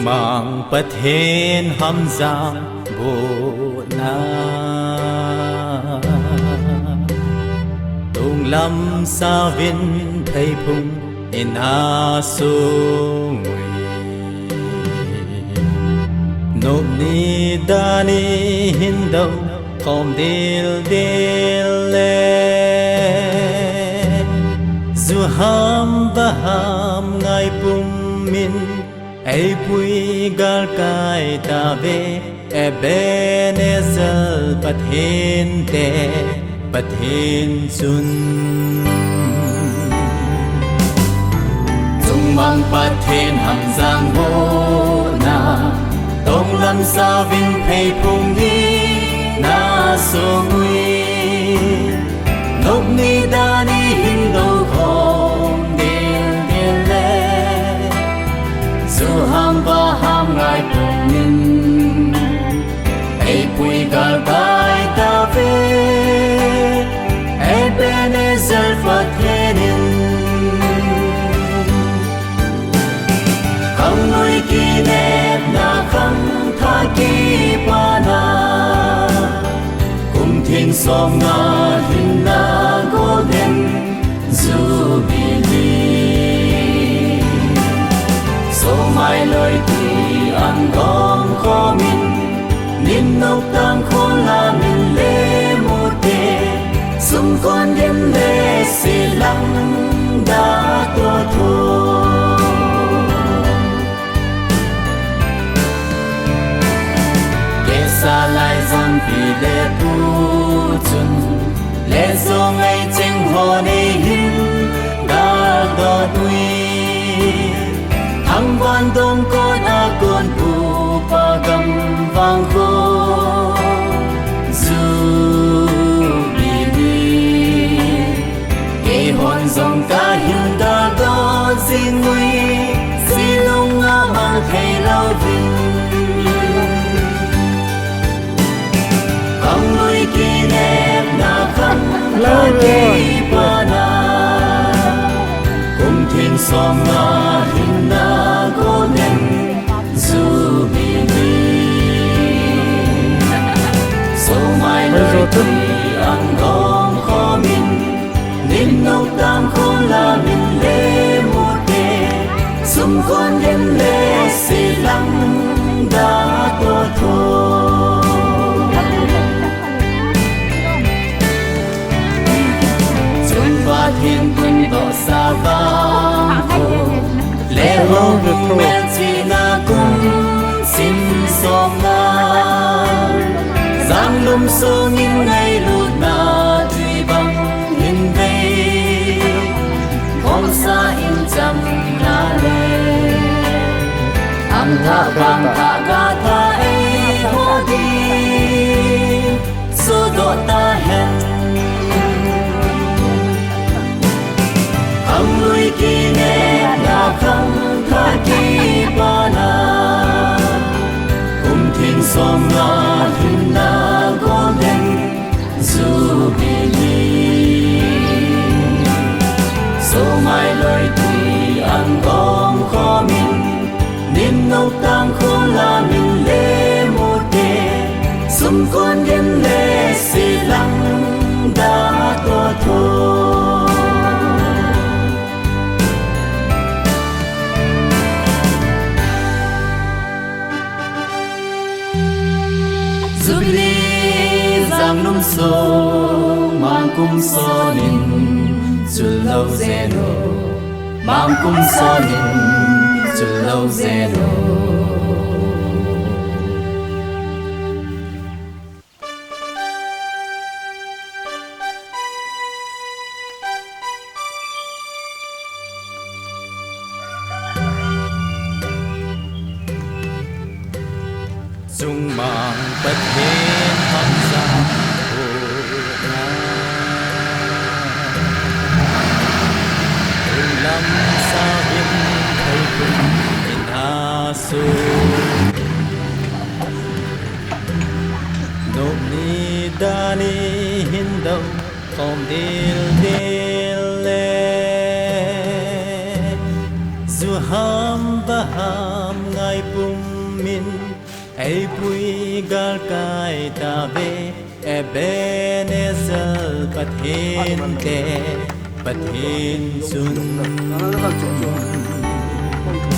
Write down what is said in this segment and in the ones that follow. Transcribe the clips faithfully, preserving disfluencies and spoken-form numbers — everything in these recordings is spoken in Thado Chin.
Ang Pathen hamjang bohna, tonglam sauvin pheiphung in asung ui. Nop ni dan ni hin dou khom dildil le, ju ham vaham ngai pum in eipui galkai tauve. Ebenezer Pathen te Pathen chun, chungmang Pathen hamjang bohna, tonglam sauvin pheiphung in asung ui. Nop ni dan ni hin dou khom dildil le, ju ham vaham ngai pum in eipui galkai tauve. Ebenezer Pathen in, khanglui kinepna khangthah kipana, kum theng somnga hinna Golden Jubilee. Somai loi tui an gom khom in, nin nop tang khon la min le mute, sumkon gen le silang da to tho. Kesa lai zon pi le pu chun, le zong ei cheng ho nei hin gal dot ui. Thangvah dong kon a kon pu pa gam vang kho. Jubilee. Keihon jong kahin dal dot jing ui, silung a mang thei louvin. Khanglui kinepna khangthah kipana, kum theng somnga hinna Golden Jubilee. Somai loi tui an gom khom in, nin nop tang khon la min le mute, sumkon gen le silang da to tho. Chun Pathen tun toh sa vang kho, le hong melchihna kum sim somna, Janglum sung in ngailutna tui bang hin vei, khomsa in chamna le, ang thah bang thah gatha eiho ding sodoh tahen. Khanglui kinepna khangthah kipana, kum theng somnga hinna Golden Jubilee. Somai loi tui an gom khom in, nin nop tang khon la min le mute, sumkon gen le silang da to tho. Jubilee Janglum sung mang kum son in chul lou jeng o, mang kum son in chul lou jeng o. Chungmang Pathen hamjang bohna, tonglam sauvin pheiphung in asung, nop ni dan ni hin dou khom dildil le, ju ham vaham ngai pum Eipui galkai tave, Ebenezer Pathen te, Pathen chun.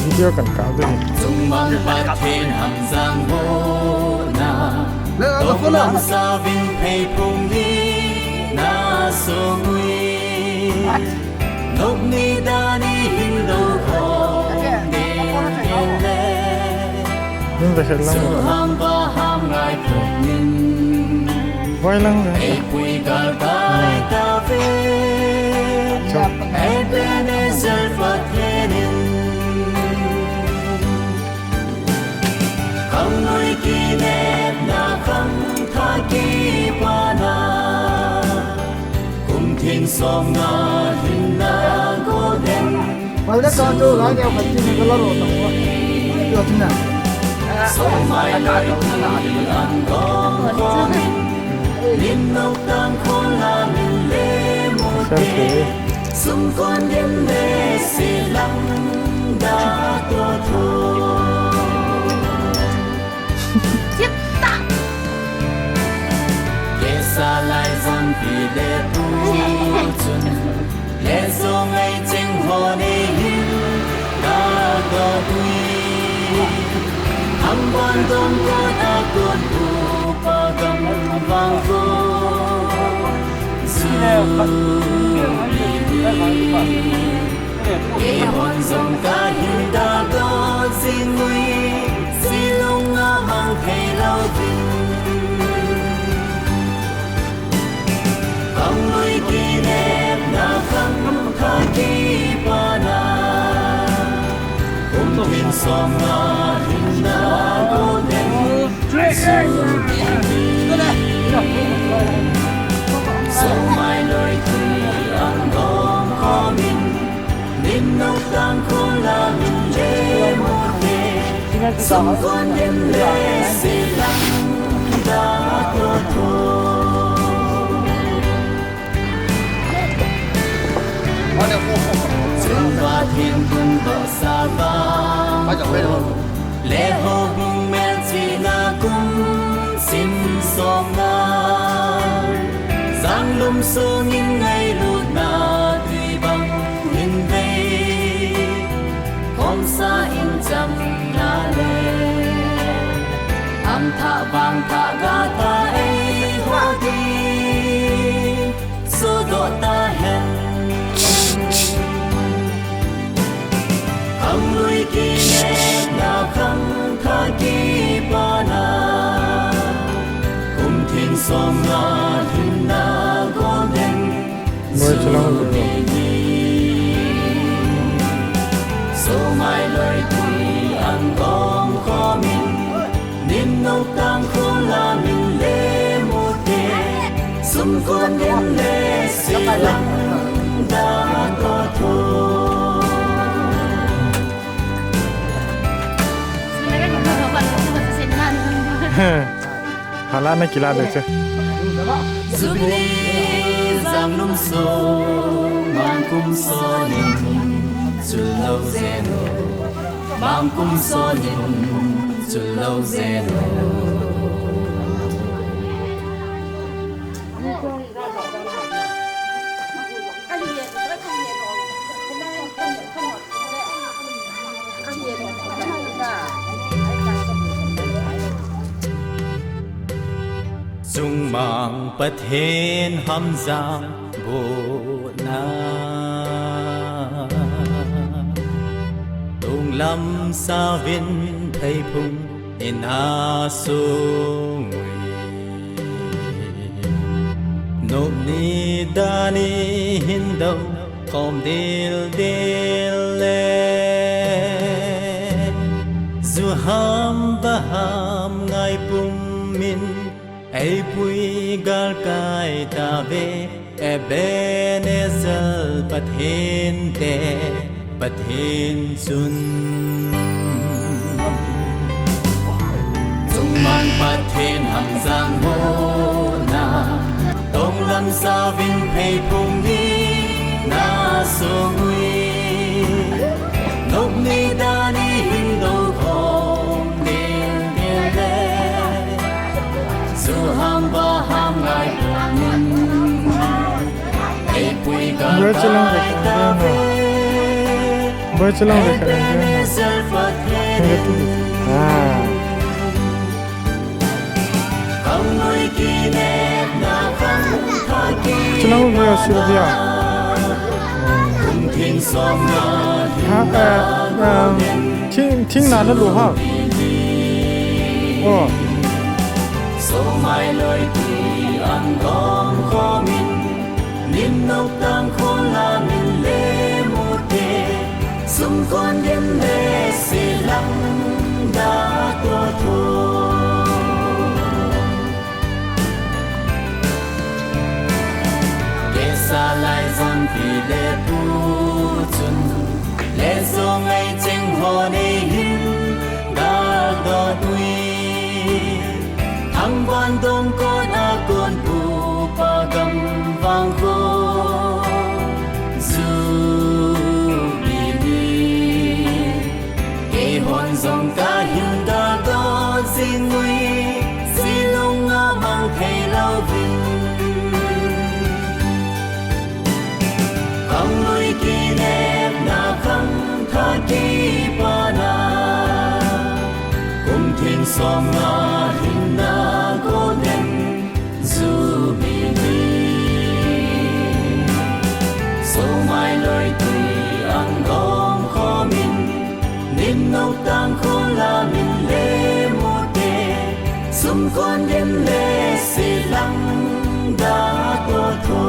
Video kan kap ding. Chungmang Pathen hamjang bohna, tonglam sauvin pheiphung hi na song ui. Nop ni dan i hin do khom ding le. Ding ve het lang. Suham vaham ngai pum in. Vai lang ve. Eipui galkai tave. Chop. Ebenezer Pathen in. Khanglui kinepna khangthah kipana, kum theng somnga hinna golden. Malda ka tu la ke pati ne kala ro ta wa. Yo tina. Somai lai an gong komin. Nin nok tang khon la min le mo te. Sum kon din le si lang da to tho. Chip ta. Kesa lai zan pi le pu chun. Le zo ngai cheng ho ne hin da to tui. Hambon dom ko ta kon pu pa gam vang ko. Zu pi ni. Kei hon jong ka hin da do jing ui, silung a mang thei lou vin. Khanglui kinepna khangthah kipana, kum theng somnga hinna golden. Somai loi tui an gong komin, nin nok tang khon la min le mo te. Sum kon din le si lang da to tho. Chun Pathen kum do sa va. Le ho hung mel china kum sim somnga. Zanglum sung in ngailutna tui bang hin vei. Khomsa in chamna le. Am thah vang thah ga ta ei ho di. Sudoh ta hen. Khanglui kinepna khangthah kipana. Kum theng somnga hinna golden. Moi chalang. Somai loi tui an gong komin. Nin nok tang khon la min le mo te. Sum kon din le si lang da to tho. Hala na kila de che. Jubilee zanglum song, mang kum song in chun lou zen. Mang kum song in chun lou zen. Chungmang Pathen hamjang bohna. Tonglam sauvin pheiphung in a song ui. Nop ni dan i hin do khom dildil le. Juham vaham ngai pum in. Eipui galkai tave, Ebenezer Pathen te, Pathen chun. Chungmang Pathen hamjang bohna, tonglam sauvin pheiphung hi na song ui. Nop ni dan i hin do khom dildil Boy, chilang ve kha na. Boy, chilang ve kha na. Ah. Chilang ve, Sylvia. Ha, eh, um, thing, thing na na lu ha. Oh. Nin nok tang khol a min le mu te, sum kon gen le se lang da to tho. Kesa lai zon pi le pu chun, le zo ngai cheng ho nei hin, gal do tui. Thangvah dong kon a kon pu pa gam vang ko Jubilee. Kei hon jong ka hin da do jing ui, silung a mang thei lou vin. Khanglui kinepna khangthah kipana, kum theng som nga hinna golden jubilee. Somai loi tui ang gom khomin, nin nok tang khol a min le mu te, sum kon gen le se lang da to tho.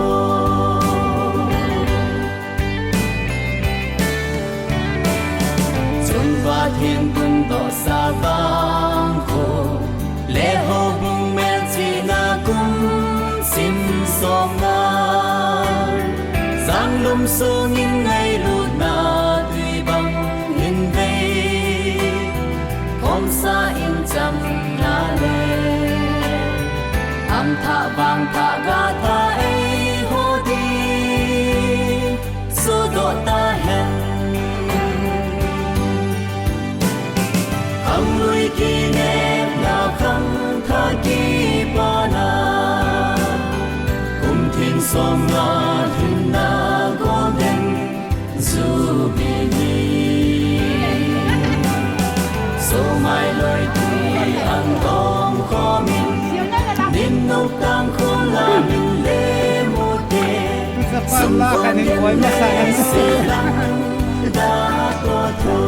Chun Pathen tun doh sa vang kho, le houbung melchihna kum sim som nga, Zanglum sung in ngailutna tui bang hin vei, khomsa in chamna le, ang thah vang thah ga thah ei ho ding, sodoh ta hen. Khanglui kinepna khangthah kipana, kum theng som nga hinna golden jubilee. Somai loi tui ang gom khomin, nin nok tang khol a min le mu te, sum kon gen le se lang da to tho.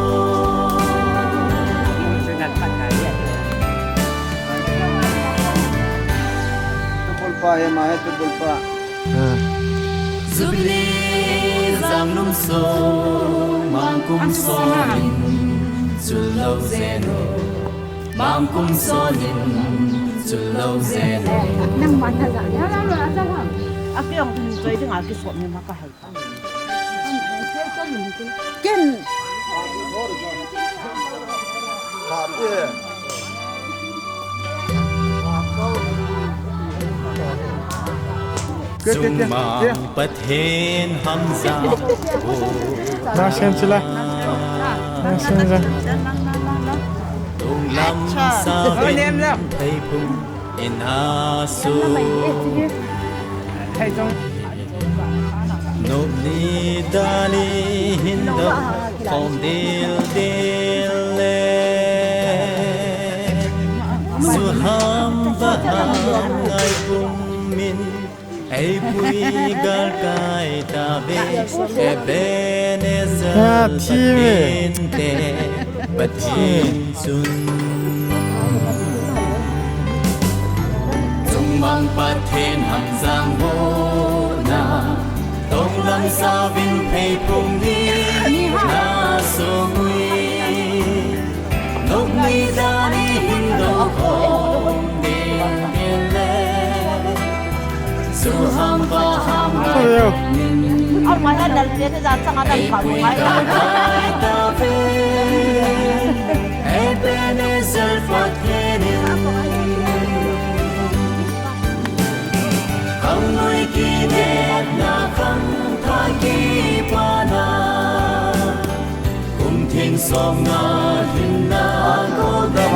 Tupul pa, ema he tupul pa. Jubilee Zanglum sung, mangkum sonin, chulou jeno. Mangkum sonin, chulou jeno. Nang mana ja, ya la la ja la. Aki ong choi ding aki som ni ma ka hai. Ken. Chungmang Pathen hamjang. Na sen chila. Na sen ja. Tunglam savin theiphung in asu. Nopni dali hin doh khom dil dil le. Suham vaham ngai pum min, eipui galkai tave, Ebenezer Pathen te, Pathen chun. Chungmang Pathen hamjang hona, tonglam savin pheiphung ni na songui. Nokni dani hin doh khom ding ding le. Suham vaham ngai min. Eipui galkai tave, Ebenezer Pathen in. Khanglui kinepna khangthah kipana, kum theng som nga hinna golden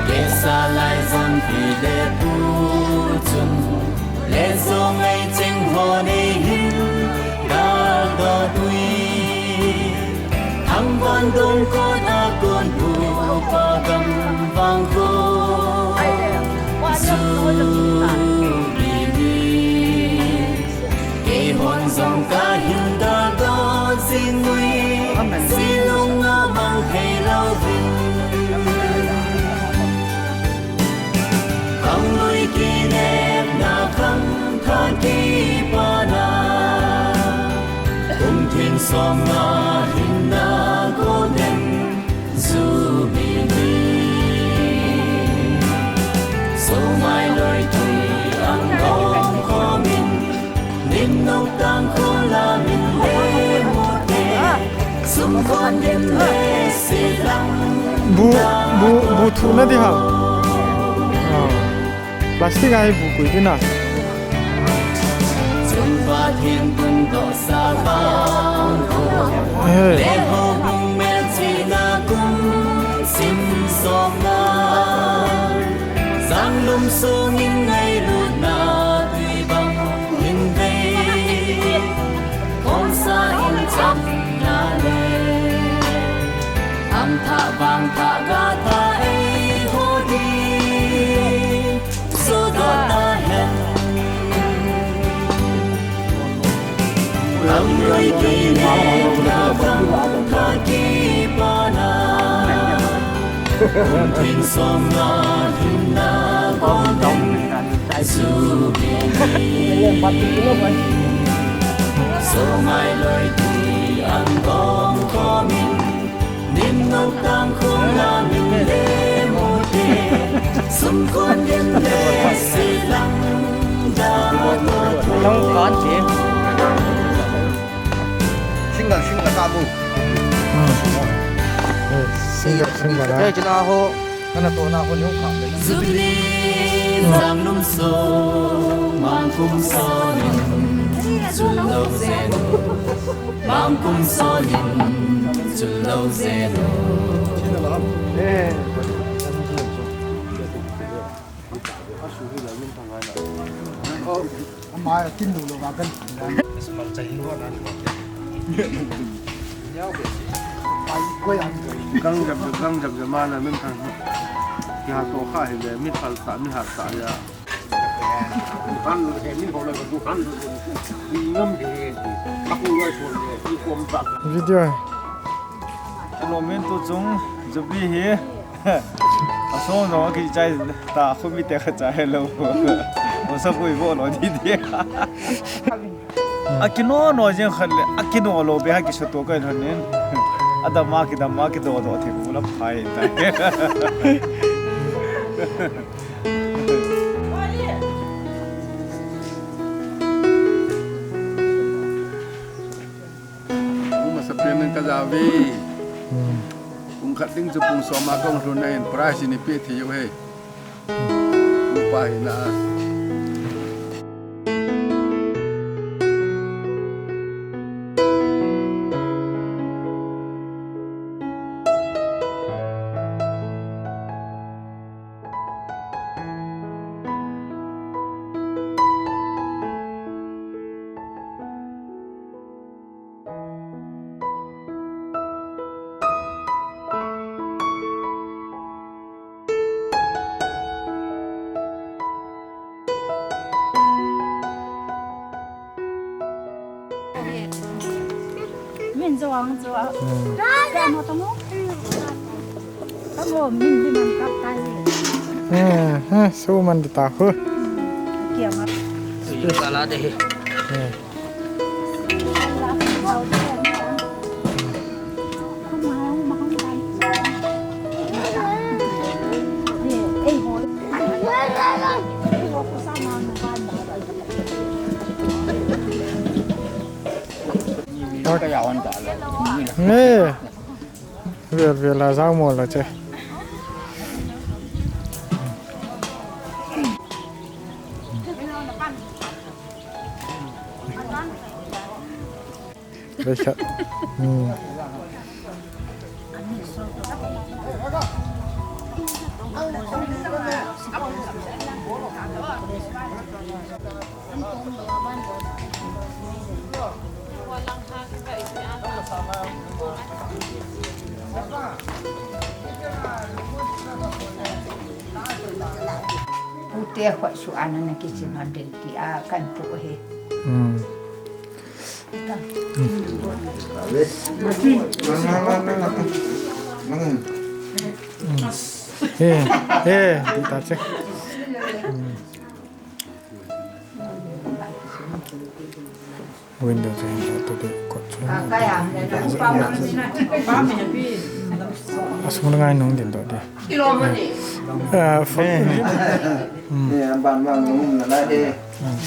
Kesa lai zon pi le pu chun, le zo ngai cheng ho nei hin, dal do tui. Thang van dong kon a kon bu pa gam vang ko. Zu bi ni. Keihon jong kahin daldoh jing uvin, jilung a mang thei louvin. Khanglui kinepna khangthah kipana, kum theng som nga hinna golden Jubilee. Somai loi tui ang dong khomin, nim nong tang khon la min le mo te, sum khon dim le se lang. Bu, bu, bu thu na di ha. Ah. Plastic a hi bu kui tina. Chun Pathen kum toh sa vang ko. He. Le ho bung mel china kum sim som na. Sang lum sung in ngailutna tui bang in vei. Khom sa in cham na le. Ang tha vang tha ga tha ei ho di. Sudot ta hen. Lam roi ki ne na khang tha kipana. Thing som na thing na kon dong. Su ki ni. So mai loi tui ang dong komin. Nim nong tang khong la min le mo te, sum khon dim le se lang da mo to. Nong kan ti. Single, single ka mu. Hmm. Eh, single, single, ah. Eh, chuna ho. Kana to na ho ni ho ka. Jubilee, sang lum so, mang kum so nim, sun lo zen. Mang kum sonin chun lo zen o. Gang jab jab, gang jab jab, mana min thang. Kya to kha hi le, mi phal sa, mi hat sa ya. Video. Hello, min tu chung, Jubilee hi. Asong jong akichai ta, khumi te kachai lo. Masa pui bo lo di di. Akino no jeng khat le, akino lo be ha kisu to kai lhon nin. Adama kidama kido do thei bu la phai ta. Uma sa pen ka ja ve. Hmm. Kum khat ding chu pung som a kong lhun na in prize ni pe thei u he. Hmm. Upa hi na. Min jo ang jo. Hmm. Ka mo tamo. Tamo min di man kap tai. Eh, eh, su man di ta hu. Kia ma. Su ka la de he. Eh. Nge. Vel vel a jao mo la che. Vel khat. Hmm. Pute khut su ana na kisin hon ding ti a kan pu he. Hmm. He, he, di ta che. Hmm. Window chu hin auto de kot chu. Asung le ngai nung din doh de. Ah, phone. Hmm. Eh, ban bang nung na la de. Hmm.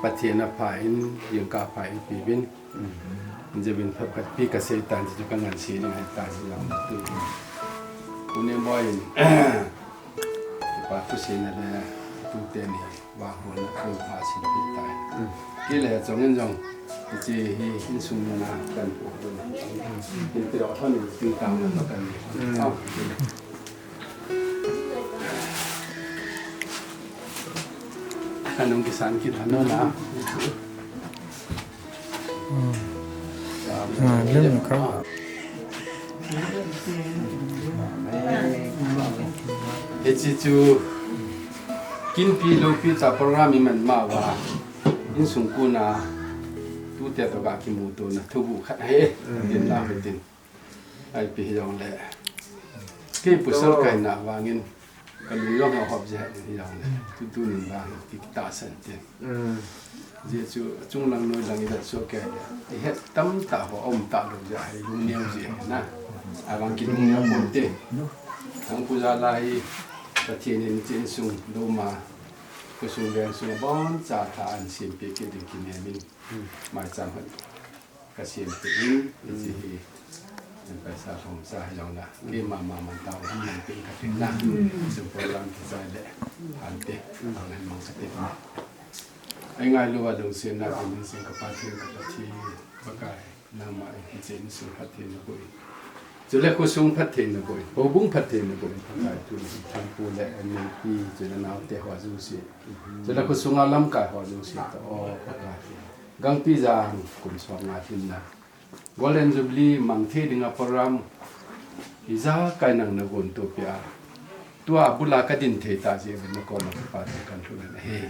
Pathen a pha in, jingkah pha in pi bin. Jebin phat khat pi ka sei tan chu ka ngan sei ding ahi ta chu jong tu. Tuni moi in, pa thu sei na le, tute ni, va hon na, thu pha sei pi ta. Kile chong in jong, hiche hi insung na kan pu. Hin te o thon ni, ting tang na kan ni. Anung kisan kit hanu na. Hmm. Ah, lim kha. Hiche chu kinpi lopi cha program i man ma uva. Insung kona tute toh ga kimuto na thubu khat ahi. Tin la tin. Ipi hijongle. Kei pasal kaina vangin. Ka lung jong hop jeh hijongle. Tutu nin vang kitahsan te. Jeh chu achung lang noi lang i vet soh kei le. I het tamtah ho um talou jeh hi lungneo jeh na. Avang kilungneo ponte. Thangpu jala hi Pathen in insung loma. Khosung vengsung abon cha tha ahin sempeh kit ding kinem in. Maicham hon. Ka sem te in, hiche hi, paisa lhom sa hijongle, keima ma man tao, hung man tin ka tin na. Simple lang kichai le, ante, ang hen mang ka tin na. Ei ngailu a lungsetna, tin sing ka Pathen ka Pathen, Pakai, nangma in hiche insung phatthei naboh in. Chule khosung phatthei naboh in, houbung phatthei naboh in, Pakai tuni, Thangpu le, M L P, chule naote ho jouse. Chule khosunga lamkai ho jouse toh, o Pakai. Gangpi jang kum som nga lhinna. Golden Jubilee mang thei dinga program. Ijakai nang nagon to pia. Tua bula ka din thei tah jeh uvin nakoma kipathu kan lhun ahi.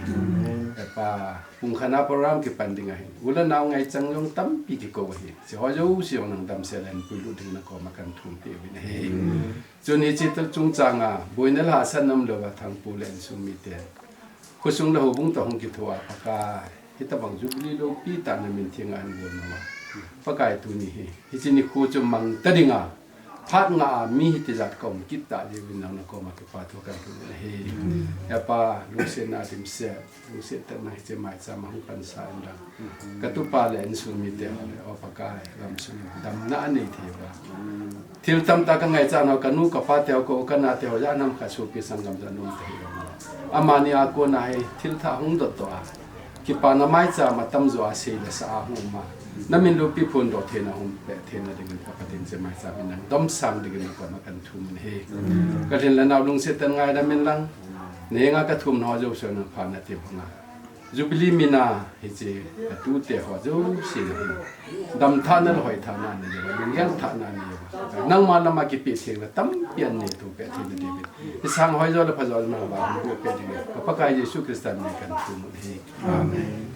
He pa, pung khat a program kipan ding ahin. U le nao ngaichang jong tampi kikou ahi. Hiche ho jouse jong nang damsel in puilut ding nakoma kan thum peh uvin ahi. Chun hiche chungchanga, boina le hahsatna umlouva Thangpu le insung mite. Khosung le houbung toh hung kithoa Pakai. Hitobang Jubilee loupi tah namin thenga ahin gon uva. Pakai tuni hi. Hiche nikho chu mang ta dinga. Phat nga a mi hitijat ka um kit tah jeh uvin nang nakoma kipathu kan lhun ahi. He pa, lungsetna dimset. Lungset tah in hiche maicham a hung pansa in lang. Ka tupa le insung mite ho le, o Pakai, gamsung in damna anei thei uva. Thil tamtah ka ngaichat nau, ka nu, ka pa te ho, ka u, ka nao te ho, jat ham khat sopi sanggam jat nom te hi. Amani a kona hi, thil thah hung dot toh a. Kipana maicham a tamjo a sei le sa a hung um a. Namin loupi phondoh theina hung peh theina dingin ka Pathen hiche maicham in nang domsang dingin nakoma kan thum in ahi. Ka lhin le nao lungset tah in ngaidam in lang. Nahenga ka thumna ho jouse nang phatna teu henga. Jubilee mina hiche ka tute ho jouse na hin. Damthahna le hoithahna nei uva, lunggel thahna nei uva. Nangma lama kipeh thei uva, tampi anei to peh thei na David. Isang hoijo le phajo le nang vang peh ding. Ka Pakai Jesu Christa min in kan thum u ahi. Amen.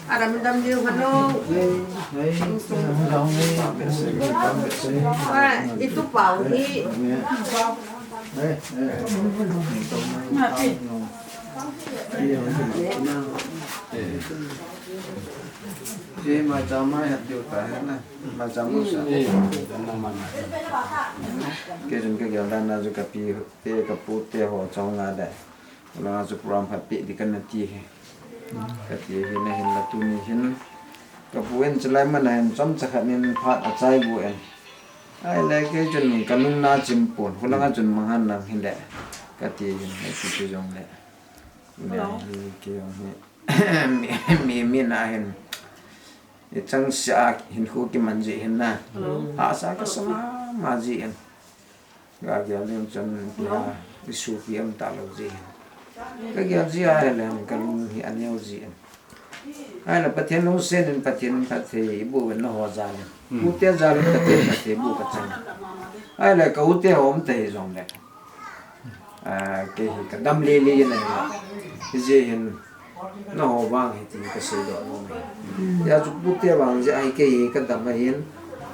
Adam dam diu hanu. Itu pau hi. Ye ma chama ya diu ta hai na. Ma chama sa. Kei jun kagel dan na ju kapi te kapu te ho chong nga da. Langa chu program phat pe di kana ti hi. Kati hi na hin la tuni hin. Kapu in chulai mana hin chomcha khat nin phat achai bu en. Ahile kei chun kanung na chim pon. Khulanga chun manghan lang hile. Kati hin, hiti chu jong le. Hello. Hi kei jong hi. Mi, mi, mi na hin. I chang sia hin khu kiman ji hin na. Hello. Hahsa kasa mama ji hin. Kagel ding chun, hello, i sopi um talou ji hin. Kagel ji ahile, kalung hi aneo ji hin. Ahile, Pathen lungset in, Pathen phatthei i boh uvin naho jal in. Hmm. Ute jal in, Pathen phatthei boh kachang. Ahile, ka ute ho um ta hi jong le. Ah, kei hi kadam lele in ahi. Hijeh hin, naho vang hiti kasei doh nom e. Hia chu pute vang jeh a hi kei hi kadam ahin.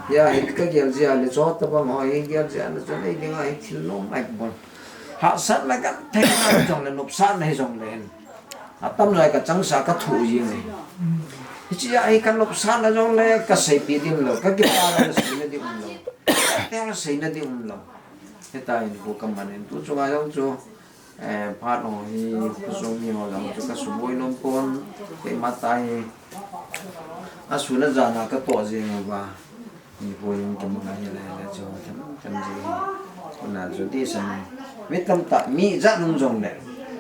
Hia hi kagel jeh a le cho tabang ho hi gel jeh a le chun ei dinga hi thil nom ahi pon. Hahsatna genthei na jong le nopsahna hi jong le hin. Atamjo a kachangseh a kathoh jing e. Hiche a hi kanopsahna jong le kaseipeh ding lou, kakipana seina ding umlou. Tel seina ding umlou. Hitia hin khu kaman in tu chunga jong chu, eh, phat ho hi, khosung mi ho jong chu kasuboi nom pon, keima tah hi. Asun ajan a katoh jeng uva. Hi khu jong kimang a hi le le chu, them, them ji hi. Tuna chu ti san. Mi tamtah, mi ijat nung jong le.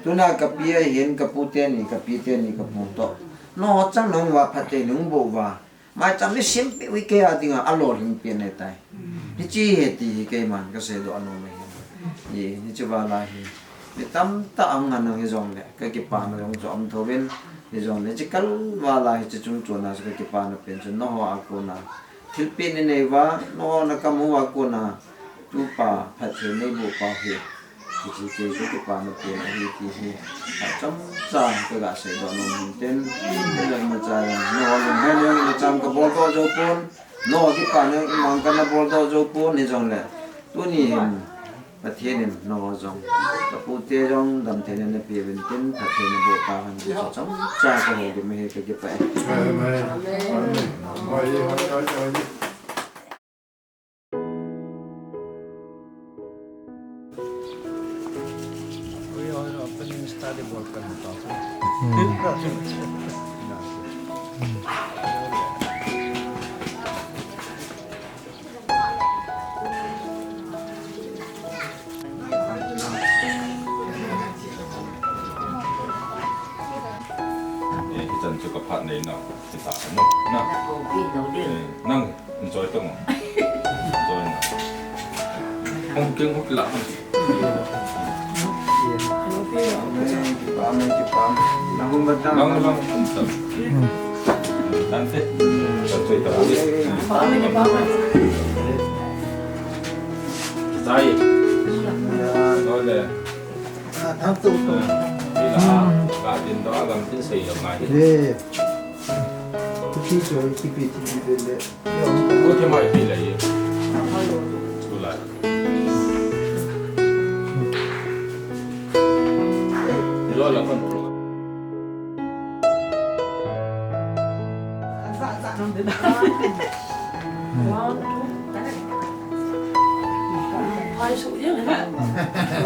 Tuna kapi ahin, kapu teni, kapi teni, kapu toh. Nangho chang nung uva, phatthei nung boh uva. Maicham ni sempeh u hi kei a dinga alolhing pen ahitai. Hiche hi ti hi keiman kasei doh anom ahi. Hi, hiche vala hi. Mi tamtah ahung ngan nung hijongle, kakipana jong chu um thouvin, hijongle, hiche kal vala hiche chungchon a chu kakipana pen chu nangho a kona. Thilpeh ninei uva, nangho nakam uva kona. Tupa, phatthei neiboh pau hi. Hiche kei chu kipana pen ahi ti hi. Achomcha kaga seidoh nom in tin. Nangho imacha jong, nangho lunghel jong imacha kabol doh jou pon. Nangho kipana jong imacha kana bol doh jou pon hijongle. Tuni hin, Pathen in nangho jong. Kapute jong, damtheina napeh uvin tin, phatthei naboh tahen ti chu achomcha kahoulim ahi, kakipah e. Amen. Amen. Eh, hichan chu kaphat nei na, hita ka no, na. Eh, nang, enjoy tong. Enjoy na. Hong king hok la. Nang, nang, nang. Tante. Enjoy ta. Sai. Ole. Ah, thang tu tu. Ila, ka tin to agam tin sei lo ngai. Ye. Tu ti so ti pi ti pi le. Ko te mai pi le ye. Tu la. Lo la kon.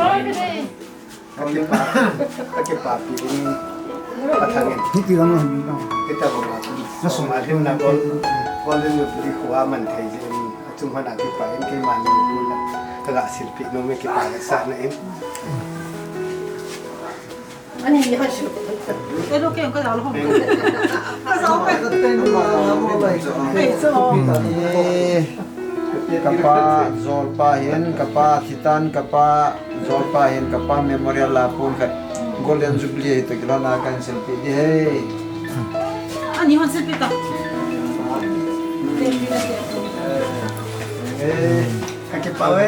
One, two, three. Akipa, akipa pi in athangin. Hiti lang lang. Kita bang na suma him na kol, kol in yu pili khuwa man thei jin. Achung hon akipa in keiman yu pili kaga silpi nom e kipa sa na in. Ani ni hasu. Kei lo kei ka lo hom. Ka sa pa ka ten ma mo lai. Hei so. Eh, kapa, jolpa hin, kapa, thitan, kapa, jolpa hin, kapa, memorial la pon khat. Golden Jubilee to kila na kan selfie di hei. Ani hon selfie ta. Eh, kakipah e.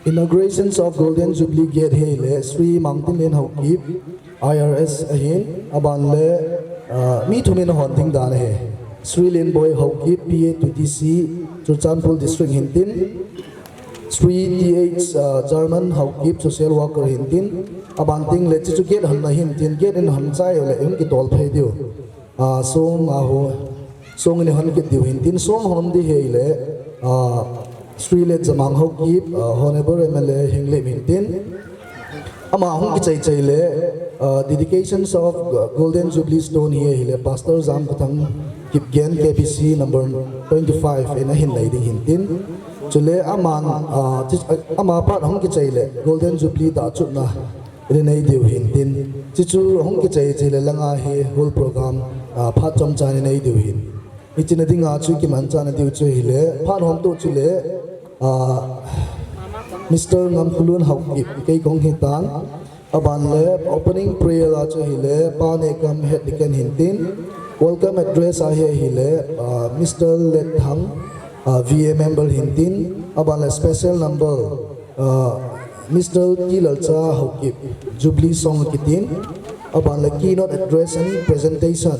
Inaugurations of Golden Jubilee Gate hi le Shri Mangtinlen Haokip, I R S ahin, aban le, ah, mi thum in ahon ding dan ahi. Shri Lenboi Haokip, P A to D C, Churachandpur District hin tin, Sri T H, uh, German Haokip social worker hintin, aban tin le chuchu gate honna hintin, gate in hon chai le hung kitol phei diu. Uh, song a ho, song in hon kit diu hintin, song hon di hei le, uh, Sri Letjamang Haokip, uh, Honorable M L A Henglep hintin. Ama hung kichai chai le, uh, dedications of Golden Jubilee Stone hi ahile Pastor Jamkathang Kipgen K B C number twenty-five in ahin nei ding hintin. Chule aman, uh, ama pat hung kichai le Golden Jubilee tahchutna in nei diu hintin. Chuchu hung kichai chai le langa hi whole program, uh, phat chomcha in nei diu hin. Hiche na dinga chu kimanchah na diu chu hile, phat hom to chule, ah, Mister Ngamkhulun Haokip, kei kong hitan, aban le opening prayer a chu hile, Pa Nekam Head Deacon hintin, welcome address a hi hile, ah, Mister Letthang, ah, V A member hintin, aban le special number, ah, Mister T Lalcha Haokip, Jubilee Song kitin, aban le keynote address and presentation,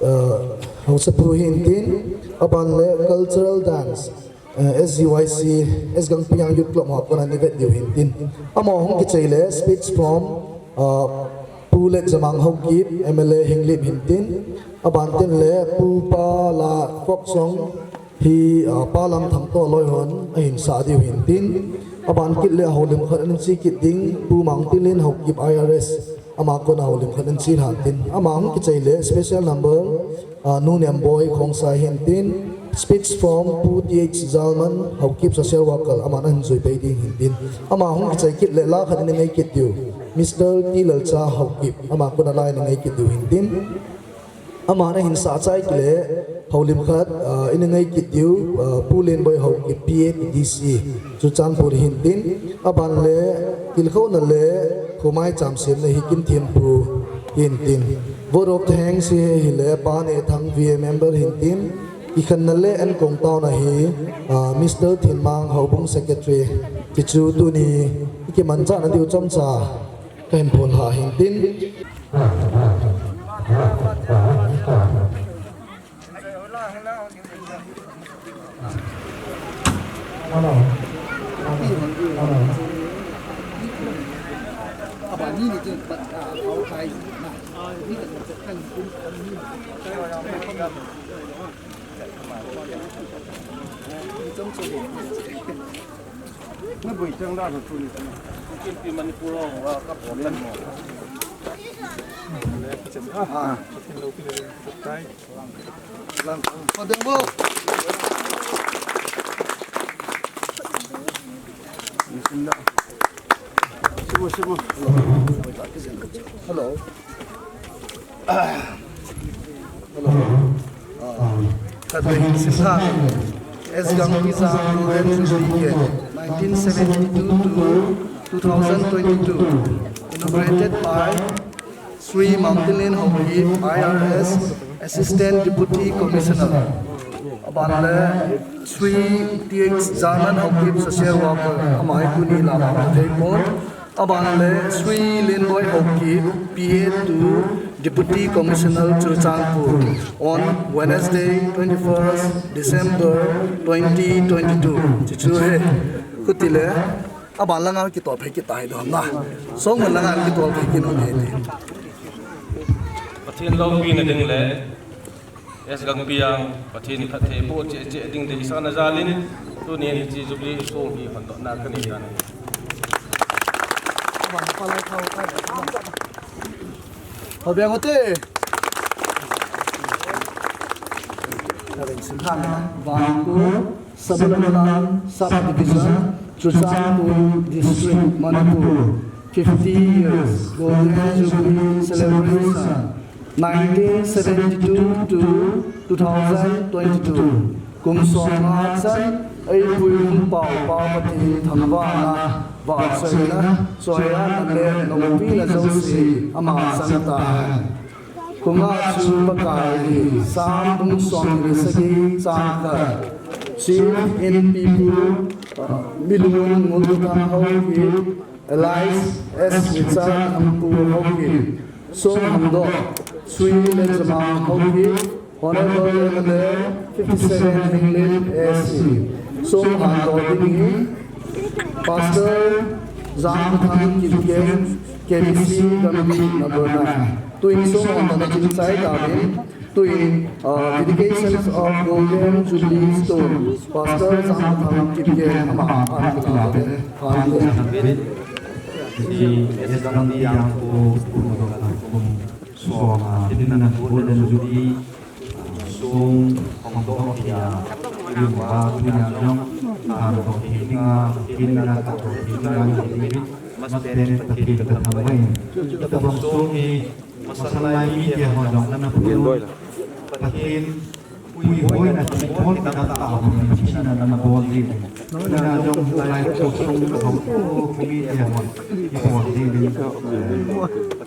uh, Haosapu hintin, aban le cultural dance, uh, S G Y C, S Gangpiang Youth Club ho kona ni vet diu hintin. Ama hung kichai le speech from, uh, Pu Letjamang Haokip, M L A Henglep hintin, aban tin le Pu Pa La folk song hi, uh, Pa Lamthang to loi hon ahin sah diu hintin, aban kit le houlim khat ahin chi kit ding, Pu Mangtinlen Haokip I R S, ama kona houlim khat ahin chi lhan tin. Ama hung kichai le special number, ah, Nu Niamboi Khongsai hintin. Speech from Pu T H Jalman Haokip social worker, aman ahin jui pei ding hintin. Ama hung kichai kit le la khat in ngai kit diu, Mister T Lalcha Haokip, ama kona la in ngai kit diu hintin. Aman ahin sah chai kit le, houlim khat, ah, in ngai kit diu, ah, Pu Lenboi Haokip P A T D C, Churachandpur hintin, aban le, tilkhouna le, khomai chamsemna hi Kimthenpu hintin. Vote of thanks hi hile, Pa Nethang V A member hintin, kikhenna le ankong taona hi, ah, Mister Thinmang Houbung Secretary, chuchu tuni, kimanchah na diu chomcha. Kahin phondoh hintin. Na boi chang da tu ni. Kimpi Manipur ho wa ka pon kan mo. Ah. Lang. Ko deng bo. Simu, simu. Hello. Hello. Khatvei simkha. S Gangpijang Golden Jubilee Gate, nineteen seventy-two to two thousand twenty-two, inaugurated by Sri Mangtinlen Haokip, I R S, Assistant Deputy Commissioner. Aban le Sri T H Janan Haokip, Social Worker, ama hi tuni la ma thei pon. Aban le Sri Lenboi Haokip, P A to Deputy Commissioner Churachandpur, on Wednesday, twenty-first December twenty twenty-two. Chuchu hi, khuti le, aban langa kitol phei kit tai dom na. Song man langa kitol phei kit nom e ti. Pathen loupina ding le, S Gangpijang, Pathen phattheiboh cheh cheh ding deisahna jalin, tunin hiche Jubilee song hi hondohna kanei tan. Hobia ngote. Vangko Sabalamulang Subdivision, Churachandpur District, Manipur. Fifty years Golden Jubilee Celebration, nineteen seventy-two to two thousand twenty-two. Kum som nga chan, eipui Hungpao Pa Pathen thangvahna, vahchoina, choiatna le loupina jouse ama chang tahen. Khonga chu Pakai hi, Sam bung som le sagi chang khat. Chief in Pu, uh, Milun Ngulthang Haokip, alias S Michang Ampu Haokip, song hondoh, Sri Lenjamang Haokip, Honorable M L A fifty-seven Henglep A C, song hondoh ding hi, Pastor Jangthang Kipgen, K B C Committee Number nine. Tuin song on the chin chai tavin. Tuin, uh, dedication of Golden Jubilee Stone. Pastor Jangthang Kipgen ama an kala de. An de. Iti S Dang Tiang ko ko song a, iti na Golden Jubilee song hong doh hi a, iti ba tunia jong, a, doh hi dinga, iti na doh hi dinga, iti mas ten Pathen ka thangvah in. Tabang song hi, masanglai mite ho jong ana pui. Pathen puihoina thilbol kidang tah ho hi, china ana bol ji. Tunia jong lai ko song ka ho, ko mite ho, i bol ji.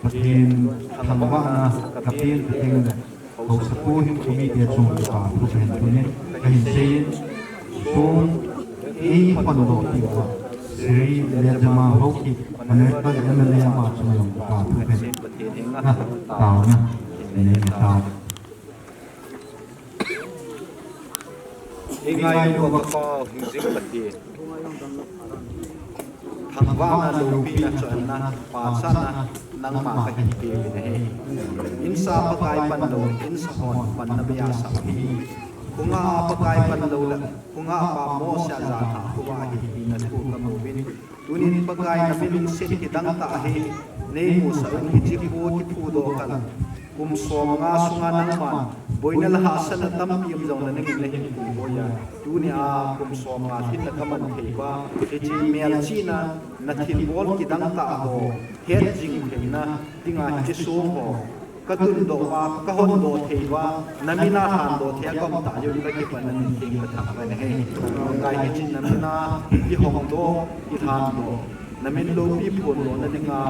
Pathen thangvahna ka pen Pathen le. Haosapu hin committee a chunga kipa thu kahin tunin, kahin seiyin, song ei pandoh diuva, Shri Lejama Haokip, America M L A ama chunga jong kipa thu kahin, na, taona, nei tao. Ei ngailu ka Pa hingjing Pathen. Thangvahna, loupina, chonsetna, pachatna, nangma kahin pe uvin ahi. Insa Pakai panlou, insa hon panna beiya sa hi. Khonga Pakai panlou le, khonga pa Mose a jatha khovah hi, hina thu kamu uvin. Tunin Pakai na mi lungset kidang tah hi, nei musah un hiche kho kiphudoh kal. Kum somnga sunga nangman, boina le hahsatna tampi um jongle nangin nahin puihoiya. Tunia kum somnga lhinna kaman thei uva, hiche melchihna, na thilbol kidang tah ho, het jing theina dinga hiche song ho, katundoh uva, kahondoh thei uva, na mina lhandoh thei a kaum tah jeh un kakipah in namin theng kathangvah in ahi. Pakai hiche na mina ihongdoh, ilhandoh. Na min loupi phondohna dinga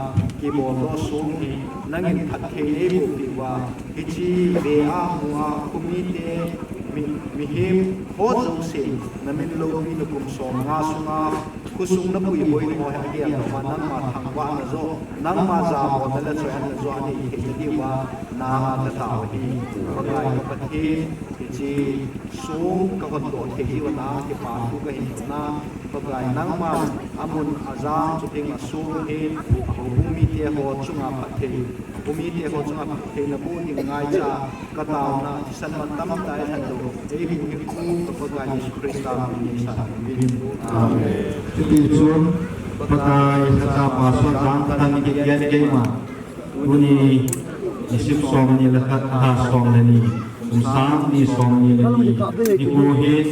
kiboldoh song hi nangin phatthei neiboh peh uva, hiche ve a mu a khomite mi, mihem ho jousen na min loupina kum somnga sunga khosung na puihoi ho hi agel uva nangma thangvahna joh, nangma jabolna le choihatna joh anei theina diuva nanga katao ahi. Pakai ka Pathen, hiche song kahondoh thei diuva nanga kipa thu kahin thum na, Pakai nangman amun ajang chuteng asong hin, houbung mite ho chunga phatthei, houbung mite ho chunga phatthei naboh ding ngaicha, kataona, thisan man tamtah eilhahdoh, eihuhhing u ka Pakai Jesu Christa min in neisah uvin. Amen. Chuti chun, Pakai Lhachapa Sot Jangthang Kipgen keima, tuni, nisim somni le khat, lha som le ni, kum sang ni somni le ni, nikho hin,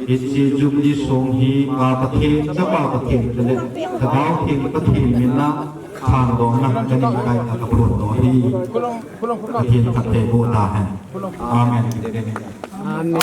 hiche Jubilee song hi Pa Pathen, Chapa Pathen, chule Lhagao Theng Pathen mina thandohna kahin kai a kaphondoh ahi. Pathen phatthei boh tahen. Amen. Amen.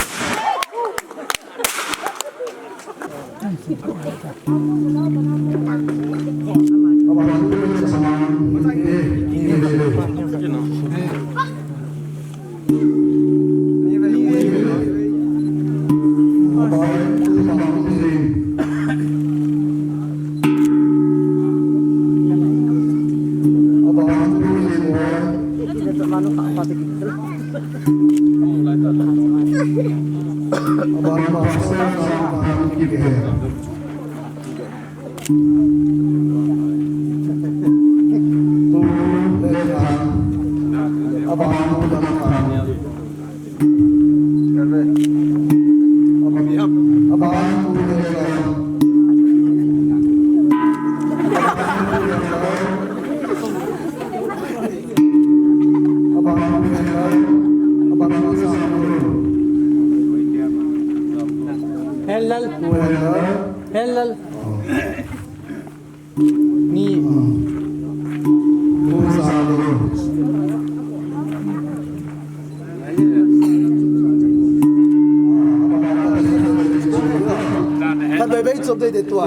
Helal. Helal. Ni. Khatvei vei chop dei dei tua.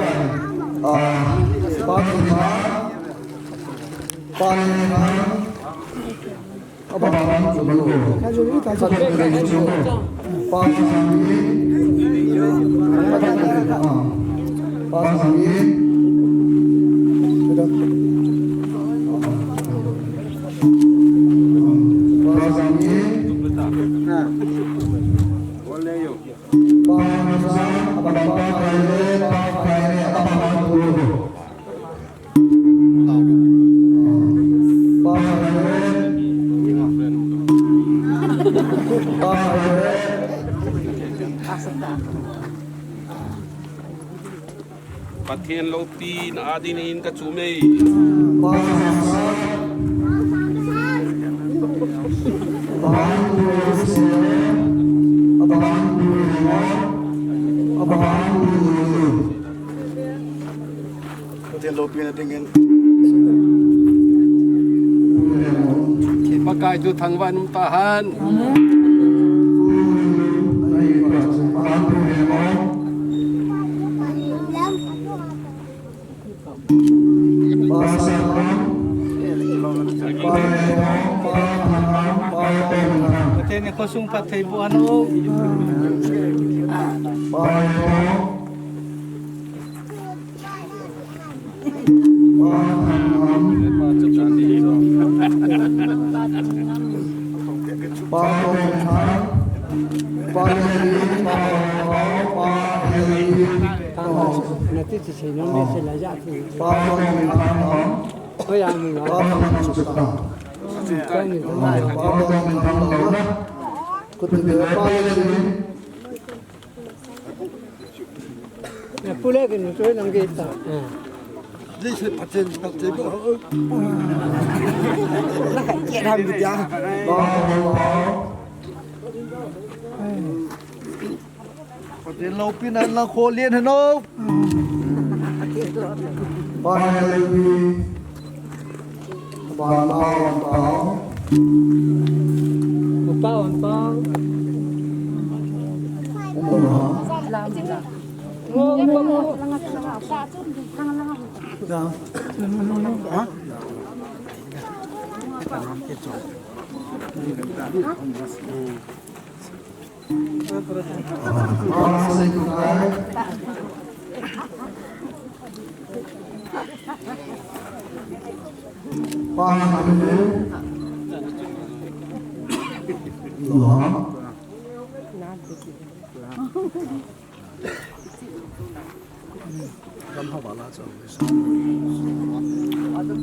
Ah, pa ni ha. Pa ni ha. Pathen loupina dingin ka chum e. Pathen loupina dingin. Pakai chu thangvah in um tahen. Pathen in khosung phatthei boh hen. Pathen loupina lang kho lien hen o. Ban pao, ban pao. Ban pao, ban pao.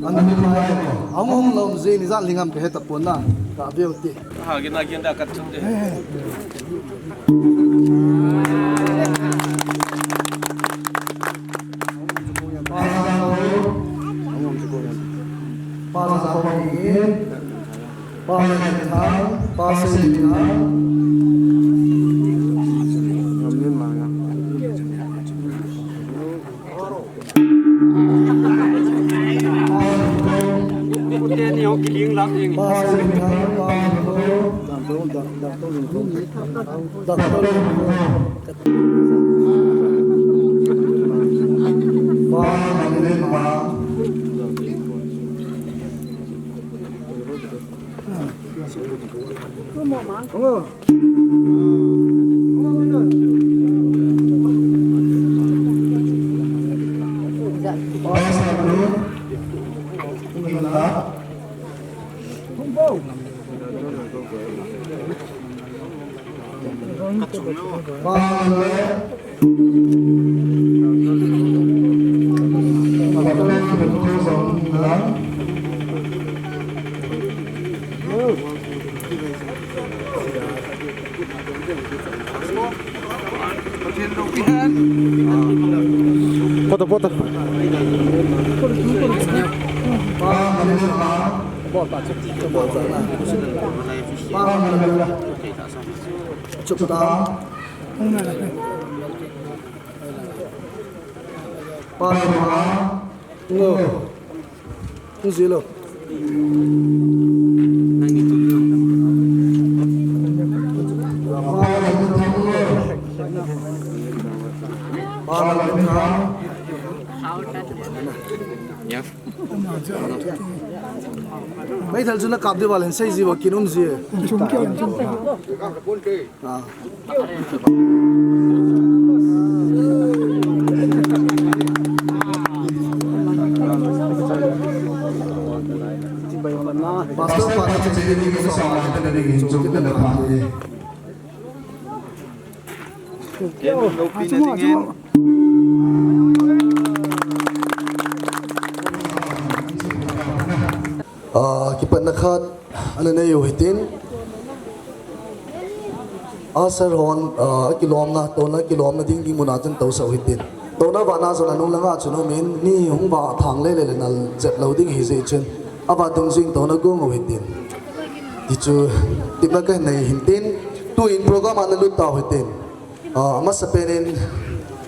An hung lai ko. An hung lom jin ijat lingam ka he tapon na. Ka veu ti. Ha, gina, gina, ka chut de. Pa la sa ko ni. Pa la ni thang, pa se ni thang. Pota, pota. Chupta. Ngo. Hung ji lou. Meithal chu na kap diu vale, sei ji uva kin um ji. Ah, kipatna khat ana nei u hitin. Usher hon, ah, kilomna, tona kilomna ding ding muna chun tousah u hitin. Touna vana jong anung langa chun umin, mi hung vah thang lele le nal jep lou ding ahi jeh chun, ava dungjuiyin touna gong u hitin. Ti chu, tipna kahin nei hintin, tuin program a nalut tau hitin. Ah, amasapen in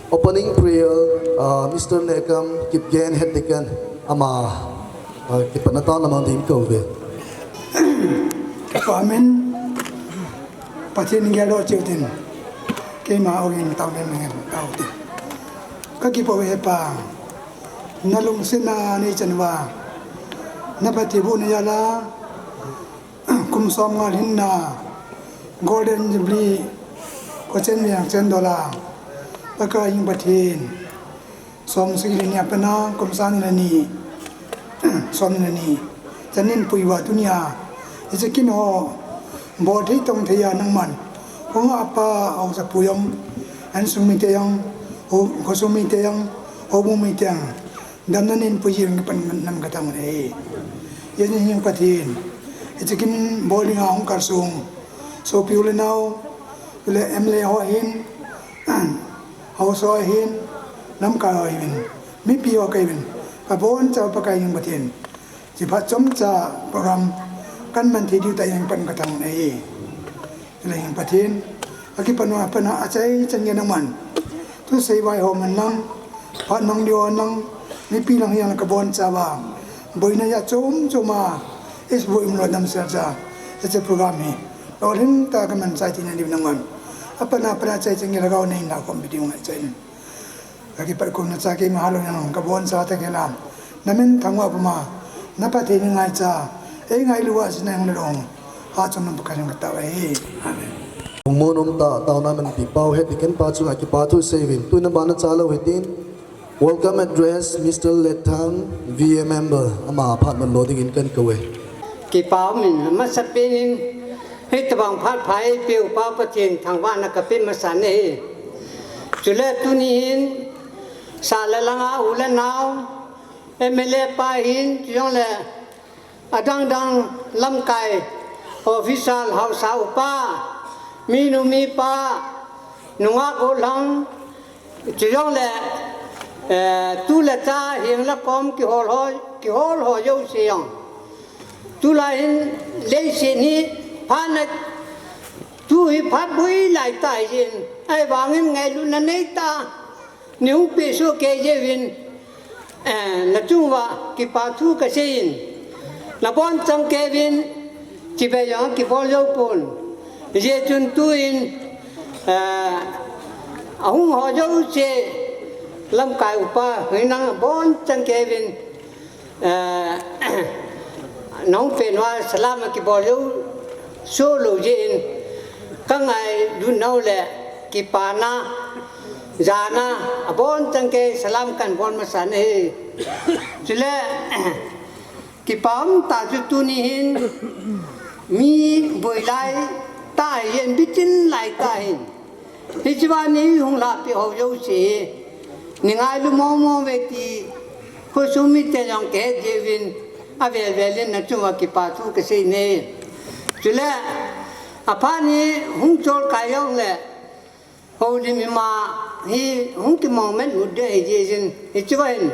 opening prayer, ah, Mister Nehkam Kipgen, Head Deacon, ama, ah, kipana taona mang ding kou ve. Amen. Pathen gel lo cheu tin. Keima ogin tau nen ngen tau tin. Ka kipa ve pa. Na lungsetna nei chan uva. Na phatthei bohna jal a. Kum som nga lhinna. Golden Jubilee. Kochen yang chen dola. Pakai hing Pathen. Som sagi le ni a pat a, kum sang ni le ni, som ni le ni. Chanin puiva tunia, hiche kin ho, bol thei tong thei a nangman. Hung apa, hung sa pui jong, an sung mite jong, ho, kho sung mite jong, ho bu mite jong. Damna nin pui jing pan nam ka tang le. Yen yin Pathen. Hiche kin bol dinga hung kal sung. Sopi u le nau, u le M L A ho hin, Haosa ho hin, lamkai ho hin, mipi ho kahin, kabonchauva Pakai hing Pathen. Hiche phat chomcha program kahin man thei diu tah jeng pan ka tang e. Chule hing Pathen, akipan uva pat a achai chan gei nangman. Thusei vaihom hen lang, phat mang diu hen lang, mipi lang hin kabonchauva. Boina jat chom chom a, isi boi um lou damsel cha, hiche program hi. Lolhing tah a kaman chai tina diu nangman. Apat a pat a chai chan gei lhagao nei na khom pi diu ngai chai. Ka kipat kum na cha keima halou nang kabonchauva tah kei la. Na min thangvah puma. Na Pathen ngaicha. Ei ngailu a sina jong le long. Hachom nang Pakai jong ka tao e. Amen. Hung mon um tah, taona manpi pau Head Deacon pa chunga kipa thu sei uvin. Tuna bana cha lou hitin. Welcome address, Mister Lethang, V A member, ama phat man lou dingin kakou e. Kipa umin, amasapen in, hitabang phat pha eipeu pa Pathen thangvahna kape masa e. Chule tuni hin, sah le lhanga u le nao, M L A pa hin, chule adang dang lamkai official haosa upa, minu mipa, nungah gollhang, chujongle, eh, tu le cha heng le kom kihol ho, kihol ho jouse jong. Tulai hin leiset hi phat a tu hi phat boi lai tah jin, ahivangin ngailutna nei tah. Nei hung peh soh kei jeh uvin, eh, na chunguva kipa thu kasei in, na bonchang kei uvin, chibai jong kibol jou pon. Hijeh chun tuin, eh, ahung ho jouse, lamkai upa, hinang bonchang kei uvin, eh, nahung peh uva salam kibol jou soh lou jeh in, ka ngailut nau le kipana, jana, abonchang kei salam kahin bol masa e. Chule, kipa um tah chu tuni hin, mi boi lai tah hin, bitin lai tah hin. Hiche va nei hung lhahpeh ho jouse, nei ngailu mong mong uve ti, khosung mite jong kahet jeh uvin, avel vel in na chunguva kipa thu kasei e. Chule, aphat hi hung chol kai jongle, houlim ima hi hung kimong met mut ding ahi jeh in, hiche va hin.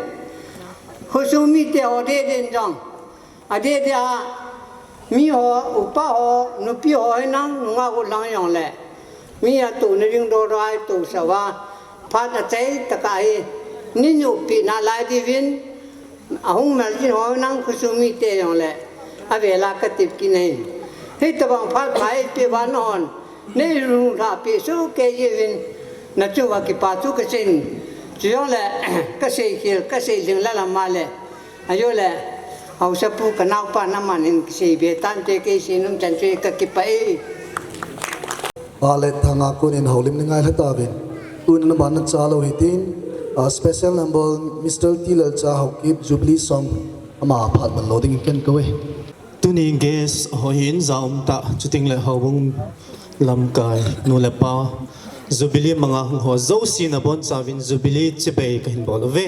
Khosung mite ho deh deh in jong, adeh deh a, mi ho, upa ho, nupi ho hinang, nungah gollhang jongle. Mi atohna ding doh doh a atohsah uva. Phat achai tah a hi, nei nopeh nalai diuvin, ahung mel jin ho hinang khosung mite jongle. Avel a katep kit ahi. Hitabang phat pha eipeh uva nahon. Nei hung lhahpeh soh kei jeh uvin, na chunguva kipa thu kasei in. Chujongle, kasei khel, kasei lhing la lam a le. Ajole, haosapu kanaopa naman hin kisei be tante kei seinom chan chu kakipah e. Ale thanga konin houlim nei ngailha tauvin. Tuna bana cha lou hitin, ah, special number Mister T Lalcha Haokip Jubilee song ama phat man lou dingin kakou e. Tuni guest ho hin ja um tah, chuting le houbung lamkai, nu le pa, Jubilee manga hung ho jouse nabonchauvin Jubilee chibai kahin bol uve.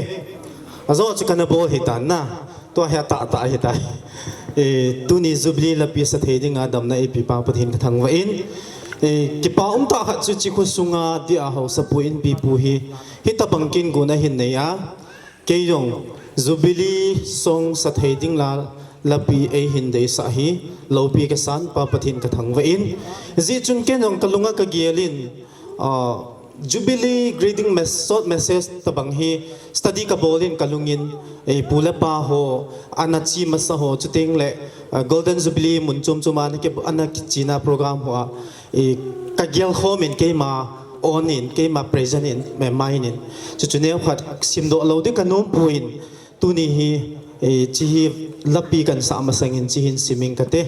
Ajou chu kana bol hitan na, tua hi atah tah hitai. Eh, tuni Jubilee lapi sa thei dinga damna eipeh pa Pathen kathangvah in. Eh, kipa umtah khat chu hiche khosunga dia haosapu inpipu hi, hitabang kin gon ahin nei a. Kei jong Jubilee song sa thei ding la, lapi eihin deisah hi, loupi kasan Pa Pathen kathangvah in. Hijeh chun ken jong kalunga kagel in, ah, Jubilee greeting mes-, short message tabang hi study kabol in kalung in, eh, pu le pa ho, ana che masa ho, chuteng le, ah, Golden Jubilee mun chom chom a ana ki, ana kichena program ho a, eh, kagel khom in keima own in, keima present in, me mind in. Chuchu neokhat simdoh lou ding kanom poi. Tuni hi, eh, hiche hi lapi kahin sah masang in hiche hin sim ing kate.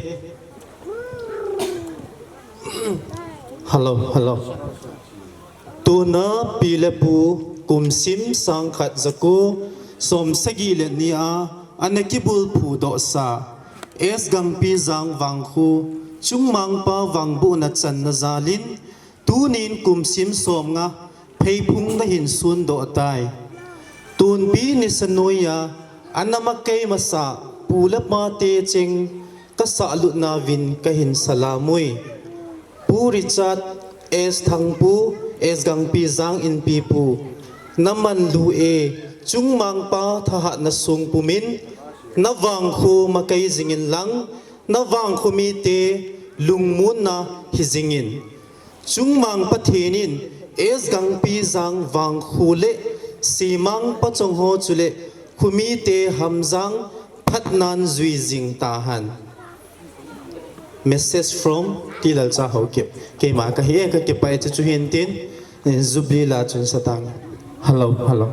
Hello, hello. Tuna pi le pu kum sim sang khat jako som sagi le ni a ana kibulphu dohsa S Gangpijang vangkho chungmangpa vangbohna channa jal in tunin kum sim som nga pheiphung nahin sondoh tai. Tunpi nisa noiya ana makei masa pu le pa te cheng kasah lutna uvin kahin salam ui. Pu Richard S Thangpu, S Gangpijang inpipu, naman lou e, chungmangpa thahatna song pumin, navangkho makei jing in lang, navangkho mite lungmonna hi jing in. Chungmang Pathen in S Gangpijang vangkho le semang pachong ho chule khomite hamjang phatnan jui jing tahen. Message from T Lalcha Haokip. Keima kahi e, kakipah e, chuchu hintin, eh, Jubilee la chun satang. Hello, hello.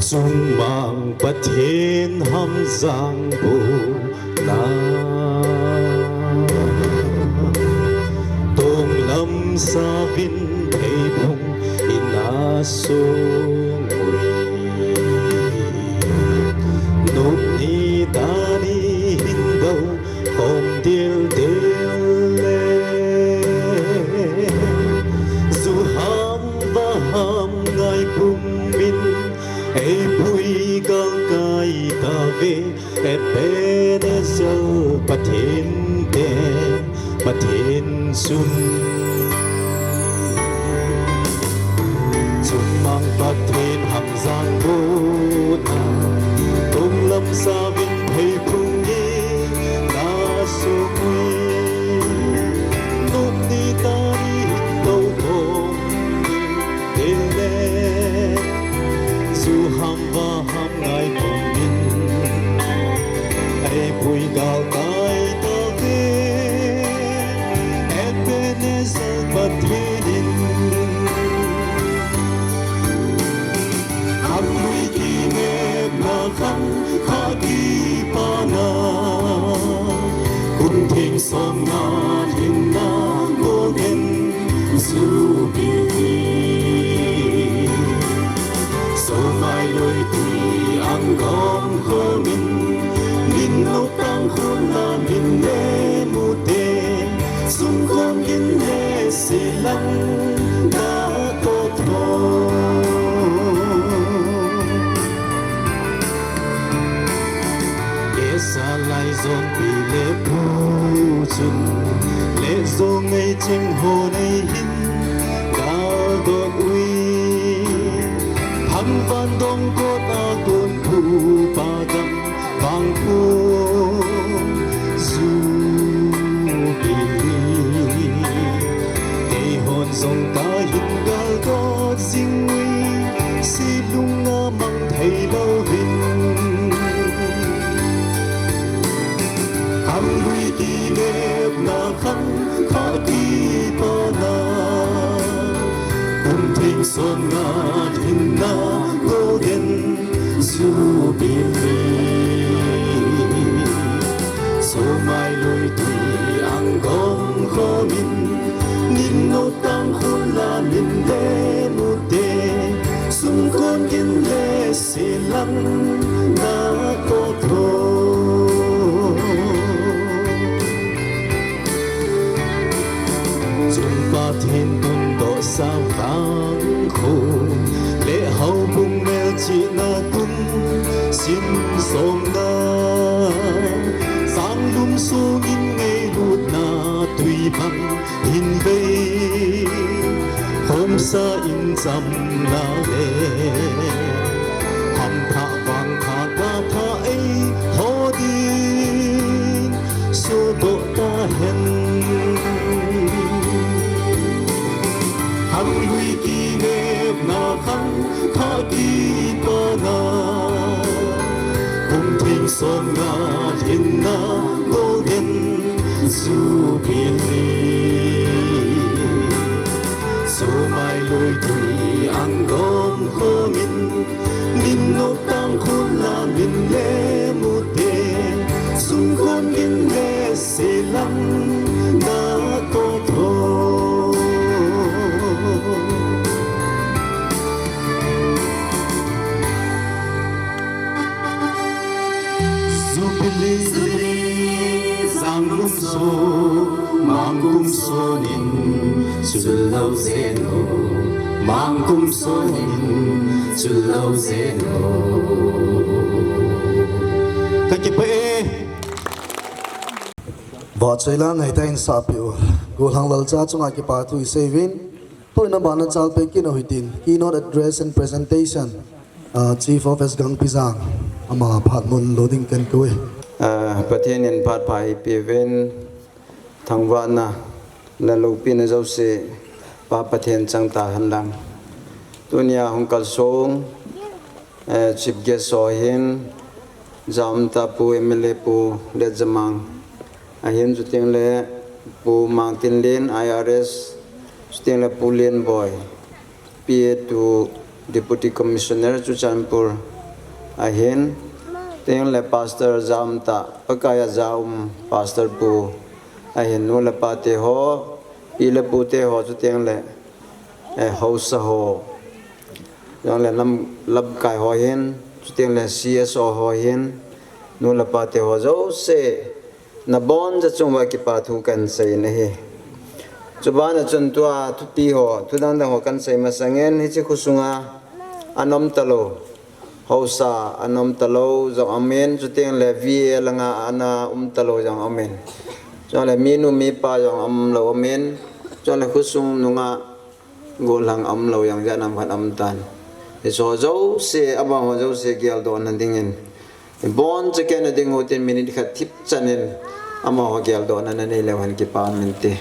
Chungmang Pathen hamjang bohna, tonglam sauvin pheiphung ina song ui. Nop ni tani hin dou khom dildel le, ju ham va ham ngai pumin, eipui galkai tauve, Ebenezer Pathen te, Pathen chun. Chungmang Pathen hamjang bohna, tonglam sauvin pheiphung ina song ui. Nop ni tani hin dou khom dildel le, ju ham va ham ngai pumin, eipui galkai tauve, Ebenezer Pathen in. Khanglui kinepna khang kha kipana, kum theng som nga hinna golden jubilee. Somai lui tui ang gom khomin, min nop tang khun la min le mute, sung khon gin le se lang da ko tho. Kesa lai jong pi le pu chun, le jong ngei ching ho nei hin, gal dot ui. Thangvah dong kot a kon phu pa gam vangkho jubilee. Keihon jong kahin gal dot jing ui, si lung a mang thei louvin. Khanglui kinepna khang kha kipana, kum theng som nga hinna golden jubilee. Somai lui tui ang gom khomin, min nop tang khun la min le mute, sung khon gin le se lang da ko tho. Chung Pathen tundoh sa vangkho, le houbung melchihna kum Somna, sang lum sungin ngailutna tui bang hin vei khomsa in cham la le, hamphah vangphah gatha eiho din sudoh tahen. Khanglui kinepna khangthah kipana, kum theng somnga lhinna Golden Jubilee. Sumai lui tui angom khomin, min nok tang khun la min le mute, sungkhon gin le selang na to tho. Jubilee, Jubilee, sang lum so, mang kum sonin, chul lou jen ho, mang kum sonin, chul lou jen ho. Ka kipah e. Vahchoila ngaitah in sahpeh u, Golhang Lalcha chunga kipa thu isei uvin, tuin abana chalpeh kit u hitin, keynote address and presentation, ah, Chief of S Gangpijang, ama phat mun lo ding ken kou e. Ah, Pathen in phat pha eipeh uvin, thangvahna le loupina jouse Pa Pathen chang tahen lang. Tunia hung kalsong, eh, Chief Guest ho ahin, Jamtah Pu M L A Pu Letjamang ahin, chuteng le Pu Mangtinlen I R S, chuteng le Pu Lenboi, P A to Deputy Commissioner Churachandpur ahin, chuteng le Pastor Jamtah, Pakai a ja um Pastor Pu ahin, nu le pa te ho, pi le pu te ho, chuteng le, eh, haosa ho, chuteng le lam, lamkai ho ahin, chuteng le C S O ho ahin, nu le pa te ho jouse, naboncha chunguva kipa thu kahin sei in ahi. Chubana chun tua thupi ho, thu dang dang ho kahin sei masangin, hiche khosunga ana um talou haosa ana um talou jong aumin, chuteng le V A langa ana um talou jong aumin. Chuteng le minu mipa jong aum lou aumin. Chuteng le khosung nungah gollhang aum lou jong jan am khat aum tan. Hiche ho jouse, amaho jouse geldohna dingin, iboncha kei na ding utin minute khat thip chan in amaho geldohna nanei leu hen kipa um inte.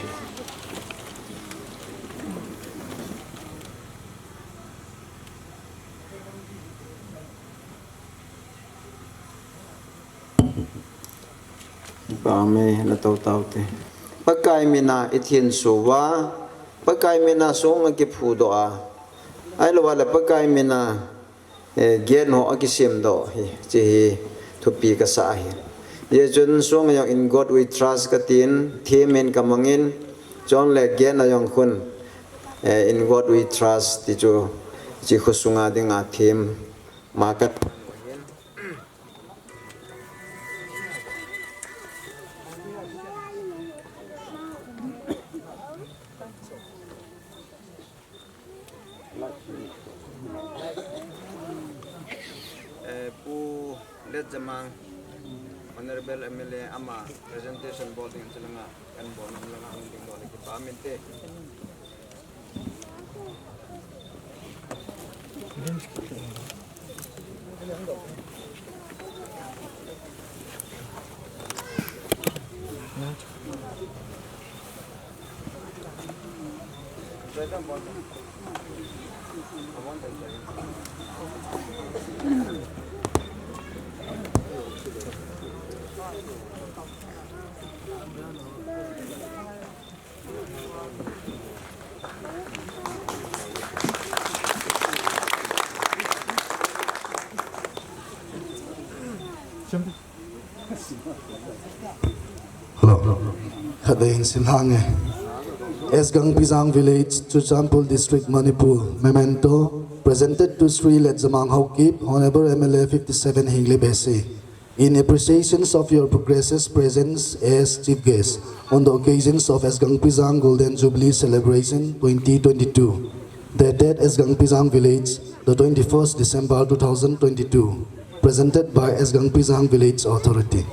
Kipa um e, na tou tau te. Pakai mina ithin suva, Pakai mina song a kiphudoh a, ahilouva le Pakai mina, eh, gate ho akisem doh hi, hiche hi thupi kasa ahi. Hijeh chun song a jong In God We Trust katin, theme in kamangin, chuteng le gate a jong khun, eh, In God We Trust ti chu, hiche khosunga dinga theme ma ka Eh, Pu Letjamang, Honorable M L A, ama presentation bol ding chulanga, kan bol ding langa hung dingdoh le kipa um inte. Hello. Khatvei hin sim lhang e. S Gangpijang Village, Churachandpur District, Manipur. Memento, presented to Shri Letjamang Haokip, Honorable M L A fifty-seven Henglep S A. In appreciation of your gracious presence as chief guest on the occasions of S Gangpijang Golden Jubilee Celebration twenty twenty-two, dated S Gangpijang Village, the twenty-first December two thousand twenty-two. Presented by S Gangpijang Village Authority.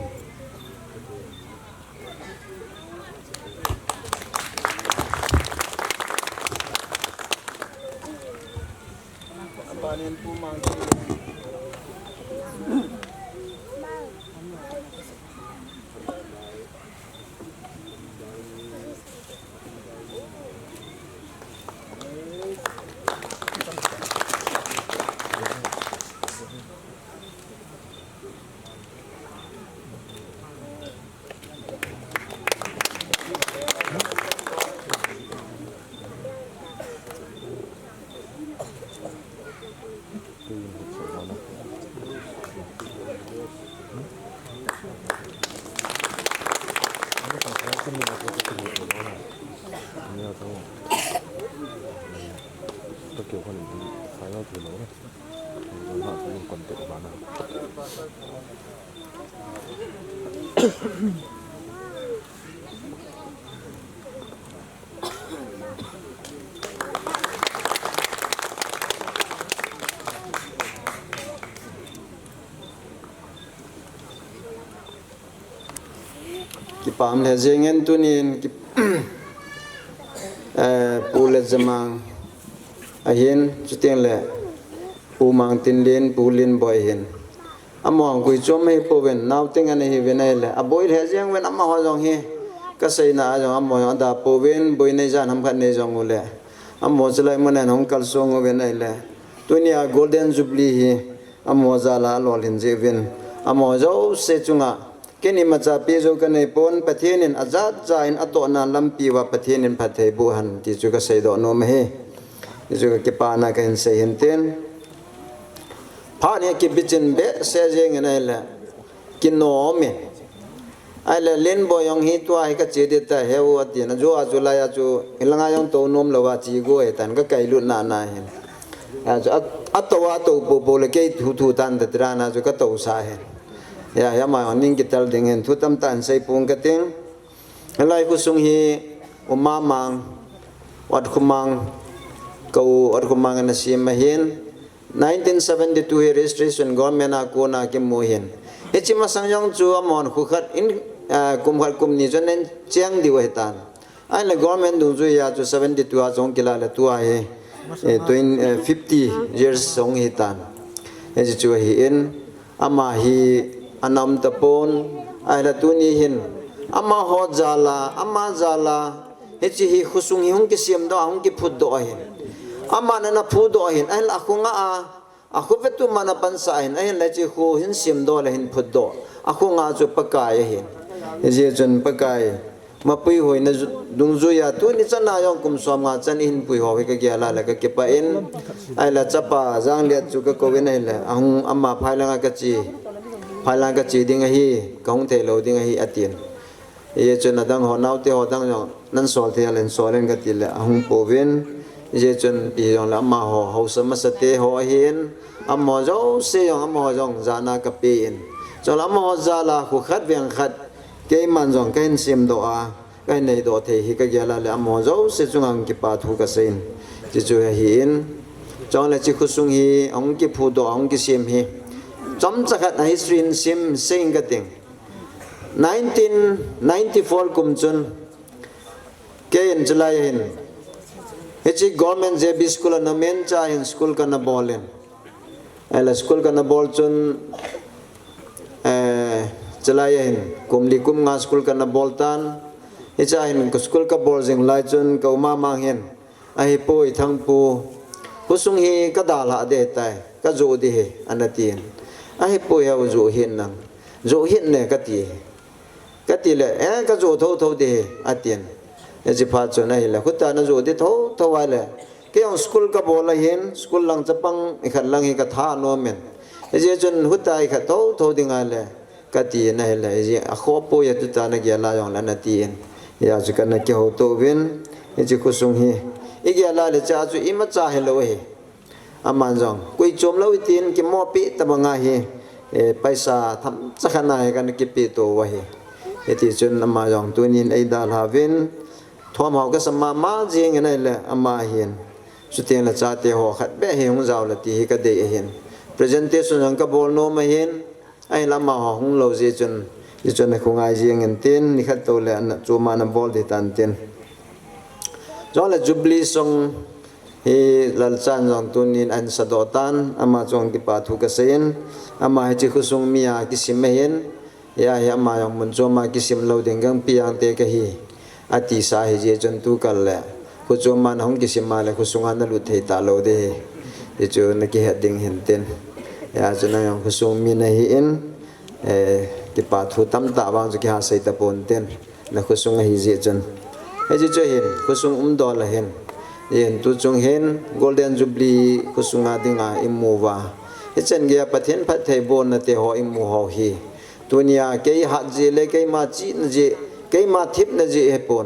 Kipah lheh jengin tunin ki, eh, Pu Letjamang ahin, chuteng le Pu Mangtinlin, Pu Linboi ahin. Amaho koi chom ahi pouvin, naote ngen ahiuvin ahile, aboi lheh jeng uvin amaho jong hi, kaseina a jong amaho jong ada pouvin, boina ijat ham khat nei jong ule. Amaho chulai mun a hung kalsong uvin ahile. Tunia Golden Jubilee hi, amaho jal a alolhin jeh uvin. Amaho jouse chunga, kei imacha pe jou kanei pon, Pathen in ajat ja in atohna lampi uva Pathen in phatthei boh hen ti chu kasei doh nom ahi. Ti chu kakipana kahin sei hin tin. Phat hi kibichin behseh jengin ahile, kinom in. Ahile Linboi jong hi tua hi kache ding tai, heu atin, ajo a chu lai a chu, hilanga jong tou nom louva che go ahitan, kakailut nana hin. Achu a, atou a tou popo le kei thu thu tan ta tira na chu katousa hin. Hia, hia ama jong ning kitel ding hin, thu tamtah in sei pong kating. Hilai khosung hi, U Mamang, Watkhomang, ka u Watkhomang in asem ahin. Nineteen seventy-two hi registration government a kona kimu ahin. Hiche masang jong chu amahon kho khat in, ah, kum khat kum ni chun ahin cheng diu ahitan. Ahile government dungjuiya chu seventy-two a jong kila le tua hi, eh, twenty, eh, fifty years jong hitan. Hiche chu ahin, ama hi ana um tapon, ahile tuni hin, amaho jal a, ama jal a, hiche hi khosung hi hung kisemdoh a, hung kiphutdoh ahin. Aman ana phutdoh ahin, ahile akhonga a, akhovetu man apansah ahin, ahinla hiche kho hin semdoh le hin phutdoh. Akhonga chu Pakai ahin. Hijeh chun Pakai, mapui hoina ju-, dungjuiya tuni chan a jong kum somnga chan ihin pui ho hi kagel a le kakipah in. Ahile chapa Jangliat chu kakouvin ahile, ahung ama phailang a kache, phailang a kache ding ahi, kahung thei lou ding ahi atin. Hijeh chun adang ho naote ho dang jong, nan sol thei a le hin sol in kati le, ahung pouvin. Hijeh chun ipi hijongle amaho, haosa masate ho ahin, amaho jouse jong, amaho jong jana kapen. Chule amaho jal a kho khat veng khat, keiman jong kahin semdoh a, kahin neidoh thei hi kagel a le amaho jouse chunga hung kipa thu kasei in. Hiche chu ahin. Chule hiche khosung hi, ahung kiphutdoh, ahung kisem hi. Chomcha khat a history in sim, sei in kating. Nineteen ninety-four kum chun, kei in chulai a hin, hiche government J B school ana um in, chua hin school kana bol in. Ahile school kana bol chun, eh, chulai a hin, kum li kum nga school kana bol tan. Hichea hin school kabol jing lai chun, ka u Mamang hin, Ahipoi Thangpu, khosung hi kadalhah ding tai, kajoh ding ahi, ana tin. Ahipoi, heo joh hih in nang. Joh hih in ne kati. Kati le, eh, kajoh thotho ding ahi, atin. Hiche phat chun ahile, khuta najoh ding thotho ahile. Kei jong school kabol ahin, school lang chapang, ikhat lang hi katha nom in. Hijeh chun khuta ikhat thotho ding ahile. Kati in ahile, hijeh a khoh poi a tuta nagel a jongle ana tin. Hijeh chun kana kihouto uvin, hiche khosung hi. Igel a le chua chu imacha hilou ahi. Aman jong, koi chom lou itin kimopi tabang ahi, eh, paisa themcha khat na hi kana kipeto u ahi. Hiti chun ama jong tunin eidalha uvin, thomhao kasa mama jing in ahile ama hin. Chuteng le chate ho khat beh hi hung jao le ti hi kadei ahin. Presentation jong kabol nom ahin, ahinla amaho hung lou jeh chun, hichun nakhongai jeng intin, nikhat toule ana chom a nabol ding tan tin. Jongle Jubilee song hi Lalchan jong tunin ahin sadoh tan, ama chunga kipa thu kasei in, ama hiche khosung mi a kisim ahin, hia hi ama jong mun chom a kisim lou ding gangpi angte kahi, atisa hijeh chun tukal le, kho chom a nahung kisim a le khosunga nalut thei talou ding ahi, hichu nakihet ding hintin. Hia chu nang jong khosung mi nahin, eh, kipa thu tamtah vang chu kiha sei tapon tin, nakhosung ahi jeh chun. Hiche chu hin, khosung umdol ahin. Hin, tuchung hin, Golden Jubilee khosunga dinga imu uva, hichan geiya Pathen phattheibohna teho imu ho hi, tunia kei hat jeh le keima chihna jeh, keima thepna jeh ahipon,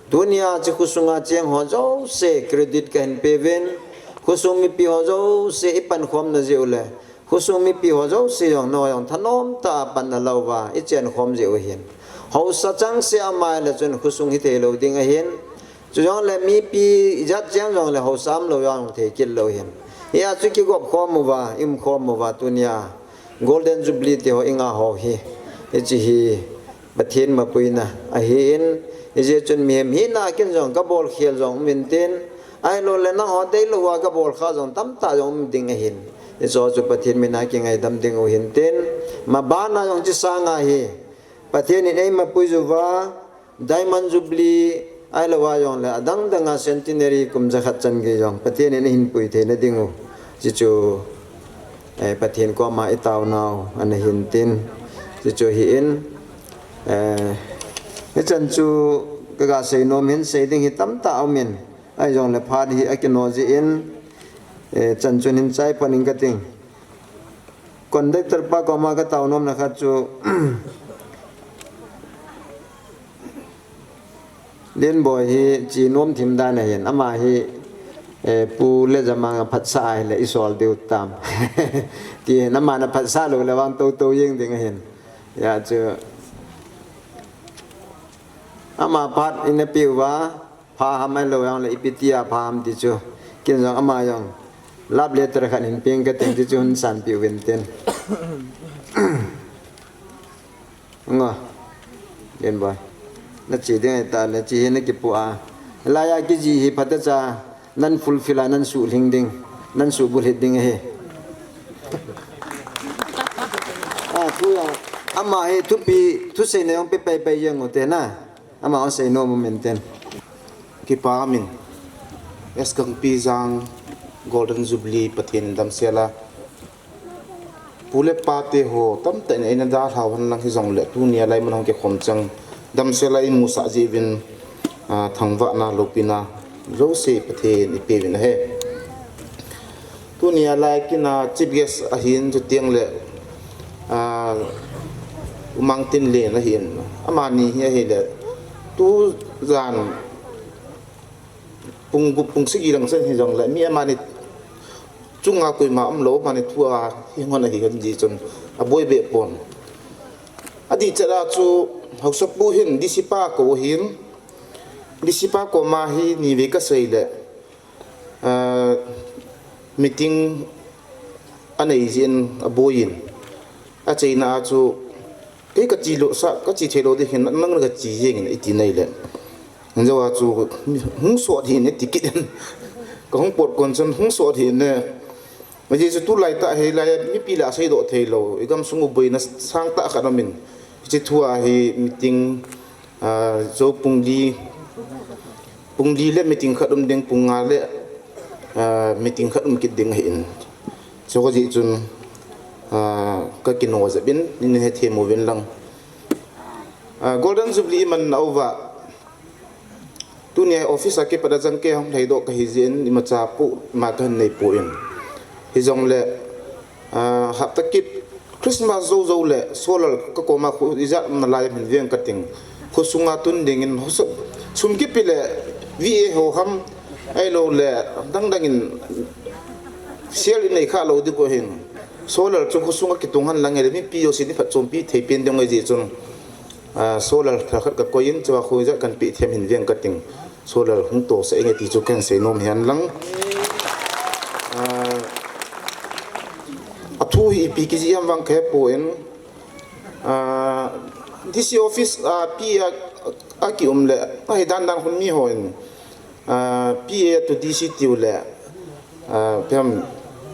tunia hiche khosunga cheng ho jouse credit kahin peuvin, khosung mipi ho jouse ipankhomna jeh u le, khosung mipi ho jouse jong, nangho jong thanom tah a pan nalah uva ichenkhom jeh u hin, haosa changseh a ama hile chun khosung hithei lou ding ahin. Chujongle mipi ijat cheng jongle haosa umlou jong thei kit lou hin. Hia chu kigop khom uva, ium khom uva tunia Golden Jubilee teho inga ho hi, hiche hi Pathen mapuina ahin, hijeh chun mihem hina a ken jong kabol khel jong um intin, ahiloule nangho deilou a kabol kha jong tamtah jong um ding ahin, hicheho chu Pathen mina kingaidam ding u hintin, mabana jong hiche sanga hi Pathen in eimapui uva, Diamond Jubilee, ahilouva jongle adang danga Centenary kum jakhat chan gei jong Pathen in eihin pui theina ding u, hiche chu, eh, Pathen koma itaonau ana hintin, hiche chu hi in, eh, hichan chu kaga seinom hin sei ding hi tamtah aumin, ahijongle phat hi akino jeh in, eh, chan chun hin chai phat ing kating. Conductor pa koma kataonomna khat chu, Lenboi hi chenom thim dan ahin, ama hi, eh, Pu Lejamang a phatsah ahile isol diu tam, tin, ama na phatsah loule vang toutou jeng ding ahin. Hia chu, ama phat ina peuva, pha ham ahilou jongle ipi tia pha ham ti chu, ken jong ama jong love letter khat hin peng kating, ti chu hin sanpeh uvin tin. Ngo, Lenboi, nache ding ahitah le che hi nakipu a, hilaiya kijih hi phatecha nan fulfill a, nan suhlhing ding, nan suhbulhit ding ahi. A, thu jong, ama hi thupi, thuseina jong pe paipai jeng ute na, ama jong seinom um intin. Kipa umin, S Kangpijang Golden Jubilee Pathen in damsel a, pu le pa teho tamtah in eina dalhau henlang hijongle, tunia laimun hung kikhom chang, damsel a imusah jeh uvin, a, thangvahna loupina jouse Pathen in eipeuvin ahi. Tunia lai kin a chief guest ahin, chuteng le, a, U Mangtinlen ahin, amani hi ahile, tujan pung gup pung sagi lang chan hijongle, mi amani chunga koima umlou, amani thu a hi ngon ahi hen jeh chun aboi beh pon. Adih chet a chu haosapu hin D C pa kou ahin, D C pa koma hi nivei kasei le, ah, meeting anei jeh in aboiyin, acheina a chu, kei kache lou sa, kache thei lou ding hin, nang, nang kache jeng in iti nai le, hinjou a chu hung sot hih in iti kit in, kahung pot kon chun hung sot hih in, ajeh chu tulai tah hilai a mipi lah a seidoh thei lou, igamsung u boina sangtah khat aumin, hiche thu a hi meeting, ah, jou pung li, pung li le meeting khat um ding, pung nga le, ah, meeting khat um kit ding ahin. Chuche jeh chun, ah, kakino jep in, nei hethem uvin lang. Ah, Golden Jubilee iman nauva, tunia office a kipat a chang kei hung lhaidoh kahi jeh in, imacha pu ma kahin nei poi. Hijongle, ah, hapta kit Christmas jou jou le, Solal kakoma khu ijat umna lai a hin veng kating. Khosunga tun dingin, sum kipe le, V A ho ham, ahiloule, dang dangin, sel inei kha lou ding u ahin. Solal chu khosunga kitung henlang hile, mipi jouse in iphatchompi thei pen ding u ahi jeh chun, ah, Solal thal khat kakoi in, chua khu ijat kahin pe them hin veng kating. Solal hung tosah inge ti chu kahin seinom hen lang. Ah, Ipi kijih ham vang kahepon, ah, D C office, ah, P A a, akium le, ahi dan dan khun mi hon, ah, P A to D C tiu le, ah, pem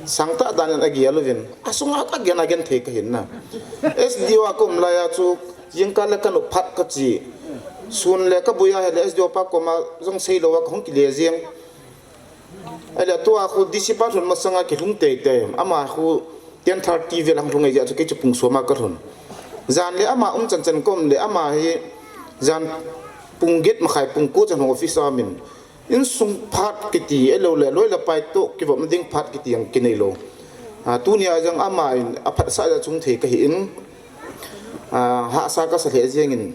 sangtah dan in agel uvin. Asunga agen agen thei kahin na. S D O a kaum laiya chu, jingkah le kanop phat kachi. Sun le kaboi a hile S D O pa koma jong seilou a kahung kile jeng. Ahile tua khu D C pa lhun masanga kilhung teitei. Ama khu ten thirty vel a hung lhung ahi jeh chu kei chu pung som a kalhun. Jan le ama um chan chan kaum le ama hi jan pung get makhai pung ko chan hung office a min. Insung phat kiti ahilou le loi le pai toh kivop ding phat kiti jong kinei lou. Ah, tunia jong ama in aphatsah jeh a chung thei kahi in. Ah, hahsa kasa lheh jeng in.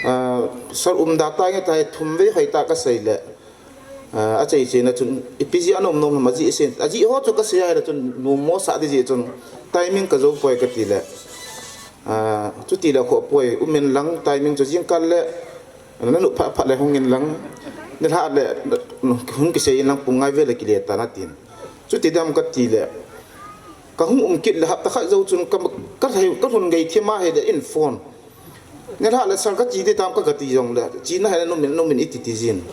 Ah, sir um da ta nge ta hi thum vei hoi ta kasei le. Ah, achei chei na chun, ipi jeh a nom nom ham ajih sei, ajih ho chu kasei a hile chun, nom mo sah ding jeh chun, timing kajou poi kati le. Ah, chuti le khoh poi, um in lang, timing chu jingkah le, nanop phat phat le hung in lang, nilhah le, hung kisei in lang, pung ngai vel le kile tan atin. Chuti dam kati le, kahung um kit le hapta khat jou chun, ka, ka, kalhun gei thim a hile in phone. Nilhah le sir kache ding tam ka, kati jong le, chena hile nom in, nom in iti ti jin.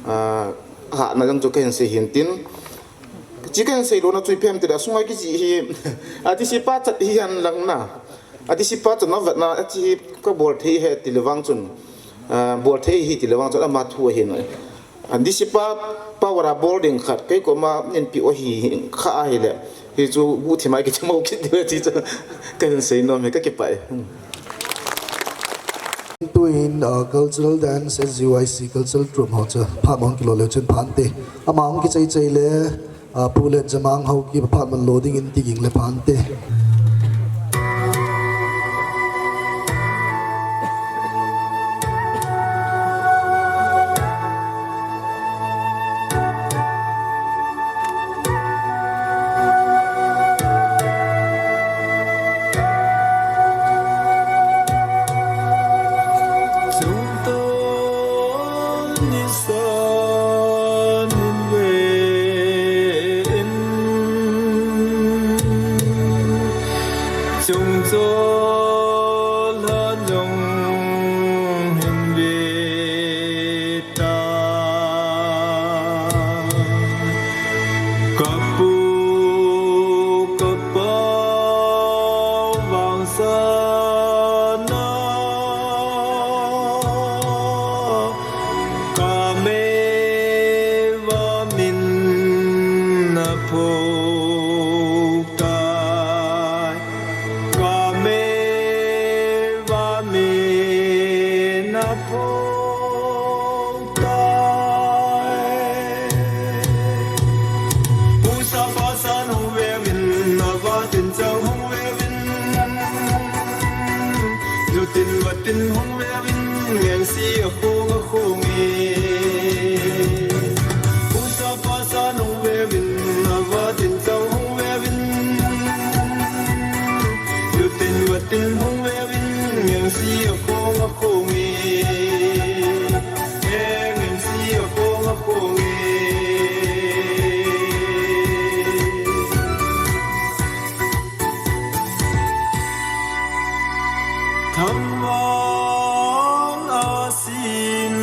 Ah, hahna jong chu kahin sei hin tin. Chi kahin sei louna chu ipi ham tile, asunga kijih hi, a D C pa chat hi hen lang na. A D C pa chat na vet na, achi hi kabol thei hi tile vang chun. Ah, bol thei hi tile vang chun, ama thu ahin. A D C pa, power a bol ding khat, kei koma nin pi o hi, kha ahile. Hi chu bu thi mai kiti mo kiti le ti chu. Kahin sei nom hi kakipah e. Hmm. Tuin, uh, cultural dance, S G Y C cultural troupe ho chu phat mong kilo le chun phante. Ama hung kichai chai le, uh, Pu Lenjamang Haokip phat man lo ding in ti ging le phante. Chung chol han jong hin ve ta. Ka pu ka pa vangsa na, ka mei va min na phu tai. Ka mei va min na phu tai. Pu sa pa sa hung ve vin, na va tin chang hung ve vin. Lu tin va tin hung ve vin, ngeng si a khong a khong e. Pu sa pa sa hung ve vin, na va tin chang hung ve vin. Lu tin va tin hung ve vin, ngeng si a khong a khong e. Ngeng si a khong a khong e. Tham vang a sin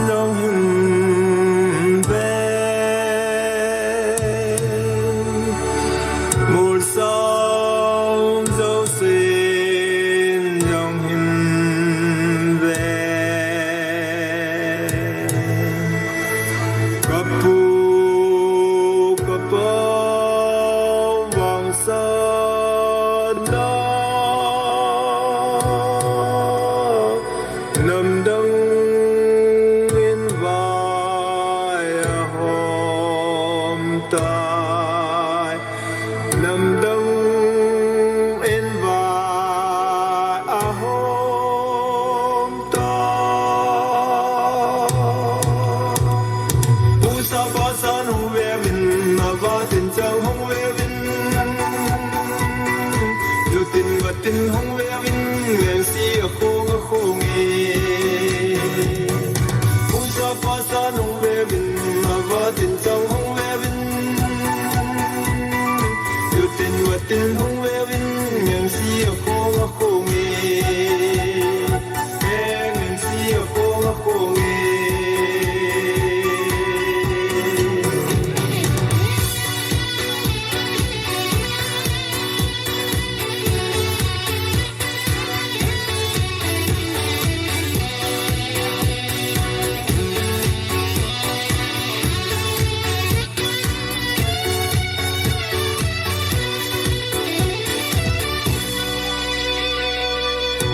jong hin ve, mol sang jong sin jong hin ve. Ka pu ka pa vangsa na, namdang in vai a hom tai. Namdang in vai a hom tai. Pu sa pa sa hung ve vin, na va tin chang hung ve vin. Lu tin va tin hung ve vin, ngeng si a khong a khong e. Pu sa pa sa hung ve vin, na va tin chang hung ve vin. Lu tin va Hung veuvin, ngengsi a khong a khong e. Ngengsi a khong a khong e.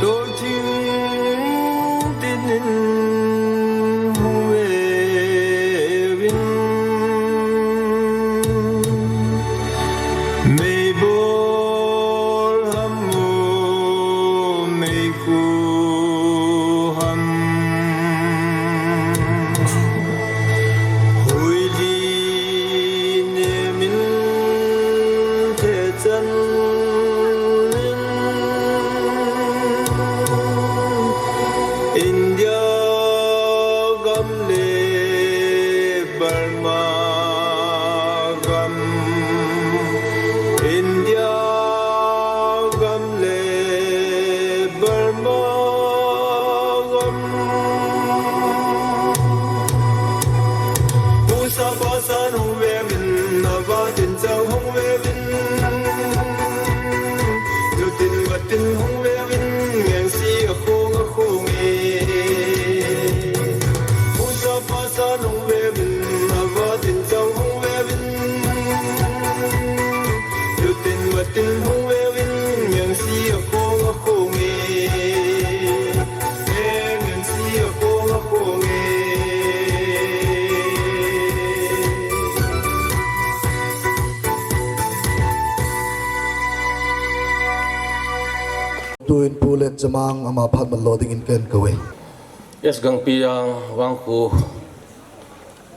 Toiching tinin hung veuvin, meibol ham o, meikhu ham. Huili nemin thechan in, India gam le Burma gam, India gam le Burma gam. Pusa pasan hung veuvin, nava tin chau hung veuvin. Lutin vatin hung veuvin, ngengsi a khong a khong e. Pusa pasan hung veuvin, nava tin chau hung veuvin. Lutin vatin hung veuvin, ngengsi a khong a khong e. Ngengsi a khong a khong e. Tuin Pu Lenchemang ama phat mat lo dingin ken kau e. Yes, Gangpijang vangkho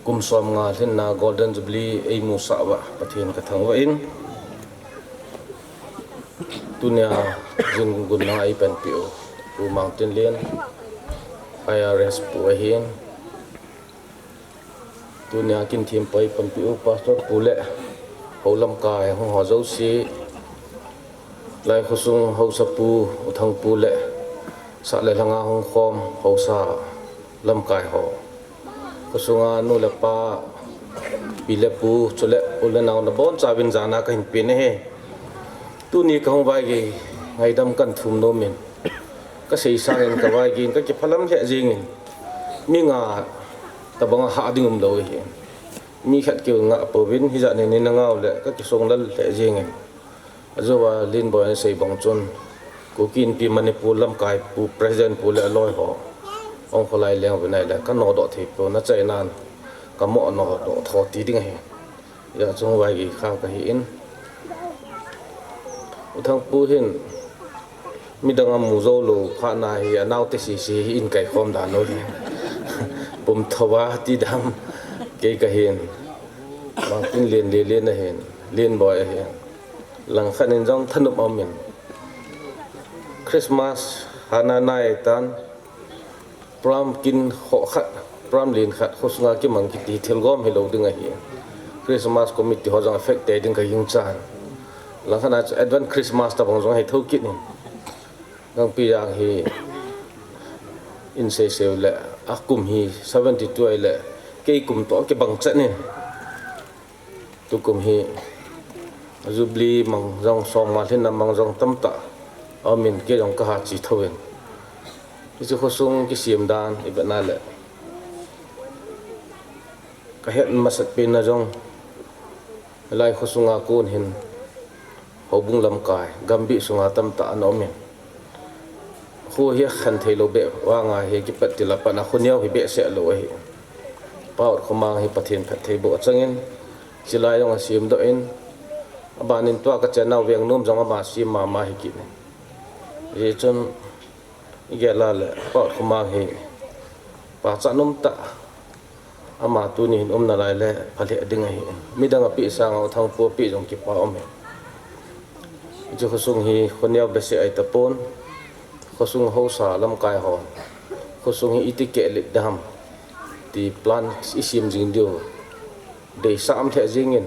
kum somnga lhinna Golden Jubilee eimusah uva Pathen kathangvah in, tunia jinggunna eipanpi u Pu Mangtinlen, I R S pu ahin, tunia kin thempu eipanpi u Pastor pu le hou lamkai hung ho jouse, Lai khosung haosapu U Thangpu le sah le lhanga hung khom haosa lamkai ho, khosunga nu le pa, pi le pu, chule u le nao nabonchauvin jana kahin pen ahi. Tuni kahung vaigei ngaidam kahin thum nomin, kasei sangin kavaigei in kakiphalam lheh jengin, mi nga tobanga hah ding umlou ahi. Mi khat keu ngah pouvin hijat nin nangau le kakisonglal lheh jengin. Ajouva Lenboi in asei bang chun, Kuki Inpi Manipur lamkai pu, president pu le aloi ho, hung kholai leng uvin ahile kanodoh thei pon, achainan kamoh nodoh tho ti ding ahi. Hijeh chun vaigei kha kahin, U Thangpu hin midang amu joulou phatna hi anaote sese hi in kaikhom dan u hi. Pumthouva ti dam, kei kahin, Mangtinlen, Lelen ahin, Lenboi ahin, langkhat in jong thanop aumin, Christmas hana nai tan, program kin khoh khat, program len khat khosunga kimang kiti thilgom hilou ding ahi. Christmas committee ho jong affect tei ding kaginchan, langkhat a chu Advance Christmas tobang jong hithou kit in, Gangpijang hi in seisei u le, akum hi seventy two ahile kei kum toh kibang chet in, tukum hi Jubilee mang jong, somnga lhinna mang jong tamtah aumin, kei jong kaha che thouvin, hiche khosung kisem dan ivetna le kahet masat penna jong, lai khosunga kon hin houbung lamkai gambih sunga tamtah ana umin, kho hi akhen theilou beh vanga hi kipat til a pat a khoneo hi behseh lou ahi. Pa Utkhommang hi Pathen phattheiboh changin, chulai jong asemdoh in, abanin tua kachennau Vengnom jong ama sem mama hi kit in, hijeh chun igel a le Pa Utkhommang hi pachat umtah, ama tuni hin um nalai le phalheh ding ahi. Midang apeh sanga U Thangpu apeh jong kipa um ahi. Hiche khosung hi khoneo behseh ahitapon, khosung haosa lamkai hon khosung hi iti kehlet ding ham ti plan isem jing diu deisah um lheh jengin,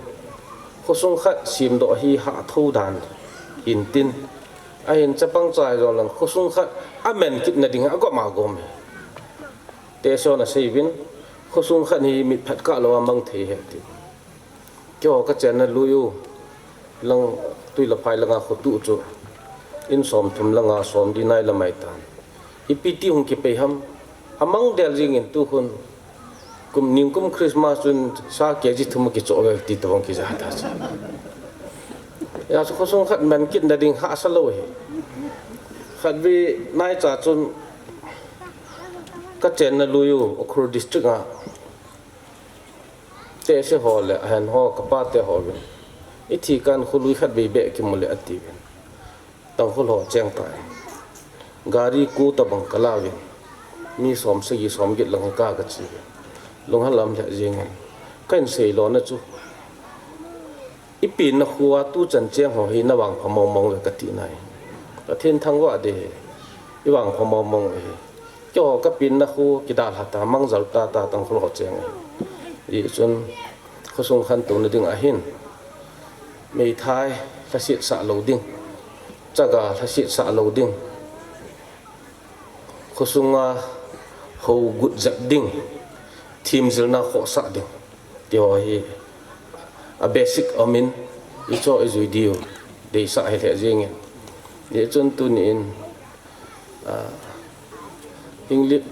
khosung khat semdoh hi hahthou dan, Hintin, ahin chapang chai jong lang khosung khat amen kit nading a gom a gom hi. Teso na seivin, khosung khat hi mitphat kah lou a mang thei hi ti. Keiho kachenna lui u, lang tui le phai langa khotuh chu, in somthum langa somli nai lamai tan. Ipi ti hung kipei ham, amang del jingin tukhun, kum ningkum Christmas chun sa K G thum kichoh ve ti tobang kija ta chu. Hijeh chun khosung khat man kit nading hahsa lou hi. Khatvei naicha chun kachenna lui u, Ukhrul District a Tehse ho le ahen ho, kapa te hovin, ithi kan kholui khatvei beh kimu le atiuvin. Tangkhul ho cheng tai. Gari ko tobang kalauvin. Mi som sagi som get lang hi ka kachi uvin. Lunghel um lheh jengin. Kahin seilona chu, ipenna khoa tuchan cheng ho hi navangpha mong mong uve kati nai. Pathen thangvah ding hi. Ivangpha mong mong uve. Keiho kapenna kho kidalha ta, mangjal tata Tangkhul ho cheng hi. Hijehchun khosung khantouna ding ahin, meithai lhasetsah lou ding, chaga lhasetsah lou ding, khosunga hou gut jep ding, themjilna khohsah ding, tiho hi a basic umin icho ijui diu deisah hilheh jengin. Hijehchun tuni in, ah, Henglep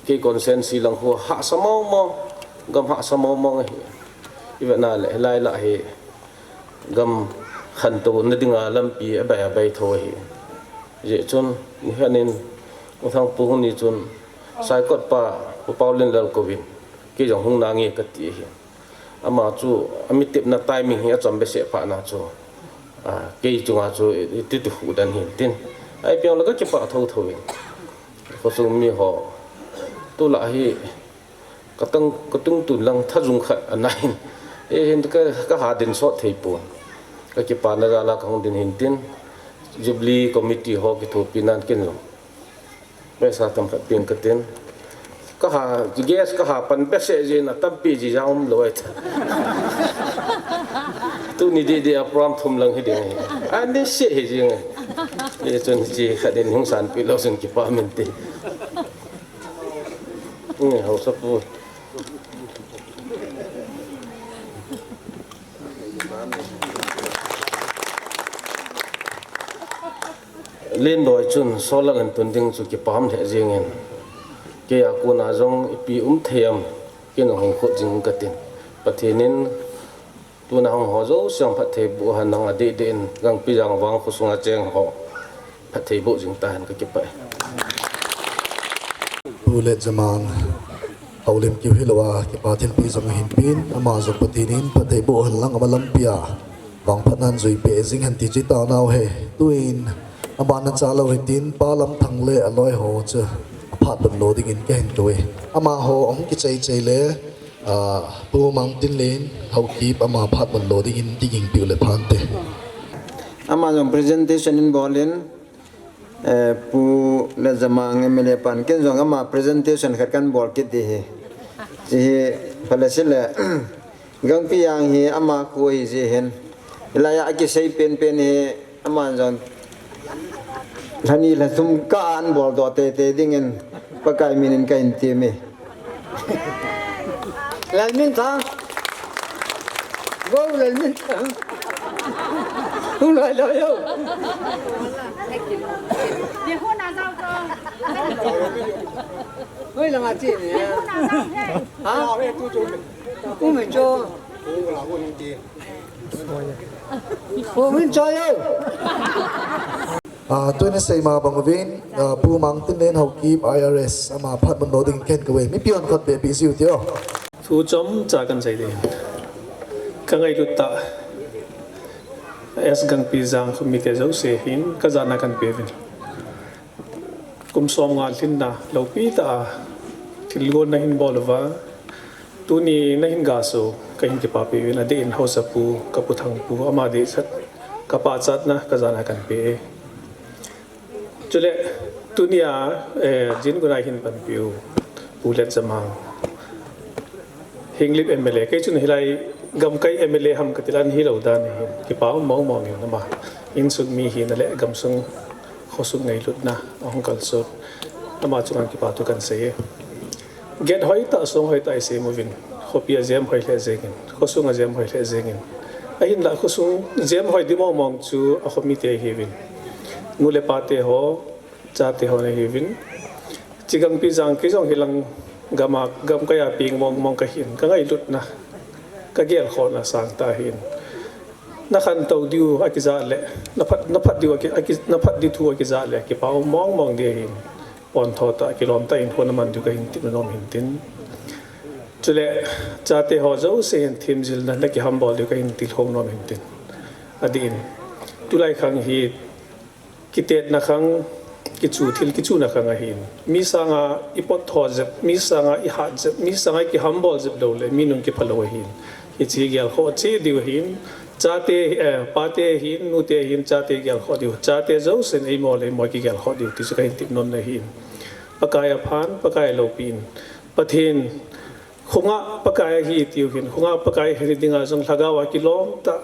kei constituency lang khu hahsa mong mong, gam hahsa mong mong ahi. Ivetna le hilai lah hi gam khantouna dinga lampi abai abai tho ahi. Hijehchun nikhat in U Thangpu hung ni chun Saikot pa Pu Paolenlal kouvin, kei jong hung nange kati ahi. Ama chu amitepna timing hi achom behseh phatna chu, ah, kei chunga chu iti ti khu dan hintin. Ahi peng le kakipah thotho in. Khosung miho, tulai hi katang, katungtun lang thajung khat anai in. Eihin ka, kaha din sot thei pon. Kakipana jal a kahung din hintin. Jubilee Committee ho kithopi nan ken jong paisa themkhat peng katin. Kaha, gas kaha pan behseh jin atampi ji jong umlou ahi. Tuni didi a program thum lang hiding ahi. Ani seh hi jing ahi. Hijeh chun hiche khat in hung sanpeh lou chun kipah min ti. Ni haosapu. Lendoi chun solar an tun ding chu kipah lheh jengin. Keia kona jong ipi um thei am, ken hung khut jing katin. Pathen in tuna hung ho jouse phatthei boh hen lang adeh deh in Gangpijang vang khosunga cheng ho phatthei boh jing tahen kakipah e. Pu Letjamang, houlim kiu hilou a, kipa thilpeh jong ahin pen, ama jong Pathen in phatthei boh hen lang ama lampi a vangphatnan jui peh jing hen ti chu itaonau ahi. Tuin, abana chalou hitin, Pa Lamthang le aloi ho chu aphat mun lo dingin kahin kou e. Amaho ahung kichai chai le, ah, Pu Mangtinlen Haokip ama phat mun lo dingin kigingpeh u le phante. Ama jong presentation in bol in, Eh, Pu Letjamang M L A pan, ken jong ama presentation khat kan bol kit ding ahi. Hiche hi, phalei sile, Gangpijang hi ama kho ahi jeh hin. Hilai a akisei penpen hi, aman jong lha ni lha thum kah a ahin boldoh teitei dingin, Pakai min in kahin tem e. Lalminthang. Go Lalminthang. Hung lai lai yo. Hoi langa che ni. Ha? Ku min cho. Ku min cho yo. Ah, tuin isei ma bang uvin, ah, Pu Mangtinlen Haokip I R S ama phat mun lo dingin kahin kou e. Mipi hon khat beh beh jiu tio. Thu chomcha kan sei ding. Ka ngailut tah S Gangpijang khomite jouse hin ka jana kan pe uvin. Kum somnga lhinna loupi tah a thilgon nahin bol uva, tuni nahin gaso kahin kipapi uvin, adeh in haosapu, ka Pu Thangpu, ama dehset, ka pachatna ka jana kan pe e. Chule, tunia, eh, jin guna hin panpiu Pu Letjamang, Henglep M L A, kei chun hilai gamkai M L A ham kati le ahin hilou dan ahin, kipa um mong mong in ama. Insung mi hina le gamsung khosung ngailutna ahung kalson, ama chunga kipa thu kahin sei e. Gate hoitah, song hoitah isem uvin, khopi ajem hoi lheh jengin, khosung ajem hoi lheh jengin. Ahinlah khosung jem hoi ding mong mong chu akhomite ahiuvin, nu le pate ho, chate ho ana hiuvin. Chigangpi jang kei jong hilang gam a, gamkai a peng mong mong kahin, kangailutna, kagelkhohna sangtah ahin. Nakhantou diu akijah le, naphat, naphat diu aki, aki, naphat diu thu akijah le kipa um mong mong ding ahin, pontho tah, kilom tah in hung naman diu kahin tepna nom hintin. Chule chate ho jouse hin themjilna nakihambol diu kahin tilkhou nom hintin. Adih in, tulai khang hi kitetna khang, kichu, thil kichuna khang ahin. Mi sanga ipot tho jep, mi sanga ihat jep, mi sanga ikihambol jep loule mi nung kipha lou ahin. Hiche gelkhoh cheh diu ahin. Chate, eh, pate ahin, nute ahin, chate gelkhoh diu, chate jousen eimo le eimo kigelkhoh diu ti chu kahin tep nomna ahin. Pakai aphan, Pakai aloupin, Pathen khonga Pakai ahi tiu hin, khonga Pakai hina dinga jong lhagao a kilom tah,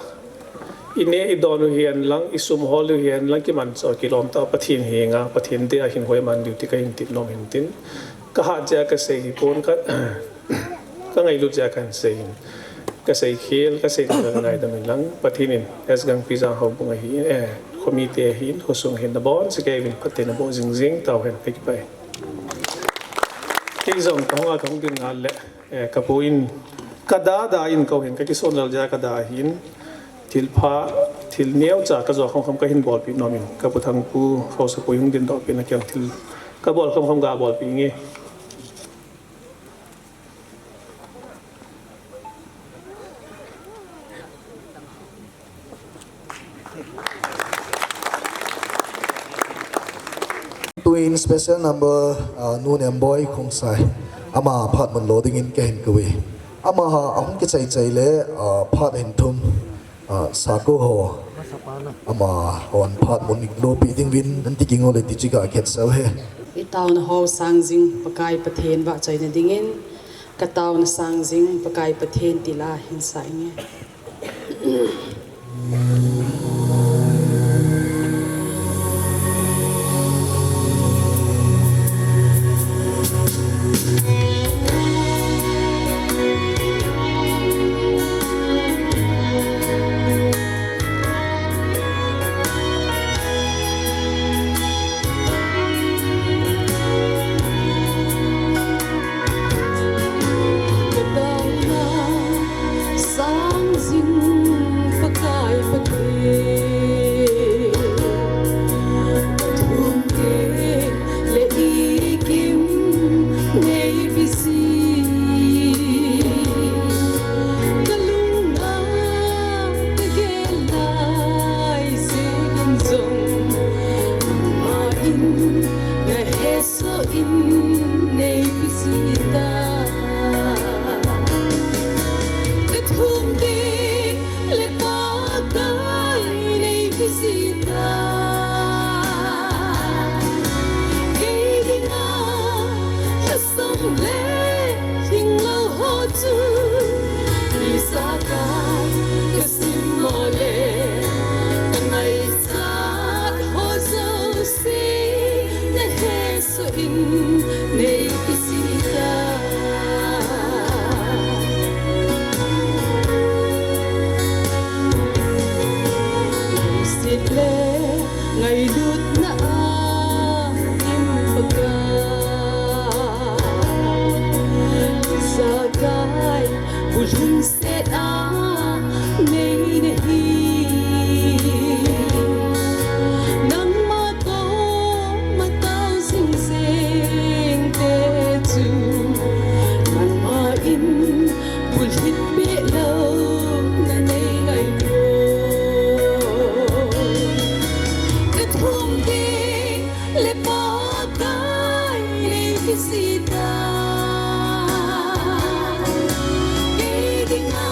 ineh idon u hihen lang, isum hol u hihen lang, kimanchah kilom tah Pathen henga, Pathen deha hin hoiman diu ti kahin tep nom hintin. Kahat jeh a kasei hipon, ka, kangailut jeh a kahin sei hin. Kasei khel, kasei khel kangaidam in lang, Pathen in S. Gangpijang houbung ahin, eh, khomite ahin, khosung ahin, nabonchauvin phatthei naboh jing jing tauhen, kakipah e. Kei jong kahung a kahung ding ngal le, eh, kapu in, kada da in kou hin, kakisonlel jeh a kada hin, thilpha, thil neocha kajo kham kham kahin bolpeh nom in, kapu Thangpu, Haosapu hung dindoh peh na keng thil kabol kham kham kabolpeh inge. Tuin special number, ah, Nu Nemboi Khongsai. Ama phat mun lo dingin kahin kou e. Ama ha ahung kichai chai le, ah, phat hin thum, ah, sakou ho, ama hon phat mun lopi dingin, nanti kingo le ti chu kakhetsah e. Itaona ho sang jing Pakai Pathen vahchoina dingin, kataona sang jing Pakai Pathen tila hin sa inge. Kataona sang jing Pakai Pathen, kathum teng le ikim neipe jin, kalunga kagel lai jeh in jong, ama in nahe soh in neipe jita. Kathum teng le Pakai neipe jita. Kei dinga kasam le ding lou ho chu, ijakai kasim mo le, kangaichat ho jouse nahe soh in neipe jita. Lungset le ngailutna a im Pakai, ijakai bulhingset a nei nahi. Nangma koma tao jing jing te chu, nangma in bulhit peh louna nei ngaito. Kathum teng le Pakai neipe jita. Kei dinga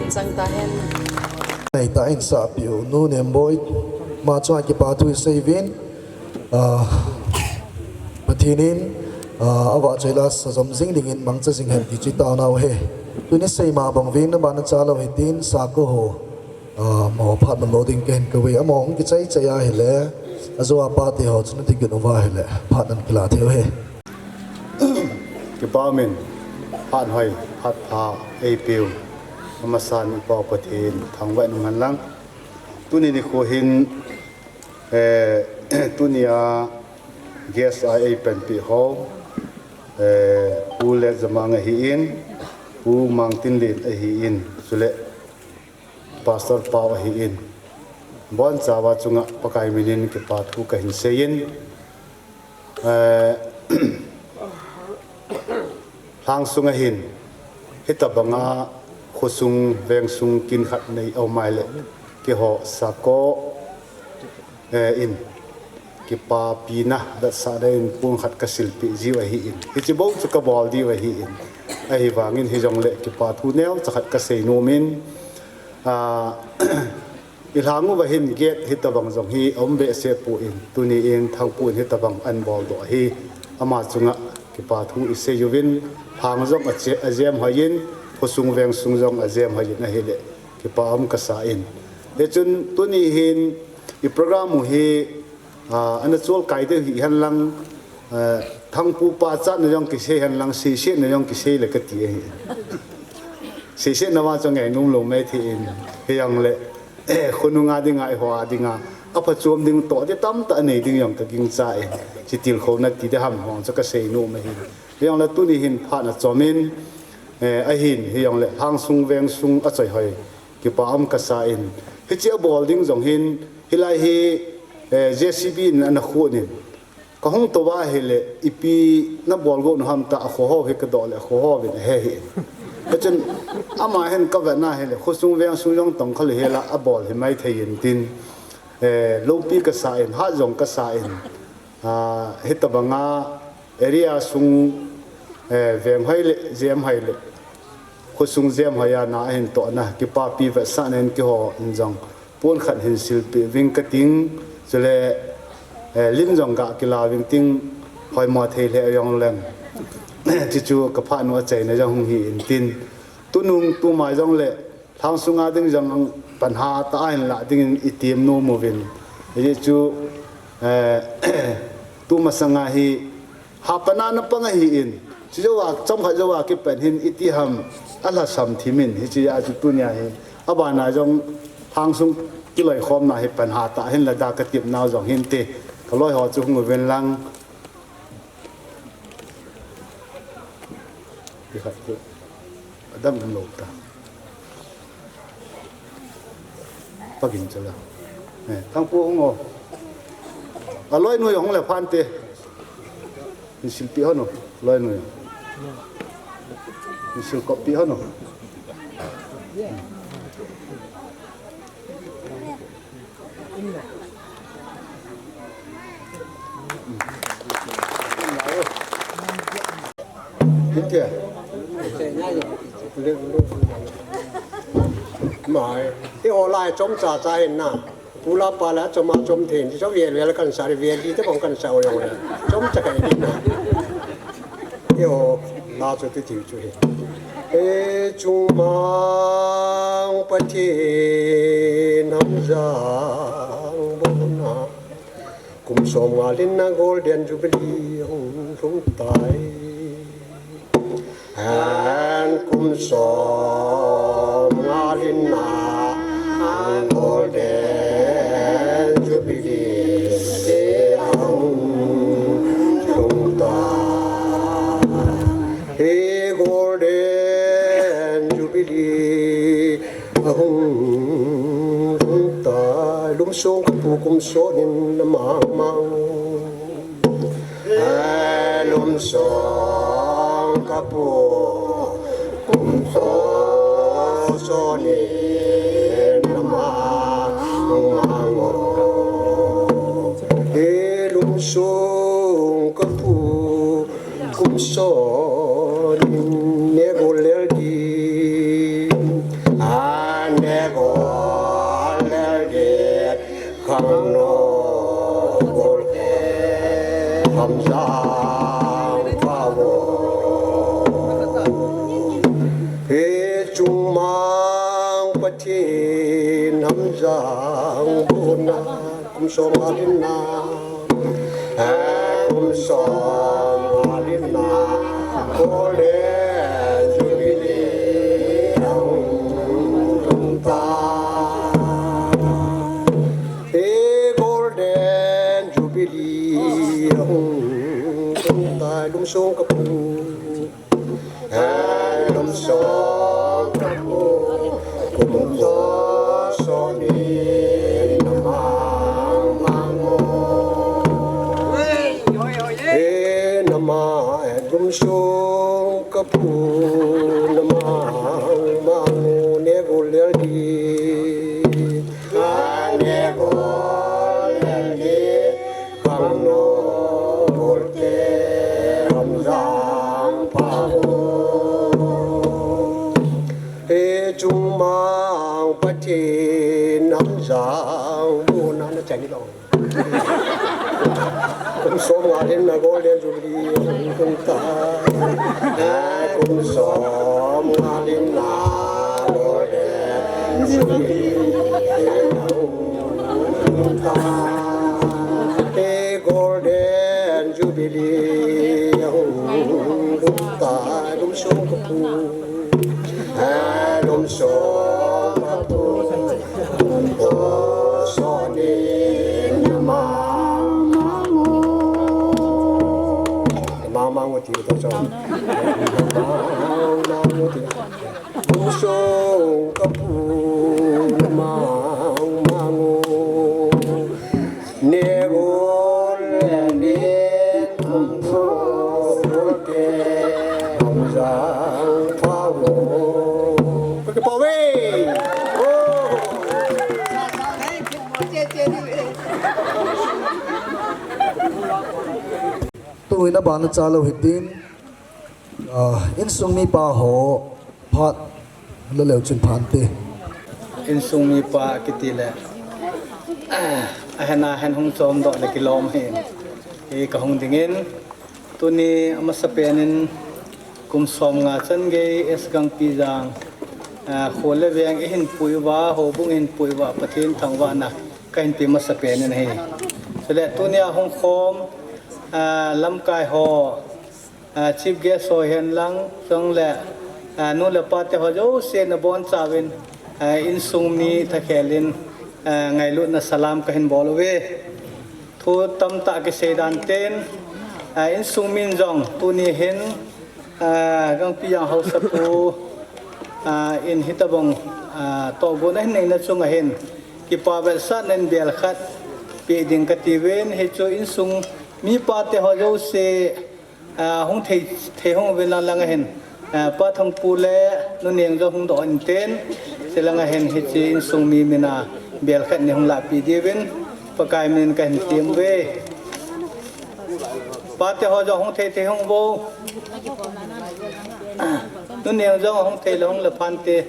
Chang ta hen. Nei ta in sa piu nu nem boi. Ma chua kipa thu sei vin. Ah, Pathen in, ah, ava choi la sa zom zing ding in mangcha zing hen ti chi ta nau he. Tuni sei ma bang vin na ba na cha lo he tin sa ko ho. Ah, mo phat man lo ding ken ka ve. Amo hung ki chai chai a he le. Azo a pa te ho chun ti kin uva he le. Phat nan kila theu he. Kipa min, phat hoi, phat pha, ei piu. Amasan i pa Pathen, thangvah in um hen lang. Tuni nikho hin, eh, tuni a guest a ei panpi ho, eh, Pu Let Zamang ahi in, Pu Mangtinlen ahi in, chule Pastor Pau ahi in. Bon chauva chunga Pakai min in kipa thu ka hin sei in, eh, Lhang sunga hin, hitabanga khosung, vengsung kin khat nei a um ai le, kiho sako, eh, in, kipapina, vetsahna in pon khat ka silpeh jiu ahi in. Hichi bou chu ka bol diu ahi in. Ahivangin hijongle kipa thu neocha khat ka sei nom in, ah, I lhang uva hin gate hitabang jong hi a um behseh poi, tuni in Thangpu in hitabang ahin bol doh ahi, ama chunga kipa thu i sei uvin, lhang jong a che-, a jem hoi in, khosung vengsung jong a jem hoi in ahile, kipa um ka sa in. Hichun tuni hin i program u hi, ah, ana chol kai deu hi hen lang, ah, Thangpu pa chatna jong kisei hen lang, seisetna jong kisei le ka ti ahi. Seisetna vang chu ngainom lou mai thei in, hijongle, eh, khonunga dinga, eiho a dinga, aphachom ding toh ding tamtah anei ding jong ka gingcha in, chi tilkhouna ti ding ham hong chu ka sei nom ahi. Hijongle tuni hin phat na chom in, eh, ahin, hijongle lhang sung vengsung a choi hoi, kipa um ka sa in, hichi a bol ding jong hin, hilai hi, eh, J C B in ana khut in, ka hung tou va ahile, ipi na bol go nu ham tia, a kho ho hi ka doh le, a kho ho vin a he hi. Hichun, ama hin ka vet na ahile, khosung vengsung jong tong kha le hela, a bol hi mai thei in tin, eh, loupi ka sa in, hat jong ka sa in, ah, hitabanga area sung, eh, veng hoi le, jem hoi le, khosung jem hoi a na ahin tohna, kipapi vetsahna in keiho in jong pon khat hin silpeh ving ka ting, chule, eh, lim jong ga kila ving ting, hoimo thei le jong leng. Chuchu ka phat nu a chaina jong hung hi in tin. Tunung tumai jongle, lhang sunga ding jong pan hatah a hin la ding in i tem nom uvin. Hichu, eh, tumasanga hi, Hapan a na pang ahi in, chujouva, chomkhat jouva kipan hin iti ham, a lhasam thim in, hichea chu tunia hi, abana jong lhang sung kiloikhomna hi pan hatah hin la da ka tepnau jong hinte, ka loi ho chu hung uvin lang. Ti khat chu. Adam um lou ta. Pagin chala. Eh, Thangpu hung o. A loinu hung le phante. Min silpeh hon o. Loinu. Min silkoppi hon o. Hitia. Mai. Eiho lai chomcha cha hin na. Pu le pa la chom a chom thei. Chu vel vel kan sa ri vel di te bang kan sa o jong le. Chomcha kai di na. Eiho la chu ti ti chu hi. E chungmang Pathen ham jang bona. Kum som nga lhinna Golden Jubilee hung lhung tai. Hen kum som nga lhinna Golden Jubilee hung lhung tai. Hi Golden Jubilee ahung lhung tai, lumsong ka pu kum sonin na mang mang. Ai, lumsong ka pu kum sonin na mang mang. Ai, lumsong ka pu Kum sonin ne gol lel di. A Pathen Hamjang Bona kum som nga lhinna, eh, kum som nga lhinna, Golden Jubilee ahung tung tai. Eh, Golden Jubilee ahung tung tai, lungsong kapu. Lungsong kapu, kum toh sonin namang mang o. Eh, namang, eh, lungsong kapu, namang mang o, ne gol lel di. Ane gol lel di, kangno golte Hamjang pha o. E chungmang Pathen Hamjang Bona na chani lo. Kum som nga lhinna Golden Jubilee ahung tung tai. Kum som nga lhinna Golden Jubilee ahung tung tai. Golden Jubilee ahung tung tai, lungsong kapu. Lungsong kapu, kum toh sonin namang mang o. Namang mang o ti toh chom. Namang mang o ti. Lungsong kapu, namang mang o. Ne gol lel di, kum toh sonin namang mang o. Kaki pau ve. Oh. Tuin abana cha lou hitin, ah, insung mipa ho phat la leu chun phante. Insung mipa kiti le, ah, ahen ahen hung chom doh le kilom hi. I kahung dingin, tuni amasapen in kum som nga chan gei S Gangpijang, ah, kho le veng ihin pui uva, houbung ihin pui uva, Pathen thangvahna kahin pe masapen in ahi. Chule tunia hung khom, ah, lamkai ho, ah, chief guest ho hihen lang, chule, ah, nu le pa te ho jouse nabonchauvin, ah, insung mi thakhel in, ah, ngailutna salam kahin bol uve. Thu tamtah kisei dan ten, ah, insung min jong tuni hin, ah, Gangpijang Haosapu, ah, in hitobang, ah, tohgon ahin neina chunga hin kipa vetsahna in bel khat pe ding kati uvin, hichu insung mipa te ho jouse, ah, hung thei, thei hung uvin lang lang ahin, ah, Pa Thangpu le Nu Neng jong hung doh in ten, chulanga hin hiche insung mi mina bel khat ni hung lahpi diuvin Pakai min kahin tem uve. Pa te ho jong hung thei thei hung uvo. Nu Neng jong hung thei le hung le phante.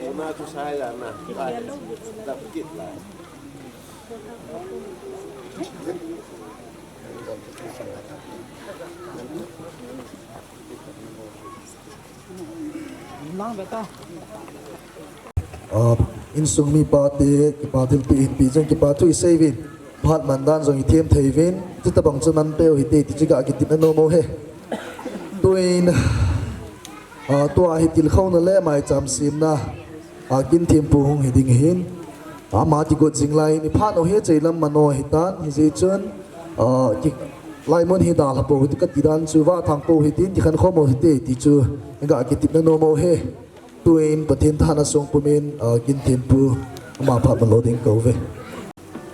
Ah, insung mipa te, kipa thilpeh hinpeh jeng, kipa thu isei uvin, phat man dan jong ithem thei uvin, chuti bang chu man peu hite, ti chu ga kitepna nom u ahi. Tuin, ah, tua hi tilkhouna le maicham semna, ah, Kinthempu hung hi ding ahin. Ama kigot jing lai in, iphat u hi cheilam man u ahitan, hijeh chun, ah, ki, lai mun hi dalha pou hite kati dan chu, vah thang pou hitin, kikhen khom u hite, ti chu, ga kitepna nom u ahi. Tuin Pathen thahatna song pumin, ah, Kinthempu, ama phat man lo ding kou ve.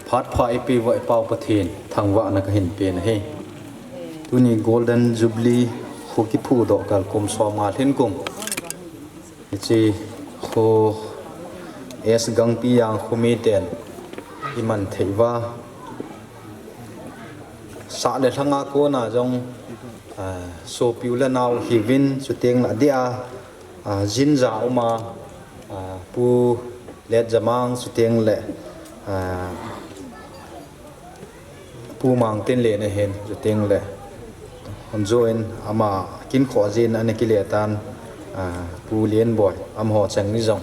Phat pha eipeh uva i Pau Pathen thangvahna kahin pen ahi. Tuni Golden Jubilee kho kiphudoh kal kum som nga lhin kum. Hiche kho S Gangpijang kho miten iman thei uva, sah le lhanga kona jong, ah, sopi u le nao hiuvin, chuteng le adeh a, ah, jinja uma, ah, Pu Letjamang chuteng le, ah, Pu Mangtinlen ahin, chuteng le hon join ama kinkhoh jin ana kile tan, ah, Pu Lenboi, amaho cheng ni jong,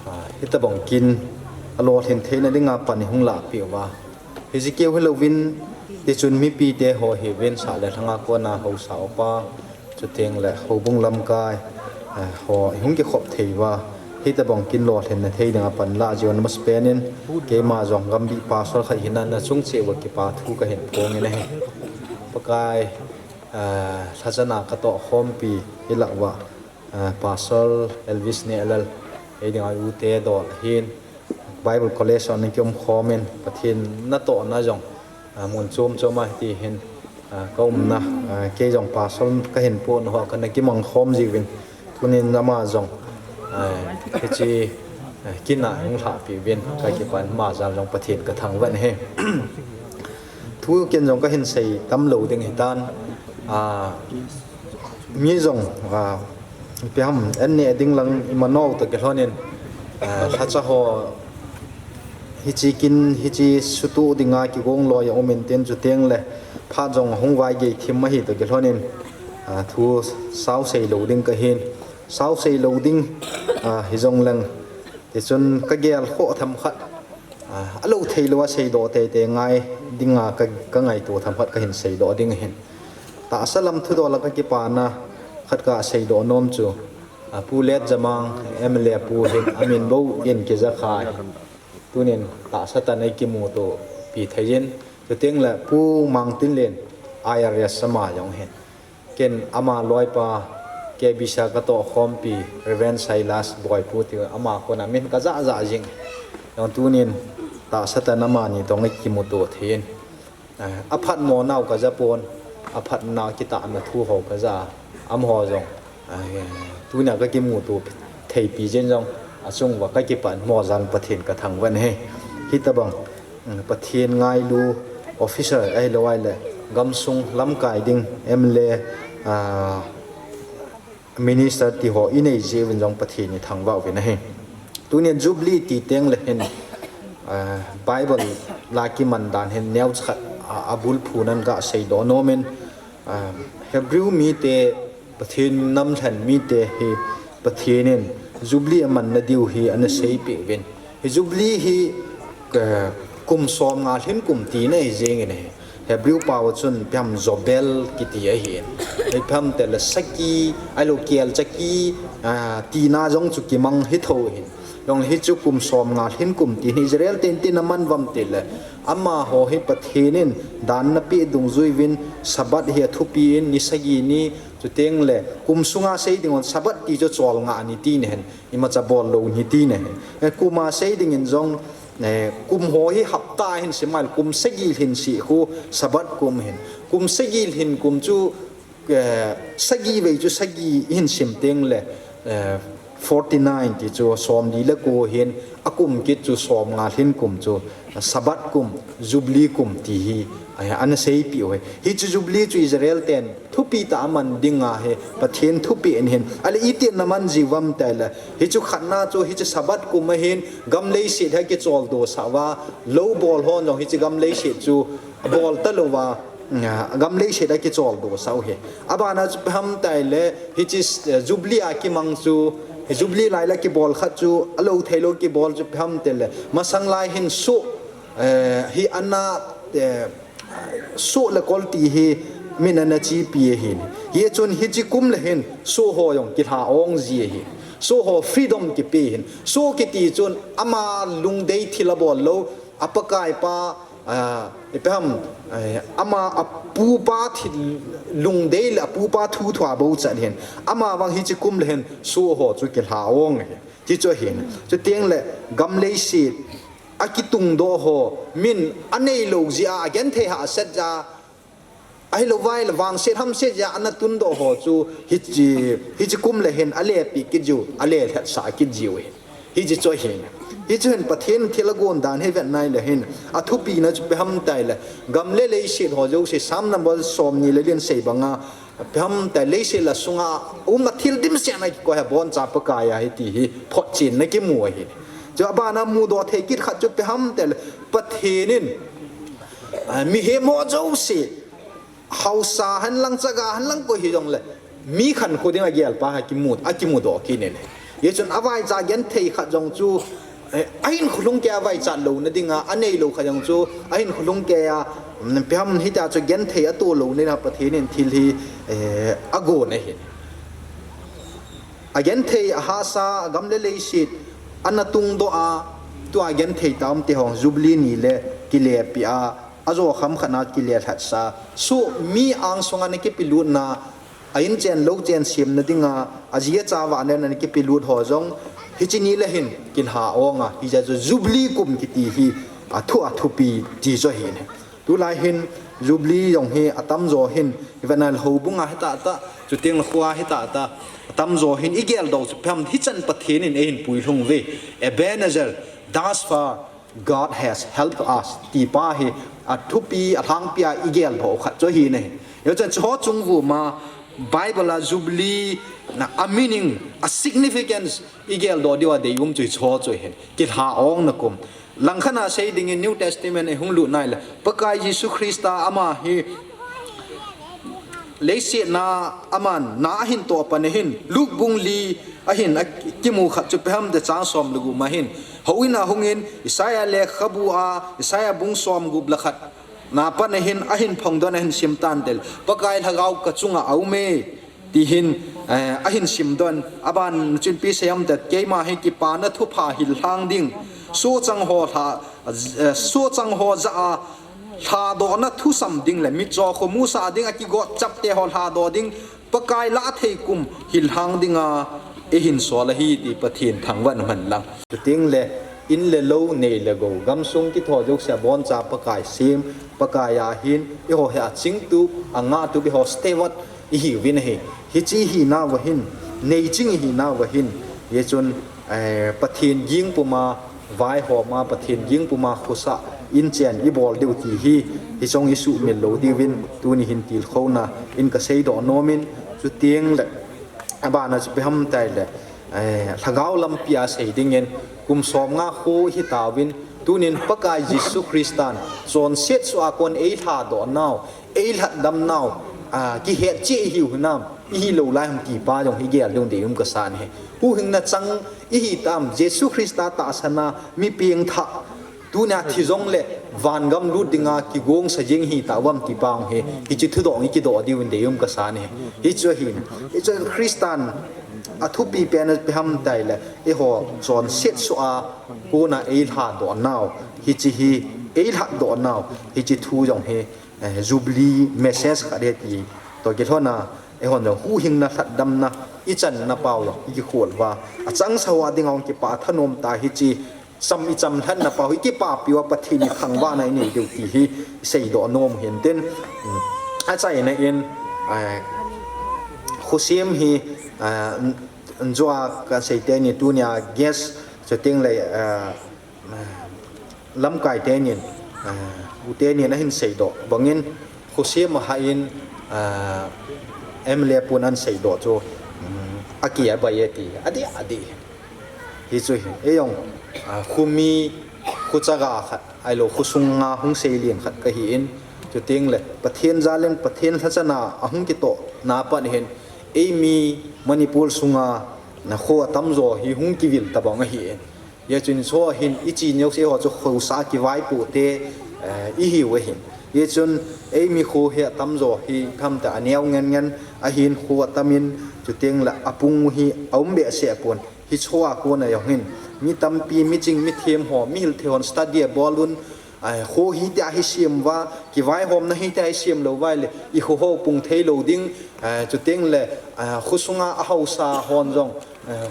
ah, Hitabang kin alolhin theina dinga pan ihung lahpeh uva, Ezekiel hilouvin, tichun mipite ho hiuvin, sah le lhanga kona haosa upa, chuteng le houbung lamkai, eh, ho ihung kikhop thei uva, hitabang kin lolhinna thei dinga pan lah jiu amasapen in, keima jong Gambih pastor khat hina nachung cheh uva kipa thu kahin phong in ahi. Pakai, eh, lhachana katoh khompi ilah uva, eh, Pastor Elvis Nehlal, ei dinga ute dol ahin, Bible College a ana kium khom in, Pathen natohna jong, ah, mun chom chom a hiti hin, ah, ka umna, ah, kei jong pastor kahin pohna hoa kana kimang khom jiuvin, tunin ama jong, ah, hiche, ah, kin a hung lhahpeh uvin, kakipah in ama jal jong Pathen kathangvah in ahi. Thu ken jong kahin sei tam lou ding ahitan, ah, mi jong, ah, ipi ham, an neh ding lang imanau toh kilhonin, ah, lhacha ho hiche kin, hiche sutoh dinga kigong loi a um intin, chuteng le phat jong ahung vaigei thim ahi toh kilhonin, ah, thu sao sei lou ding kahin, sao sei lou ding, ah, hijong leng, tichun kagel khoh themkhat, ah, alou thei lou a seidoh teitei ngai dinga ka, kangaito themkhat kahin seidoh ding ahin. Tahsa lam thudol a kakipana khat kaseidoh nom chu, ah, Pu Letjamang M L A pu hin amin bou in kijakhai. Tunin tahsa tah a eikimuto pi thei in, chuteng le Pu Mangtinlen I R S ama jong hin. Ken ama loipa, K B C a katoh khompi, Reverend Silas Boipu tiu, ama kona min kajah jah jing. Jong tunin tahsa tah a amani toh eikimuto thei in, eh, aphatmo nau kaja pon, aphatna kitahna thu ho kaja, amaho jong, eh, tunia kakimuto theipi jeng jong, achung uva kakipah in amaho jal Pathen kathangvah in ahi. Hitabang, mm, Pathen ngailu officer ahilou ahile, gamsung lamkai ding M L A, ah, minister ti ho inei jeh uvin jong Pathen ithangvah uvin ahi. Tunin Jubilee ti teng le hin, ah, Bible la kiman dan hin neocha khat, ah, abulphu nan kaseidoh nom in, ah, Hebrew mite, Pathen namlhen mite hi Pathen in Jubilee amanna diu hi ana seipeh uvin. Hi Jubilee hi, eh, kum somnga lhin kum tina hi jeng in ahi. Hebrew pao a chun ipi ham Jobel kiti ahin. Ipi ham tile saki, ahilou kel chaki, ah, tina jong chu kimang hi thou ahin. Jong hichu kum somnga lhin kum ti hi Israel ten tin aman uvam tile, amaho hi Pathen in dan ana peh dungjui uvin, Sabbath hi athupi in, ni sagi ni, chuteng le kum sunga sei ding hon Sabbath ti chu cholngah ni tina ahin. Imacha bol lou ni tina ahi. Eh, kum a sei dingin jong, eh, kum ho hi hapta ahin sim a, kum sagi lhin seh khu Sabbath kum ahin. Kum sagi lhin kum chu, eh, sagi vei chu sagi ihin sim teng le, eh, forty-nine ti chu somli le ko ahin, akum kit chu somnga lhin kum chu Sabbath kum, Jubilee kum ti hi, eh, ana seipeh u ahi. Hichu Jubilee chu Israel ten thupi tah a aman dinga hi Pathen thupeh in ahin. Ahile iti ana man jiu vem tile, hichu khatna chu hichu Sabbath kum ahin, gam leiset hi akicholdo sah uva, lou bol hon jong hichu gam leiset chu bol talou va, ah, gam leiset akicholdo sah u ahi. Abana chu ipi ham tile, hichu, eh, Jubilee a kimang chu, Jubilee lai la kibol khat chu, alou thei lou kibol chu ipi ham tile, masang lai hin soh, eh, hi ana, eh, soh le kol ti hi min ana chepi ahin. Hichun hiche kum le hin soh ho jong kilha ong ji ahin. Soh ho freedom kipe ahin. Soh kiti chun ama lungdei thil abol lou, a Pakai pa, ah, ipi ham, eh, ama apupa thil lungdei le apupa thu thu abou chan ahin. Ama vang hiche kum le hin soh ho chu kilha ong ahin. Hichu ahin. Chuteng le gam leiset akitungdoh ho, min anei lou jeh a, agenthei hahsat jeh a, ahilou vai le vangset hamset jeh a ana tundoh ho chu, hiche, hiche kum le hin alepeh kit jiu, alelhetsah kit jiu ahi. Hiche chu ahi. Hichu hin Pathen thil agon dan hi vet nai le hin, athupina chu ipi ham tile, gam le leiset ho jouse, Psalm number somni le li in sei banga, ipi ham tile leiset la sunga um a thil dimset a kikoi hi aboncha Pakai ahi ti hi photchenna kimu ahi. Chu abana mudoh thei kit khat chu ipi ham tile Pathen in, ah, mihem ho jouse, haosa hen lang, chaga hen lang, koi hijong le, mi khankho ding agel pa hi akimu, akimudoh kit in ahi. Hichun avaicha genthei khat jong chu, eh, ahin khulung kei a vaichat louna dinga, anei lou kha jong chu, ahin khulung kei a, mm, ipi ham hitia chu genthei ato louna dinga Pathen in thil hi, eh, agon ahi. Agenthei ahahsa, agam le leiset, ana tungdoh a, tua genthei tah um te ho, Jubilee ni le kilepi a, ajo kham khat na kile lhatsa. Su mi angsunga ana kipelutna, a inchen louchen semna dinga, aji acha vahna ana kipelut ho jong, hiche ni le hin, kilha ong a, hijeh chun Jubilee kum kiti hi, athu athupi ti chu ahi. Tulai hin, Jubilee jong hi, atamjo hin, ivan a houbung a hita ta, chuteng le kho a hita ta, atamjo hin, igeldoh chu ipi ham hichan Pathen in eihin puilhung uve, Ebenezer, thus far, God has helped us. Ti pa hi athupi, alhangpi a igeldoh khat chu ahi nahi. Hijeh chun chuho chung vuma Bible a Jubilee na a meaning, a significance igeldoh diu a deium chu hicheho chu ahin. Kilha ongna kum. Langkhat a sei dingin New Testament ihung lut nai le Pakai Jesu Christa ama hi leiset na aman na ahin toh pan ahin, Luke bung li ahin akimu khat chu ipi ham ti chang som le gup ma hin, houin a hungin, Isaiah lekhabu a, Isaiah bung som gup le khat na pan ahin, ahin phongdoh in ahin sim tan tile, Pakai Lhagao kachunga aume, ti hin, eh, ahin simdoh in, aban chun ipi asei ham ti le, keima hi kipana thupha hilhang ding, sohchang ho lha, eh, sohchang ho jah a, lhadohna thusam ding le mitcho khomusah ding, akigot chapte ho lhadoh ding, Pakai lah thei kum hilhang dinga eihin sol ahi ti Pathen thangvah in um hen lang. Chuteng le in le lou, nei le gou, gamsung kithou jouse a boncha Pakai sem, Pakai a hin, eiho hi achingtup, angahtup, eiho steward ihiuvin ahi. Hiche ihinauva hin, neiching ihinauva hin, hijeh chun, eh, Pathen ging puma vaihom a, Pathen ging puma khosah inchen ibol diu ti hi, hiche jong isuhmil lou diuvin, tuni hin tilkhouna in kaseidoh nom in, chuteng le, abana chu ipi ham ti le, eh, lhagao lampi a sei dingin, kum somnga kho hitauvin, tunin Pakai Jesu Christan chonset soh a kon eilhadoh nau, eilhatdam nau, ah, kihet cheh ihiu hinam, ihilou lai ham ti pa jong hi gel ding deium kasa nahi. Huhhingna chang ihitam, Jesu Christa tahsan a mi pengthah, tunia thi jongle vangam lut dinga kigongsa jeng hitauvam ti pa jong hi, hiche thudol ikidoh diuvin deium kasa nahi. Hichu ahin, hichu Christan athupi pen ipi ham ti le, eiho chonset soh a kona eilhadoh nau, hiche hi eilhatdoh nau, hiche thu jong hi, eh, Jubilee message khat ahi ti toh kilhon a, eihon jong huhhingna lhatdamna ichanna pau jong ikikhol uva, achangsah ho dinga hung kipah thanom tah hiche cham ichamlhatna pau hi kipapi uva Pathen ithangvahna inei diu ti hi iseidoh nom u hin tin, um, achaina in, eh, khosem hi, eh, n-, njoa kasei teni tunia guest chuteng le, eh, lamkai tenin, eh, u tenin ahin seidoh bangin, khosem ahah in, eh, M L A pun ahin seidoh chu, um, aki abai e ti, adih, adih. Hichu hi, eijong, ah, khomi, khochaga khat, ahilou khosunga hung seilin khat kahin, chuteng le, Pathen jalin, Pathen lhachana ahung kitohna pat hin, eimi Manipur sunga, na kho atamjo hi hung kivil tabang ahin. Hijeh chun hicheho hin, ichi neoseho chu khosa kivaipoh te, eh, ihiu ahin. Hijeh chun eimi kho hi atamjo hi khamta aneo ngen ngen ahin kho atamin chuteng le apung hi aum behseh pon. Hicheho a kona jong hin, mi tampi, miching, mithem ho, mihil thei hon study abol un, eh, kho hitia hi sem uva, kivaihomna hitia hi sem lou uva ahile, ikho ho pung thei lou ding, eh, chuteng le, eh, khosunga ahaosa hon jong, eh,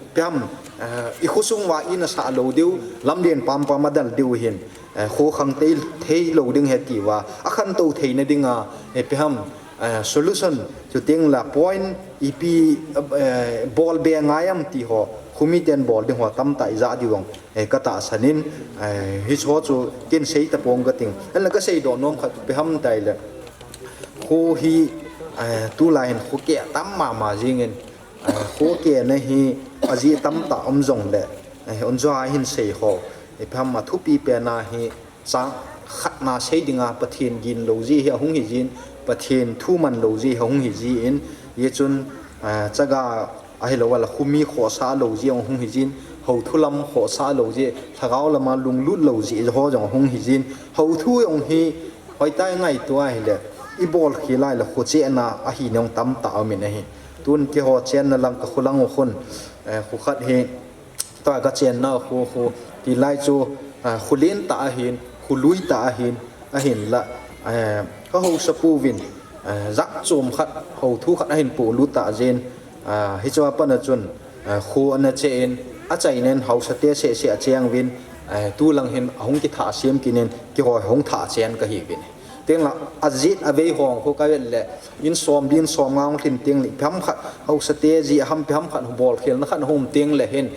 ipi ham, eh, ikhosung uva in asah lou diu, lamlen pampam adal diu hin, eh, kho khang thei, thei lou ding ahi tiuva, akhantou theina dinga, eh, ipi ham, eh, solution, chuteng le point, ipi, eh, bolbe ngai am ti ho, khomiten bol ding ho tamtah ija diu jong, eh, katahsan in, eh, hicheho chu ken sei tapong kating. Ahinla kaseidoh nom khat chu ipi ham ti le, kho hi, eh, tulai hin kho keh atam mama jingin, eh, kho kehna hi ajeh tamtah um jongle, eh, hon joa hin sei ho, eh, ipi ham athupi pena hi, chang khatna sei dinga Pathen gin lou jeh hi ahung hijin, Pathen thu man lou jeh hi ahung hijin, hijeh chun, eh, chaga Ahilou a la khumi khohsah lou jeh jong hung hijin, houthu lam khohsah lou jeh, lhagao lama lunglut lou jeh ho jong hung hijin, houthu jong hi hoitah in ngaito ahile, ibol khel a ahile kho chehna ahi nung tamtah aumin ahi. Tun keiho chenna lang ka kho lang u khun, eh, kho khat hi, tua ka chenna kho, kho tilai chu, ah, kho lentah ahin, kho luitah ahin, ahinla, eh, ka haosapu vin, eh, jat chom khat, houthu khat ahin polut tah jeh in, ah, hichea pat a chun, eh, kho ana che in, achaina in haosate seh seh acheng uvin, eh, tulang hin ahung kithah sem kit in, keiho hung thah chen kahi uvin. Tengle ajet avei ho kho kavet le, in som, din som nga hung lhin tengle, ipi ham khat, haosate jeh ham ipi ham khat, bol khelna khat hung um tengle hin,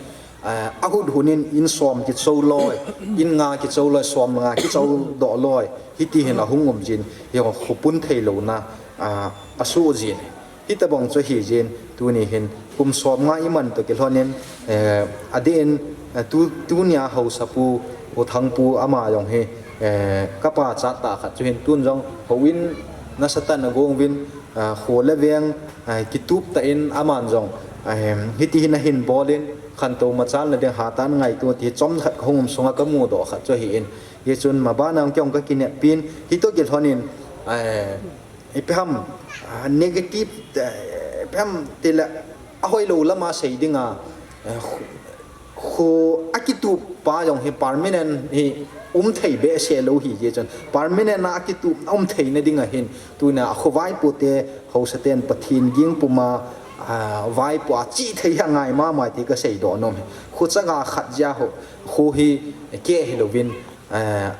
eh, ahut hun in in som kicho loi, in nga kicho loi, som nga kicho doh loi, hiti hin ahung um jin, hiho kho pun thei louna, ah, asoh jin. Hitobang chu ahi jin, tuni hin kum som nga iman toh kilhon in, eh, adeh in, eh, tu, tunia haosapu, U Thangpu ama jong hi, eh, ka pachat tah khat chu hin tun jong houin nasatah in agong uvin, ah, kho le veng, ah, kitup tah in aman jong, ah, hiti hin ahin bol in, khantou machalna ding hatah in ngaito ti chomkhat ka hung um sunga ka mudoh khat chu ahin. Hichun maban a kei jong ka kineppi in, hitoh kilhon in, eh, ipi ham, ah, negative, eh, ipi ham tile, ahoilou lama sei dinga, eh, kho, kho akitup pa jong hi permanent hi um thei behseh lou ahi jeh chun, permanent a akitup um theina dinga hin, tunia kho vaipote, haosaten Pathen ging puma, ah, vaipo a chihthei angai mama ti ka seidoh nom hi. Kho chaga khat jeh a ho, kho hi keh hilouvin, eh,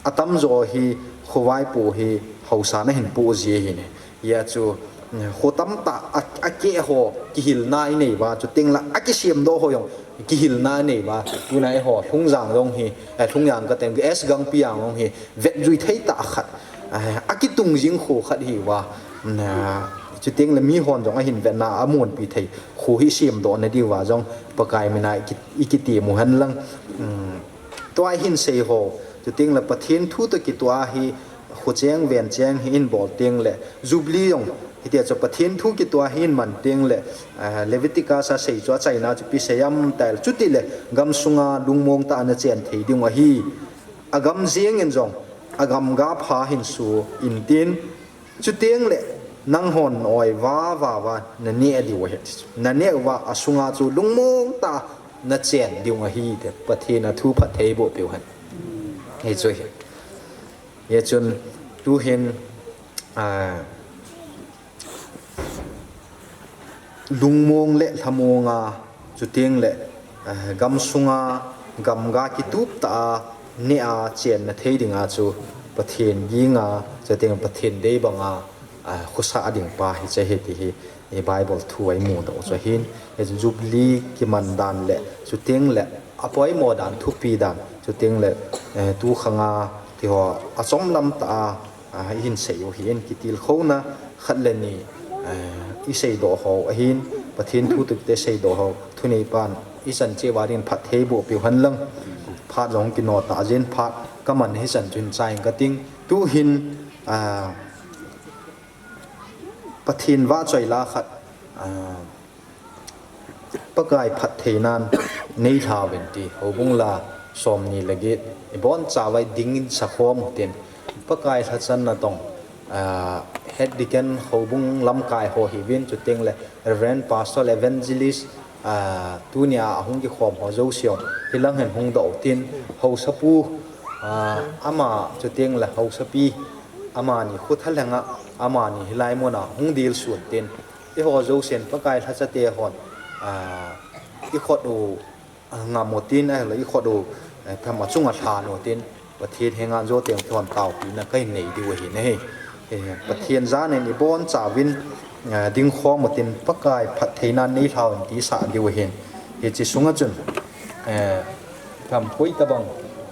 atamjo hi kho vaipo hi haosa nahin po ji ahi ne. Hia chu, mm, kho tamtah a, akeh ho kihilna inei uva, chutengle akisemdoh ho jong kihilna inei uva. Tuna eiho Lhungjang jong hi, eh, Lhungjang ka teng S Gangpijang jong hi, vetjui thei tah khat, eh, akitung jing kho khat ahi uva. Mm, ah, chutengle mihon jong ahin vetna amonpi thei kho hi semdohna diuva jong Pakai mina iki, ikitemu hen lang. Mm, tua hin sei ho, chutengle Pathen thu toh kitoh a hi, kho cheng ven cheng hi in bol tengle, Jubilee jong, hitia chu Pathen thu kitoh a hi in man tengle, ah, Leviticus a sei chu achaina chu ipi sei ham tile, chutile, gamsunga lungmong tah a nachen thei ding ahi. Agam jeng in jong, agam ga pha hin su intin, chutengle, nanghon oi va, va, va, naneh diu ahi. Naneh uva, asunga chu lungmong tah a nachen diu ahi, ti Pathen a thu phattheiboh peu hen. Hichu hi. Hichun, tuhin, ah, lungmong le lhamong a, chutengle, ah, gamsunga, gamga kitup tah a, neh a chenna thei dinga chu, Pathen ging a, chuteng Pathen dei banga, ah, khosah ding pa hiche ahi ti hi, eh, Bible thu a imudoh chu ahin, eh, Jubilee kiman dan le, chutengle, apoimo dan, thupi dan, chutengle, eh, tukhanga, tiho, achomlam tah a, ah, ihin sei u ahin, kitilkhouna khat le ni, eh, iseidoh ho ahin, Pathen thu toh kitoh a seidoh ho, thuneipan, ichan cheh uva dingin phattheiboh peu hen lang, phat jong kino tah jin, phat kaman hichan chun chai kating, tuhin, ah, Pathen vahchoi la khat, ah, Pakai phattheinan neilha uvin ti, Houbung la somni le get, ibonchauva idingin sakhom utin, Pakai lhachanna tong, ah, Head Deacon Houbung lamkai ho hiuvin, chutengle Reverend Pastor Evangelist, ah, tunia ahung kikhom ho jouse, hilang hin hungdoh utin, haosapu, ah, ama chutengle haosapi, amani khotha lhenga, amani hilai muna hung dilsun tin, eiho jousen Pakai lhachate hon, ah, ikhut u, ah, ngam utin, ahilou ikhut u, eh, thama chunga lhan utin, Pathen henga jouse teng thon taopina kahin nei diu ahi ne. Eh, Pathen janin ibonchauvin, eh, dingkhom utin Pakai phattheinan neilha uvin tisah diu ahin. Hiche sunga chun, eh, Tham koi tabang,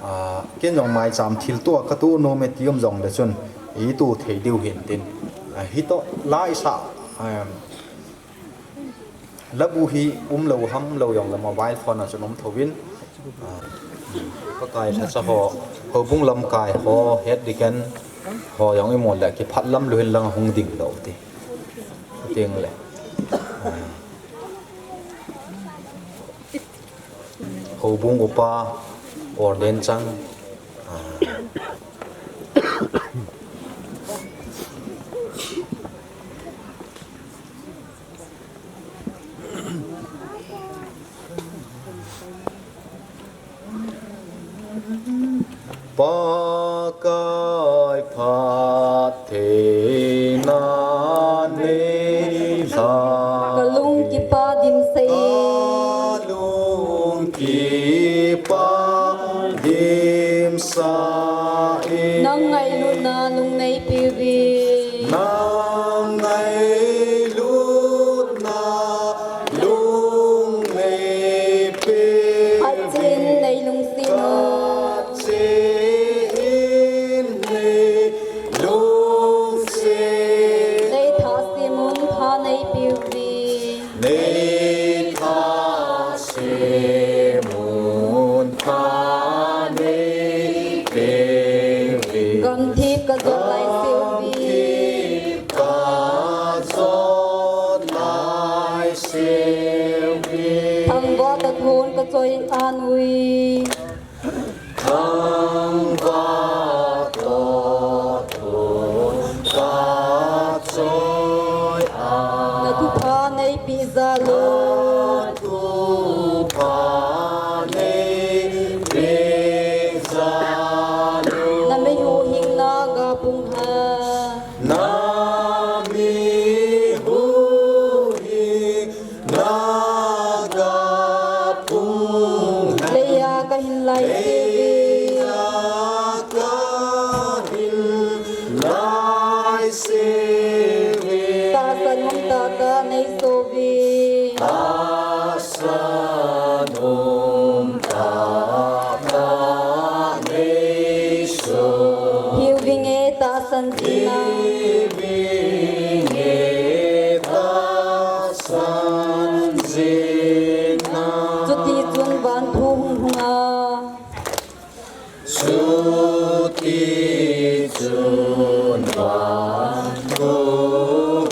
ah, ken jong maicham thilto a katoh nom e ti um jongle chun, itoh thei diu hintin. Ah, hitoh la isah, ah, labu hi umlou hamlou jongle mobile phone a chun um thouvin. Ah, Pakai lhacha ho, Houbung lamkai ho, Head Deacon ho jong imu le kiphat lam lou hin lang hung ding lou ti. Tengle. Ah. Houbung upa ordain chang. Ah. Pakai phattheina nei lha. Ka lung kipa dimsa in. Ka lung kipa dimsa in. Nang ngailutna lung nei peuve. Nang ngailutna lung nei peuve. Phatcheh in nei lungset un. Phatcheh in nei lungset. Nei thah sem un, pha nei peuve. Nei thah sem un, pha nei peuve. Gamthip ka jot lai seuve. Gamthip ka jot lai seuve. Thangvah toh thon ka choi-an uve. Thangvah toh thon ka choi-an. Na thupha nei peh jal un. Na thupha nei peh jal un. Na mi huhhingna ga pung hen. Na mi huhhingna ga pung hen. Leiya ka hin lai seuve. Leiya ka hin lai seuve. Tahsan um tahtah nei soh uve. Tahsan um tahtah nei soh uve. Hiu vinge tahsan jina. Hiu vinge tahsan jina. Chutichun vanthu hung lhung a. Chutichun vanthu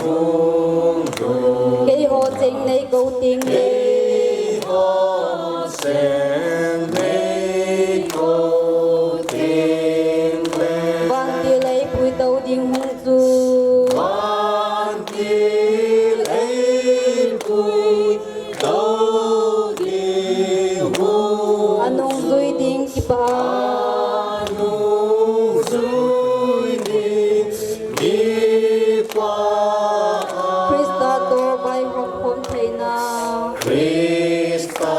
hung lhung. Keiho cheng nei kou teng le. Keiho cheng nei kou teng le. Vantil ei puitou ding hung chu. Vantil ei pui tou ding hung. A nungjui ding kipa. A nungjui ding kipa. Christa toh vaihom khom theina. Christa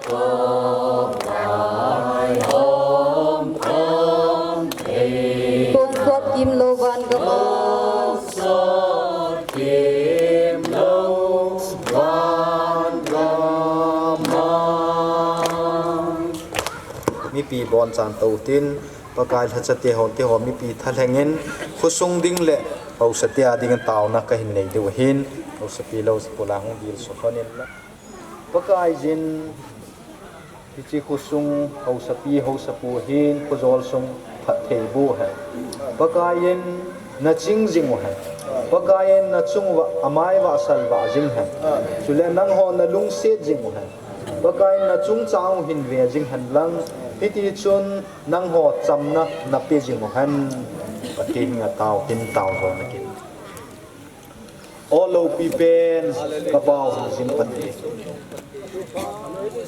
toh vaihom khom theina. Tonsot kimlou van gam a. Tonsot kimlou van gam a. Mipi bonchan tou tin, Pakai lhacha te ho, te ho mipi thalheng in, khosung ding le haosa te a ding taona kahin nei diu ahin, haosapi le haosapu la hung dil sukon in la. Pakaiyin, hiche khosung haosapi, haosapu hin khojol sung phatthei boh hen. Pakaiyin naching jing u hen. Pakaiyin nachung uva amai vahsal vah jing hen. Chule nangho nalungset jing u hen. Pakaiyin nachung chang u hin ve jing hen lang. Hiti chun nangho chamna nape jing u hen. Pathen henga tao, tin tao ho nakin. O loupi pen, ka Pa u hing jing Pathen.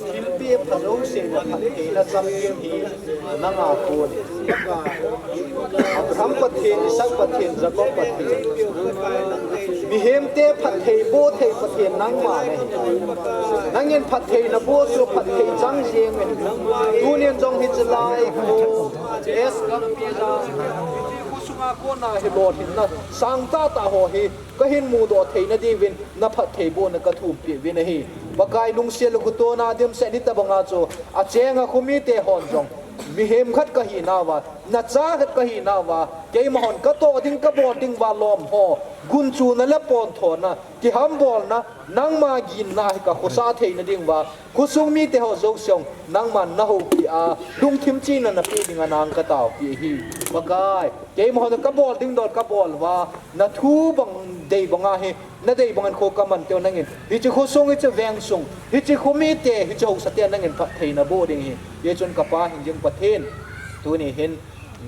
Thilpeh pha jouse na phattheina chamkim hi nanga kon. Abraham Pathen, Isaac Pathen, Jacob Pathen. Mihemte phatthei boh thei Pathen nangma nahi. Nangin phatthei naboh chu phatthei chang jeng in. Tunin jong hiche lai ko. Es lampi la. Sunga kona hi lolhinna sangtah tah ho hi kahin mudoh theina diuvin na phattheibohna kathumpeh uvin ahi. Pakai lungset le kitohna dimset hitobanga chu achenga khomite hon jong mihem khat kahinauva, nacha khat kahinauva, Keima hon katoh ding, kabol ding uva lom ho, gunchuna le ponthona, kihambolna, nangma ginna hi kakhosah theina ding uva, khosung mite ho jouse jong nangman nahoupi a, lungthim chihna napeh dinga nang kataopi ahi. Pakai, keima hon kabol ding dol kabol uva, nathu bang dei banga hi, nadei bangin kho kaman teu nangin, hiche khosung, hiche vengsung, hiche khomite, hiche haosate nangin phattheina boh ding ahi. Hichun kapa hingjing Pathen, tuni hin,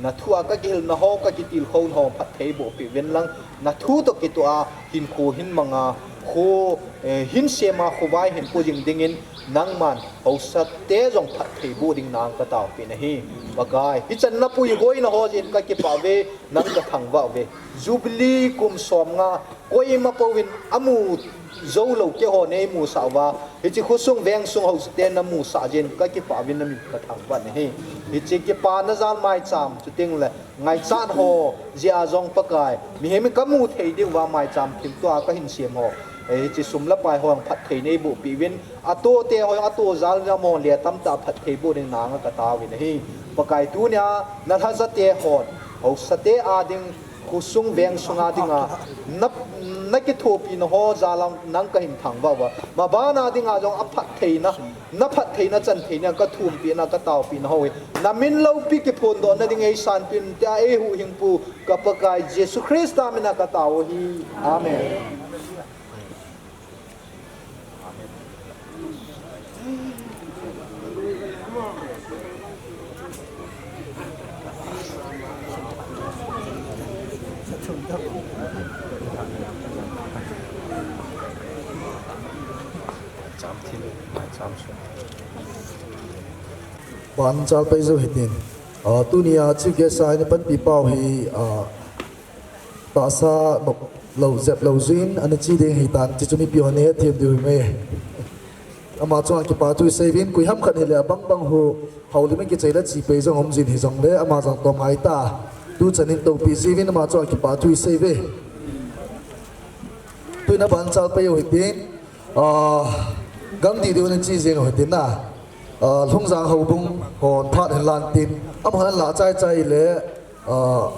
nathu a kakihilna ho, kakitilkhouna ho phatthei boh peh uvin lang, nathu toh kitoh a, hinkho hin manga, kho, eh, hin sema, khovai hin pojing dingin, nangman, haosate jong phatthei boh ding nang kataopi ahi. Pakai, hichan napuihoina ho jeh in kakipah uve, nang kathangvah uve. Jubilee kum somnga, koima pouvin amu joulou keiho neimusah uva, hiche khosung vengsung haosate namusah jeh in kakipah uvin namin kathangvah ahi. Hiche kipana jal maicham, chuteng le ngaichat ho jeh a jong Pakai, mihem in kamu thei diu va maicham thim tua kahin sem ho, eh, hiche sum le pai ho jong phatthei neiboh peh uvin, atoh te ho jong atoh jal jong mo le tamtah phatthei boh ding nang kataovin ahi. Pakai, tunia nalhajate hon haosate a ding, khosung vengsung a dinga, na, nakithopina ho jal a nang kahin thangvah uva, mabana dinga jong aphattheina, naphattheina chan theina, kathumpina, kataopina ho hi, namin loupi kiphondohna ding eisanpin tia eihuhhingpu ka Pakai Jesu Christa mina katao ahi. Amen. Ban chal pai jou hitin. Ah, tunia chief guest a eina panpi pau hi, ah, tahsa lou jep lou jin, ana che ding hitan, chuchu mipi hon nahet them diu hi mai. Ama chunga kipa thu isei uvin, koiham khat hile abang bang hu, houlim in kichai le che pai jong um jin hijongle, ama jong tom ngai ta. Tuchan in toupi jiuvin, ama chunga kipa thu isei uve. Tuin aban chal pai u hitin, ah, gam didi u ana che jeng u hitin na. Ah, Lhungjang houbung hon phat hin lan tin, amahon la chai chai le, ah,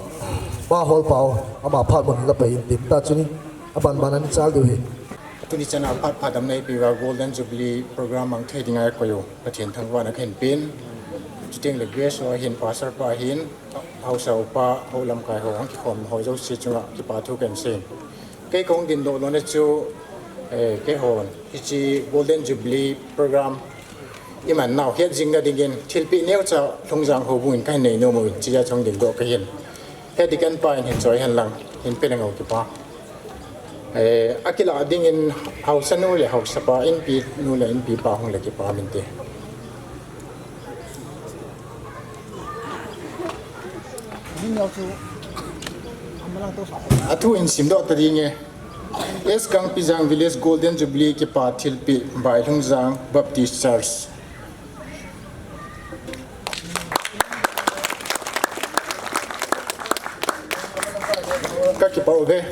Pa Holpao, ama phat mun la pai in tin, ta chun aban ban ana chal diu hi. Tuni chana phat phadamna eipeuva Golden Jubilee program mang thei dinga eikoi u Pathen thangvahna kahin pen. Chuteng le guest ho ahin, pastor pa ahin, haosa upa, hou lamkai ho, hung kikhom ho jouse chunga kipa thu kahin sei. Kei kahung dingdoh lona chu, eh, keihon hiche Golden Jubilee program iman nau het jing na dingin thilpeh neocha Lhungjang houbung in kahin nei nom uvin, hichea chu hung dingdoh kahin. He deacon pa in hin choi hen lang, hin pe leng o kipa. Eh, akilah dingin haosa nu le haosa pa, inpi nu le inpi pa hung le kipa min te. Athu in simdoh ta ding e. S Gangpijang Village Golden Jubilee kipa thilpeh by Lhungjang Baptist Church. Ka kipa uve.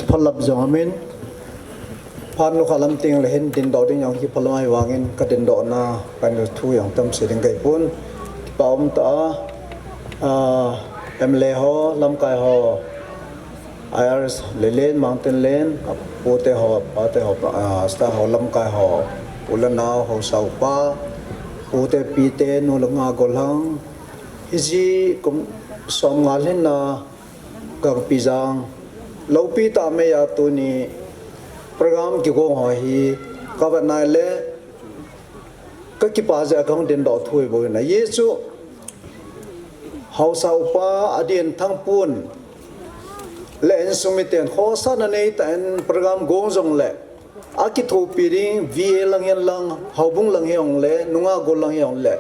Phalap jong amin. Phat nu kha lam teng le hin dingdoh ding jong hi phalap mai vangin ka dingdohna ka thu jong tam se ding kai pon. Kipa um ta a, ah, M L A ho, lamkai ho, I R S Lelen, Mountain Len, a pute ho, pate ho, ah, star ho, lamkai ho, u le nao, haosa upa, pute pite, nu le nga golhang, hiji kum som nga lhin na, Gangpijang, loupi tah mei a tuni program kigong ho hi, ka vet nai le, ka kipa jeh a kahung dingdoh thu hi bou ahin, ajeh chu, haosa upa Adin Thangpun le insung miten khosahna neitah in program gong jongle, akithopi ding V A lang hihen lang, houbung lang hijongle, nungah gol lang hijongle,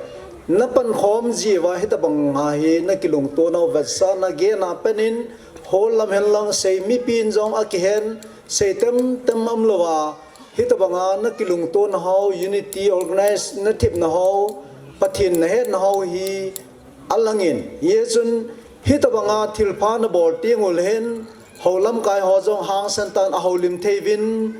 na pankhom jiuva hitabang a hi na kilungto nau, vetsahna gena pen in, hall lam hen lang sei, mipin jong akihen, sei tem tem umlouva, hitabanga na kilungto nahou, unity, organize na thep nahou, Pathen na het nahou hi, alangin, hijeh chun hitabanga thilpha na bol teng uleh hin, hou lamkai ho jong hangsan tah in ahoulim thei uvin,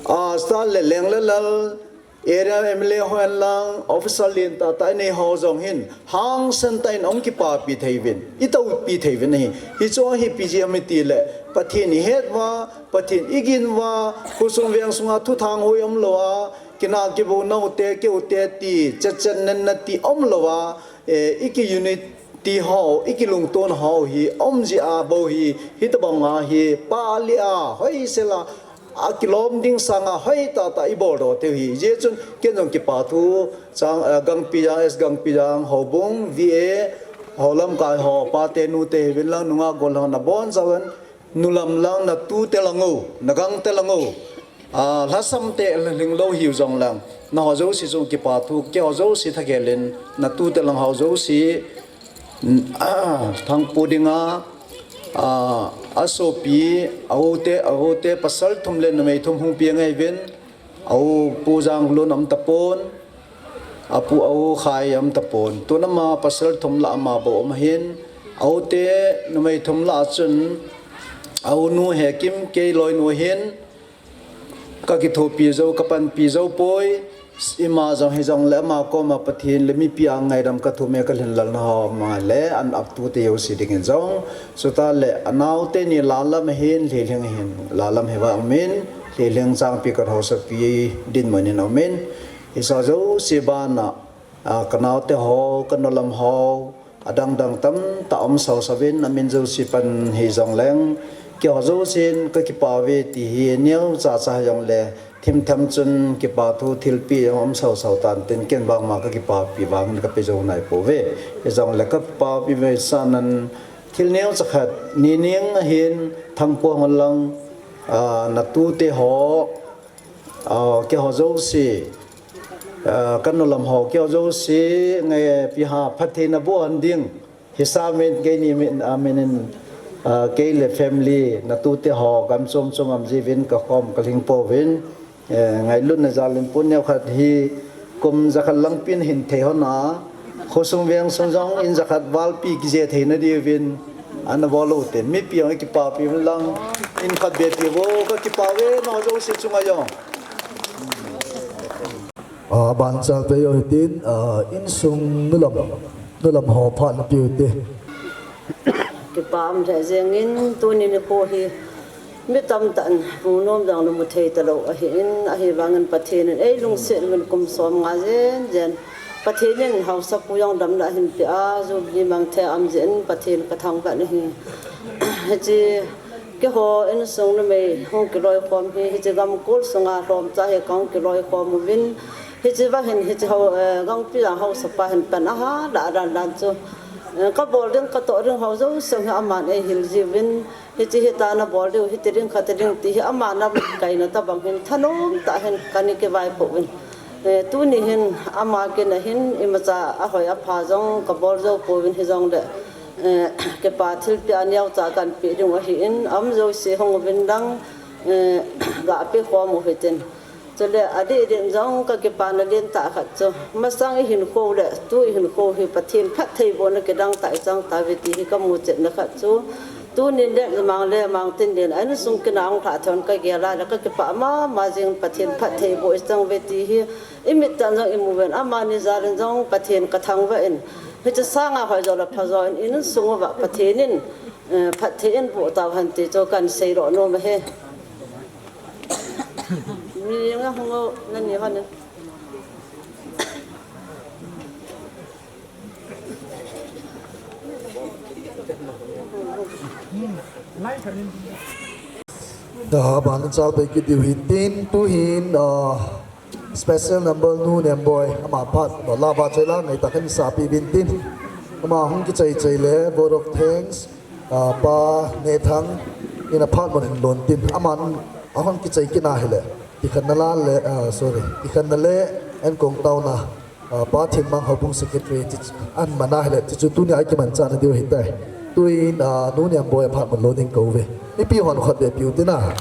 a, Stan le Leng le Lal, Area M L A ho hen lang, officer lentah tah inei ho jong hin, hangsan tah in hung kipapi thei uvin, itoupi thei uvin ahi. Hichu hi ipi jeh ham itile, Pathen ihet uva, Pathen igin uva, khosung veng sunga thuthang hoi umlou a, kinah kibou naute, keute ti, chetchet nenna ti umlou a, eh, iki unity ho, iki lungton ho hi, um jeh a bou hi, hitobang a hi, pali a, hoisel a, akilom ding sanga hoitah tah ibol doh thei u hi. Hijeh chun ken jong kipa thu chang, eh, Gangpijang, S Gangpijang, Houbung, V A, ho lamkai ho, pate nute hiuvin lang nungah gollhang nabonchauvin, nulam lang natute lang u, nagangte lang u. Ah, lhasam te lhinglou hiu jong lang. Naho jouse chu kipa thu, keiho jouse thagel in, natute lang ho jouse, ah, thangpu dinga, ah, asopi, a u te, a u te, pasal thum le numei thum hung peng ahiuvin, a u Pu Janglun aum tapon, a pu a u Khai aum tapon. Tun ama pasal thum lah ama bou aum ahin, a u te numei thum lah a chun, a u nu Hekim kei loinu ahin, kakithopi jou, kapanpi jou poi, ima jong hijongle ama koma Pathen le mipi a ngaidam kathum e kalhinlelna ho ma le an aptu te jouse dingin jong. Chutah le anaote ni Lalam ahin, Lhilhing ahin, Lalam hi vang umin, Lhilhing Changpi Khat haosapi dinmun in aumin. Hiche jouse bana, a, kanaote ho, kanu lam ho, adang dang tamtah um sausau vin, amin jouse pan hijongleng, keiho jousen kakipa uve ti hi neocha cha hijongle, thimtham chun kipa thu thilpeh jong um sausau tan tin, ken bangma kakipapi vangin kape jou nai pouve. Hijongle kapapi ve sanan thil neocha khat, Nining ahin, Thangpu hon lang, a, natute ho, a, keiho jouse, a, kanu lam ho, keiho jouse, nge, ipi ham, phatthei naboh hon ding. Hisam in keini min, a, min in, a, kei le family, natute ho, gam chom chom um jiuvin, kakhom kalhing pouvin, eh, ngailutna jal in pon neokhat hi, kum jakhat langpin hin thei hon a, khosung veng sung jong in jakhat valpi kije theina diuvin, ana bol u tin, mipi jong kipapi uvin lang, in khat beh pi vo, kakipa uve, naho jouse chunga jong. A, ban chal pe jo hitin, a, insung nulam, nulam ho phat na piu te. Kipa um lheh jengin, tuni nikho hi mi tamtah in hung nom jong le mu thei talou ahin, ahivangin Pathen in eilungset uvin kum som nga jen jen. Pathen in haosapu jong damna ahin peh a, jubilee mang thei a um jeh in Pathen kathangvah in ahi. Hiche keiho insung numei hung kiloikhom hi, hiche gamkol sunga lhomcha hi kahung kiloikhom uvin, hiche vang hin, hiche ho, eh, Gangpijang haosapa hin pan aha lah dan dan chu, eh, kabol ding, katoh ding ho jouse hi aman eihil jiuvin, hiche hita nabol diu, hiti ding, khati ding ti hi ama nakaina tobang hin thanom tah hin kana kivaipoh uvin. Eh, tuni hin ama kin a hin imacha ahoi apha jong kabol jou pouvin hijongle, eh, kipa thilpeh a neocha kahin peh ding u ahin, aum jouse hung uvin lang, eh, gah pekhom u hitin. Chule adeh deh in jong kakipana lentah khat chu, masang ihinkho u le tu ihinkho u hi Pathen phattheibohna kidang tah ichang tauve ti hi kamuchetna khat chu, tunin le mang le mang tin den a insung kin a hung lhah thei un kagel a le kakipa mama jeng, Pathen phattheiboh ichang uve ti hi imit tah in jong imu uvin, amani jal in jong Pathen kathangvah in, hiche sanga hoijo le phajo in insung uva Pathen in, eh, phatthei eiboh tauhen ti chu kahin seidoh nom ahi. Mi nga hung o, nani hon in. Da, ban chal pe kit diu hitin, tuhin, ah, special number Nu Nemboi, ama phat, no, lava chela, ngai ta kan sa pi vin tin. Ama hung kichai chai le, vote of thanks, ah, Pa Nethang, in a phat mun hin lon tin. Aman, ahung kichai kit na hile, tikhan na la le, ah, sorry, tikhan na le, en kong tau na. Ah, Pa Thinmang Houbung Secretary, ti, an mana hile, ti chu tunia kimanchahna diu hitai. Tuin, ah, Nu Nemboi a phat mun lo ding kou ve. Mipi hon khat ve piu tina.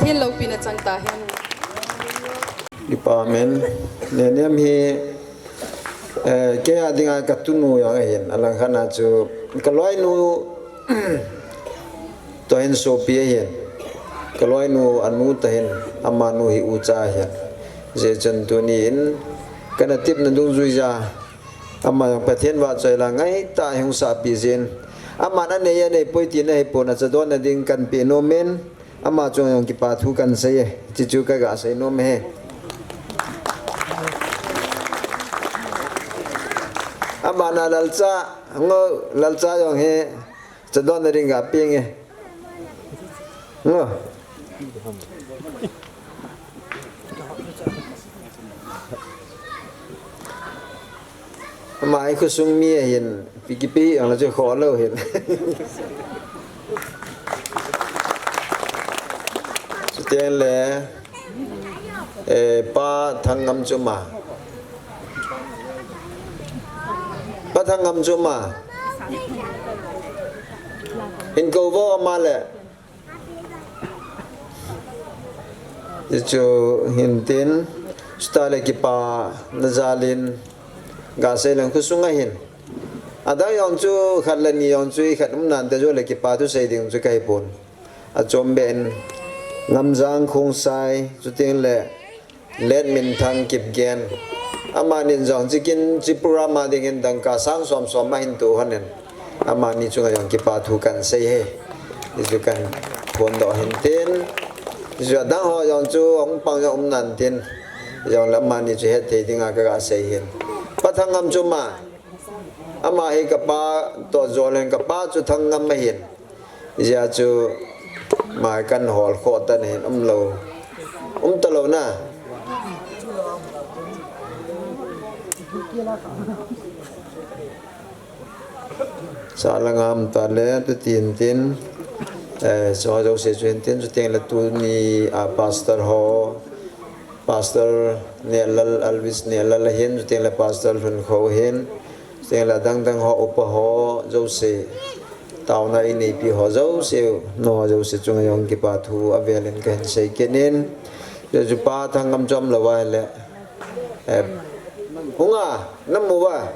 Pathen loupina chang tahen. Kipa amen. Nenem hi, eh, kei a dinga ka tunu jong ahin, alang khat a chu ka loinu toh hin sopi ahin, ka loinu anu toh hin, amanu hi ucha ahin. Hijeh chun tuni in kana tepna dungjuija, ama jong Pathen vahchoi la ngaitah a hung sahpi jin, aman anei anei poi tina hipon, achadon na ding kan pe nom in, ama chunga jong kipa thu kan sei e, hiche chu ka ga sei nom e. Aman a lalcha, ngo, lalcha jong hi, chadon na ding ga peng e. Ngo. Ama hi khosung mi ahin, pi kipi ang la chu kho lou hin. Chuteng le, eh, Pa Thanngam chu ma. Pa Thanngam chu ma. Hin kou vo ama le. Hichu hin tin, chuta le kipana jal in, ga sei leng khosung ahin. Adang jong chu khat le ni jong chu i khat um nante, jo le kipa thu sei ding chu ka hi pon. Achom ben, Ngamjang Khongsai, chuteng le, Letminthang Kipgen. Amanin jong hiche kin, hiche program a dingin dangka sang som som ahin toh hon in. Amani chunga jong kipa thu kan sei e. Hichu kan. phondoh hin tin. Jua dang ho jong chu hung pang jong um nan tin. Jong le amani chu het thei dinga ka ga sei hin. Pa Thangngam chu ma. Ama hi ka pa toh jol in ka pa chu Thangngam ahin. Jia chu mai kan hol kho tan hin um lo. Um ta lo na. Sa la ngam ta le tu tin tin. Eh, so jo se chu hin tin chu teng le tu ni a pastor ho. Pastor Nelal, Alvis Nelal ahin, chuteng le Pastor Lhunkho ahin, chuteng le adang dang ho upa ho jouse, taona ineipi ho jouse, nangho jouse chunga jong kipa thu avel in kahin sei kit in, chu chu Pa Thangngam chu um lou ahile, eh, hunga, namu uva.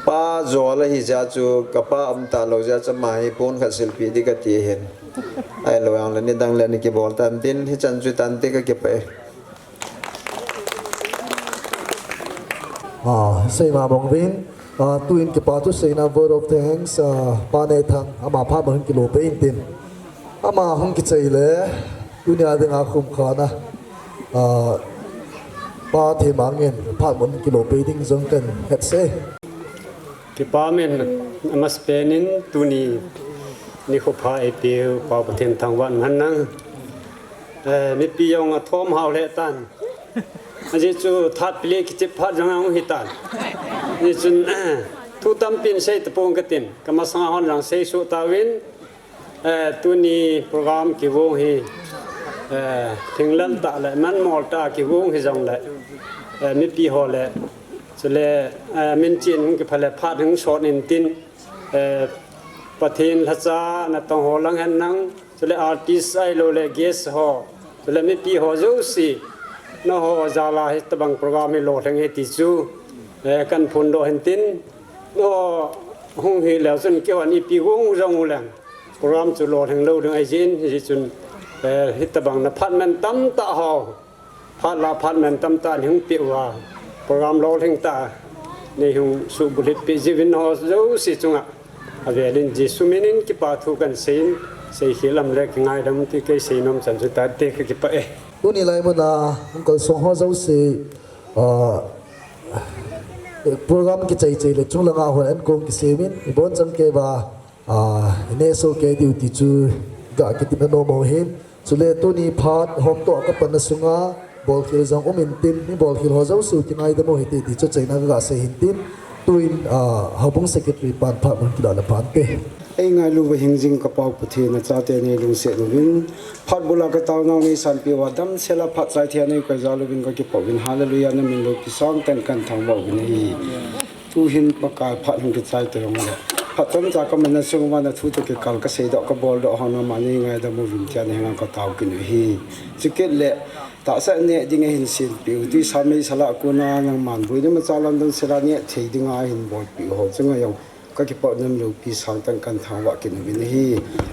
Pa jol ahi jeh chun, ka pa um talou jeh chun, ama hi pon khat silpeh ding kati ahin. Ahilou jongle, nidang le ni kibol tan tin, hichan chu tan te ka kipah e. Ah, seima bang uvin. Ah, tuin kipa thuseina vote of thanks, ah, Pa Nethang, ama phat mun kilo pe in tin. Ama hung kichai le, tunia dinga khum khana, ah, Pa Themang in phat mun kilo pe ding jong kahin het e. Kipa min, amasapen in tuni nikho pha eipeu Pa Pathen thangvah hen lang. Eh, mipi jong athom hao lheh tan. Ajeh chu that pile kichep phat jong ahung hi tan. Ajeh chun, thu tampin sei tapong katin. Kamasanga hon jong sei suh tauvin. Eh, tuni program kivong hi, eh, thinglel tah le, manmol tah kivong hi jongle, eh, mipi ho le, chule, eh, min chin hung kipha le phat hung sot in tin, eh, Pathen lhacha natong ho lang hen lang, chule artist ahilou le guest ho, chule mipi ho jouse, nangho jal a hitabang program hi lolhing e ti chu, eh, kahin phondoh hin tin, nangho hung hi leu chun keiho ipi gong jong uleng. Program chu lolhing lou ding ahi jeh in, hijeh chun, eh, hitabang na phat man tamtah ho. Phat la phat man tamtah nei hung peh uva. Program lolhing tah nei hung subulhit peh jiuvin ho jouse chunga. Avel in Jesu min in kipa thu kahin sei in, seikhel um le kingaidam ti kei seinom chan chu tate ka kipah e. Tuni lai mun a, hung kalsong ho jouse, ah, program kichai chai le chunglanga hon ankong kisem in, ibon chang kei uva. Ah, ine so ke duty chu ga kitimna nom u hin. Chule tuni phat hom toh kapanna sunga bolkhel jong um in tin, mi bolkhel ho jouse kingaidam u hite ti chu achaina kaga sei hin tin. Tuin, ah, houbung secretary pan phat mun kila le pan te. Eingailu uva hingjing ka Pa-u Pathen, nachate nei lungset uvin. Phat bula ka taonau nei sanpeh uva damsel a phat chai thei a nei koi jal uvin ka kipah uvin. Hallelujah, na min loupi sangtah in kahin thangvah uvin ahi. Tuhin Pakai phat hung kichai tei jongle, phat chomcha kamanna sung uva na thu toh kikal kaseidoh kaboldoh ho nangman nei ngaidam uvin tia na henga katao kit u ahi. Chukit le tahsa neh ding ahin sempeh u, tuisa meisa lah a kona nangman boina imacha lam damsel a neh thei dinga ahin bolpeh u ho chunga jong ka kipah u, na min loupi sangtah in kahin thangvah kit uvin ahi.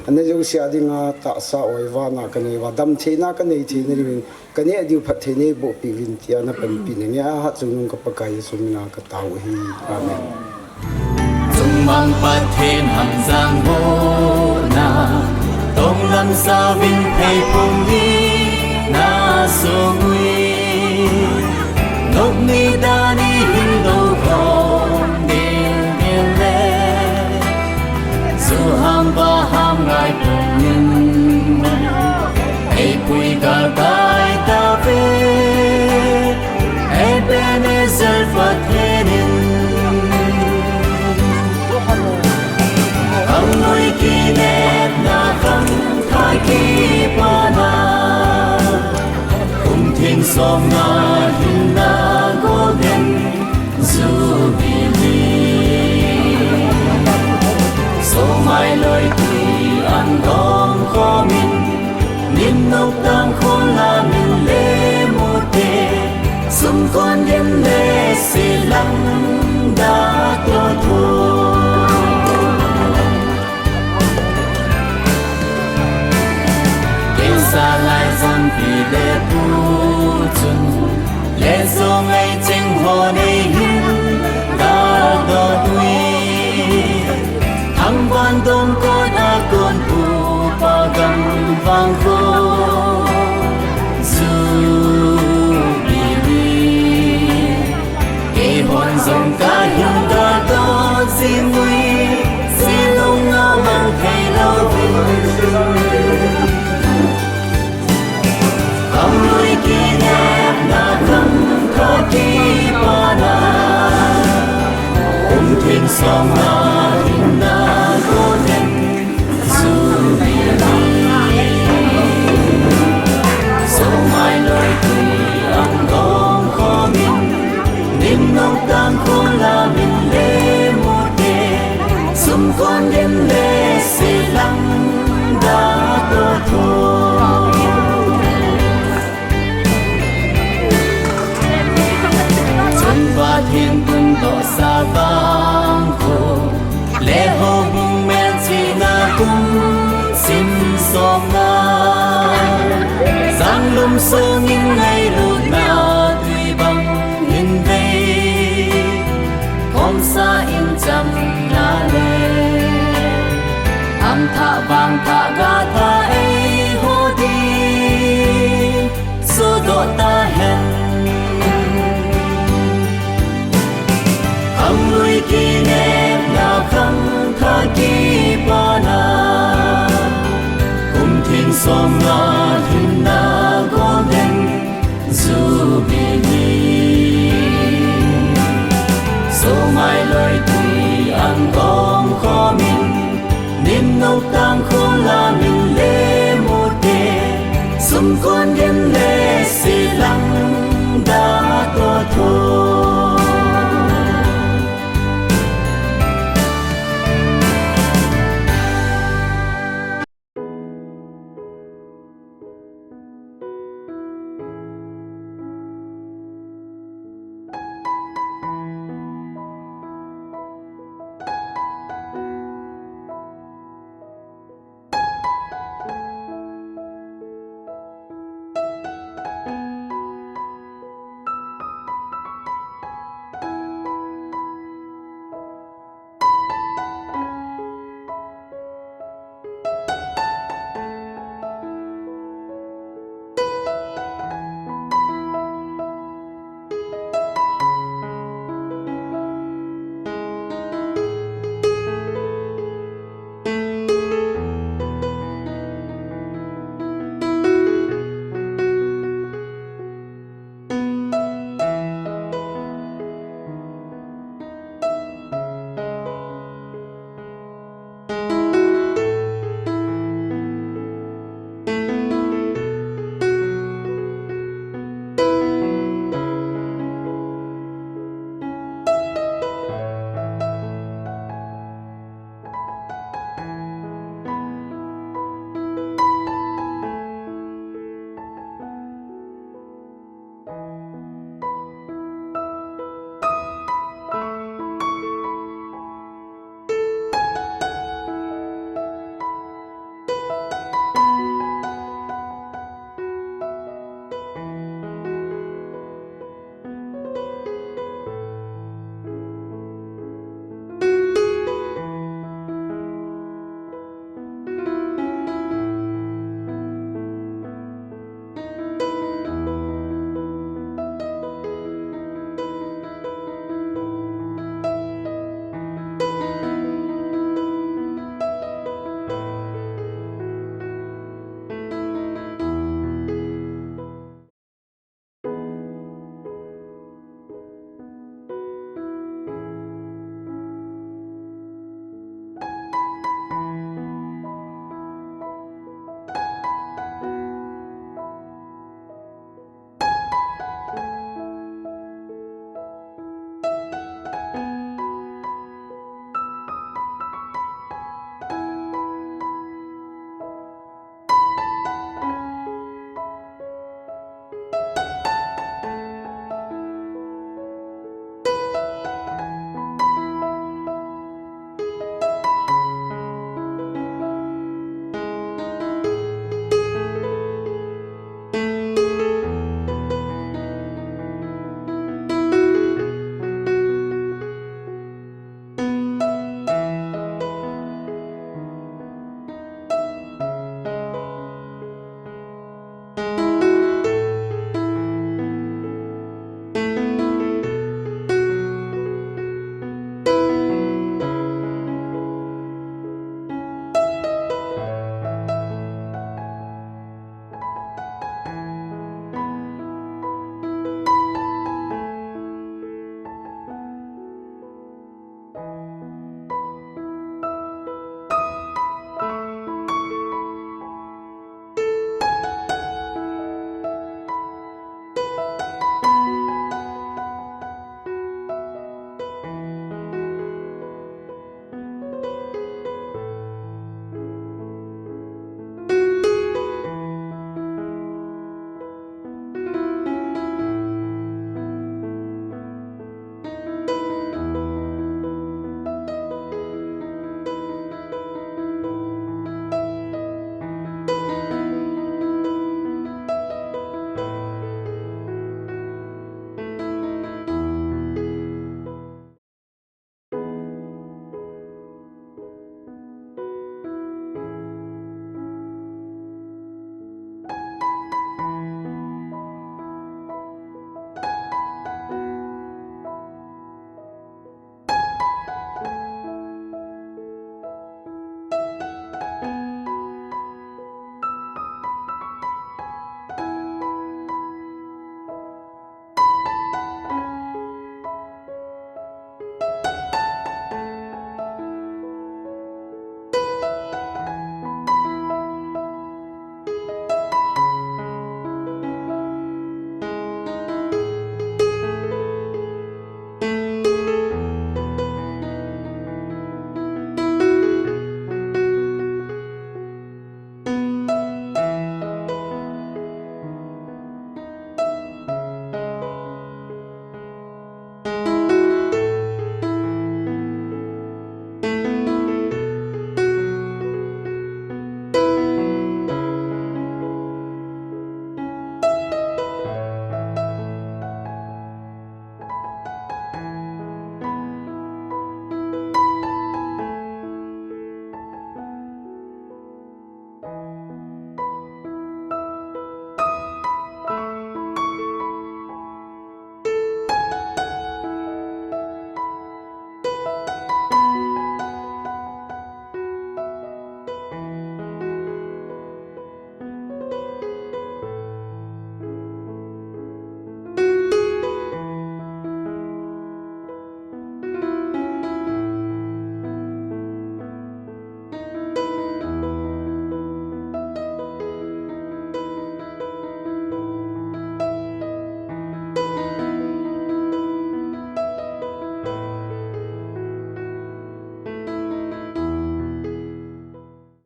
Ana jouse a dinga tahsa oiva na kanei uva, damtheina kanei theina diuvin, ka neh diu phatthei neiboh peh uvin tia na panpina ngeiya Hatchungnung ka Pakai Jesu mina katao u ahi. Amen. Chungmang Pathen hamjang hona, tonglam sauvin pheiphung hi na song ui. Nop ni dan ihin dokhom ding ding le, Ju ham va ham ngai pum in, eipui galkai tave, Ebenezer Pathen in. Khanglui kinepna khangthah kipana, kum theng som nga hinna golden Theng som nga hinna golden jubilee. Somai loi tui ang gom khomin, nimnok tang khula min le mute, sumkon din le silang da to tho. Chun Pathen pun toh sa vang kho, le houbung melchihna kum sim som nga, sang lum sung in ngailutna tui bang in vei, khomsa in chamna le, ang thah vang thah ga thah ei ho ding, sudoh ta hen. Khang lui kinepna khang thah kipana, kum theng som nga hinna golden jubilee. Somai loi tui ang gom khomin, nimnok tang khula min le mute, sumkon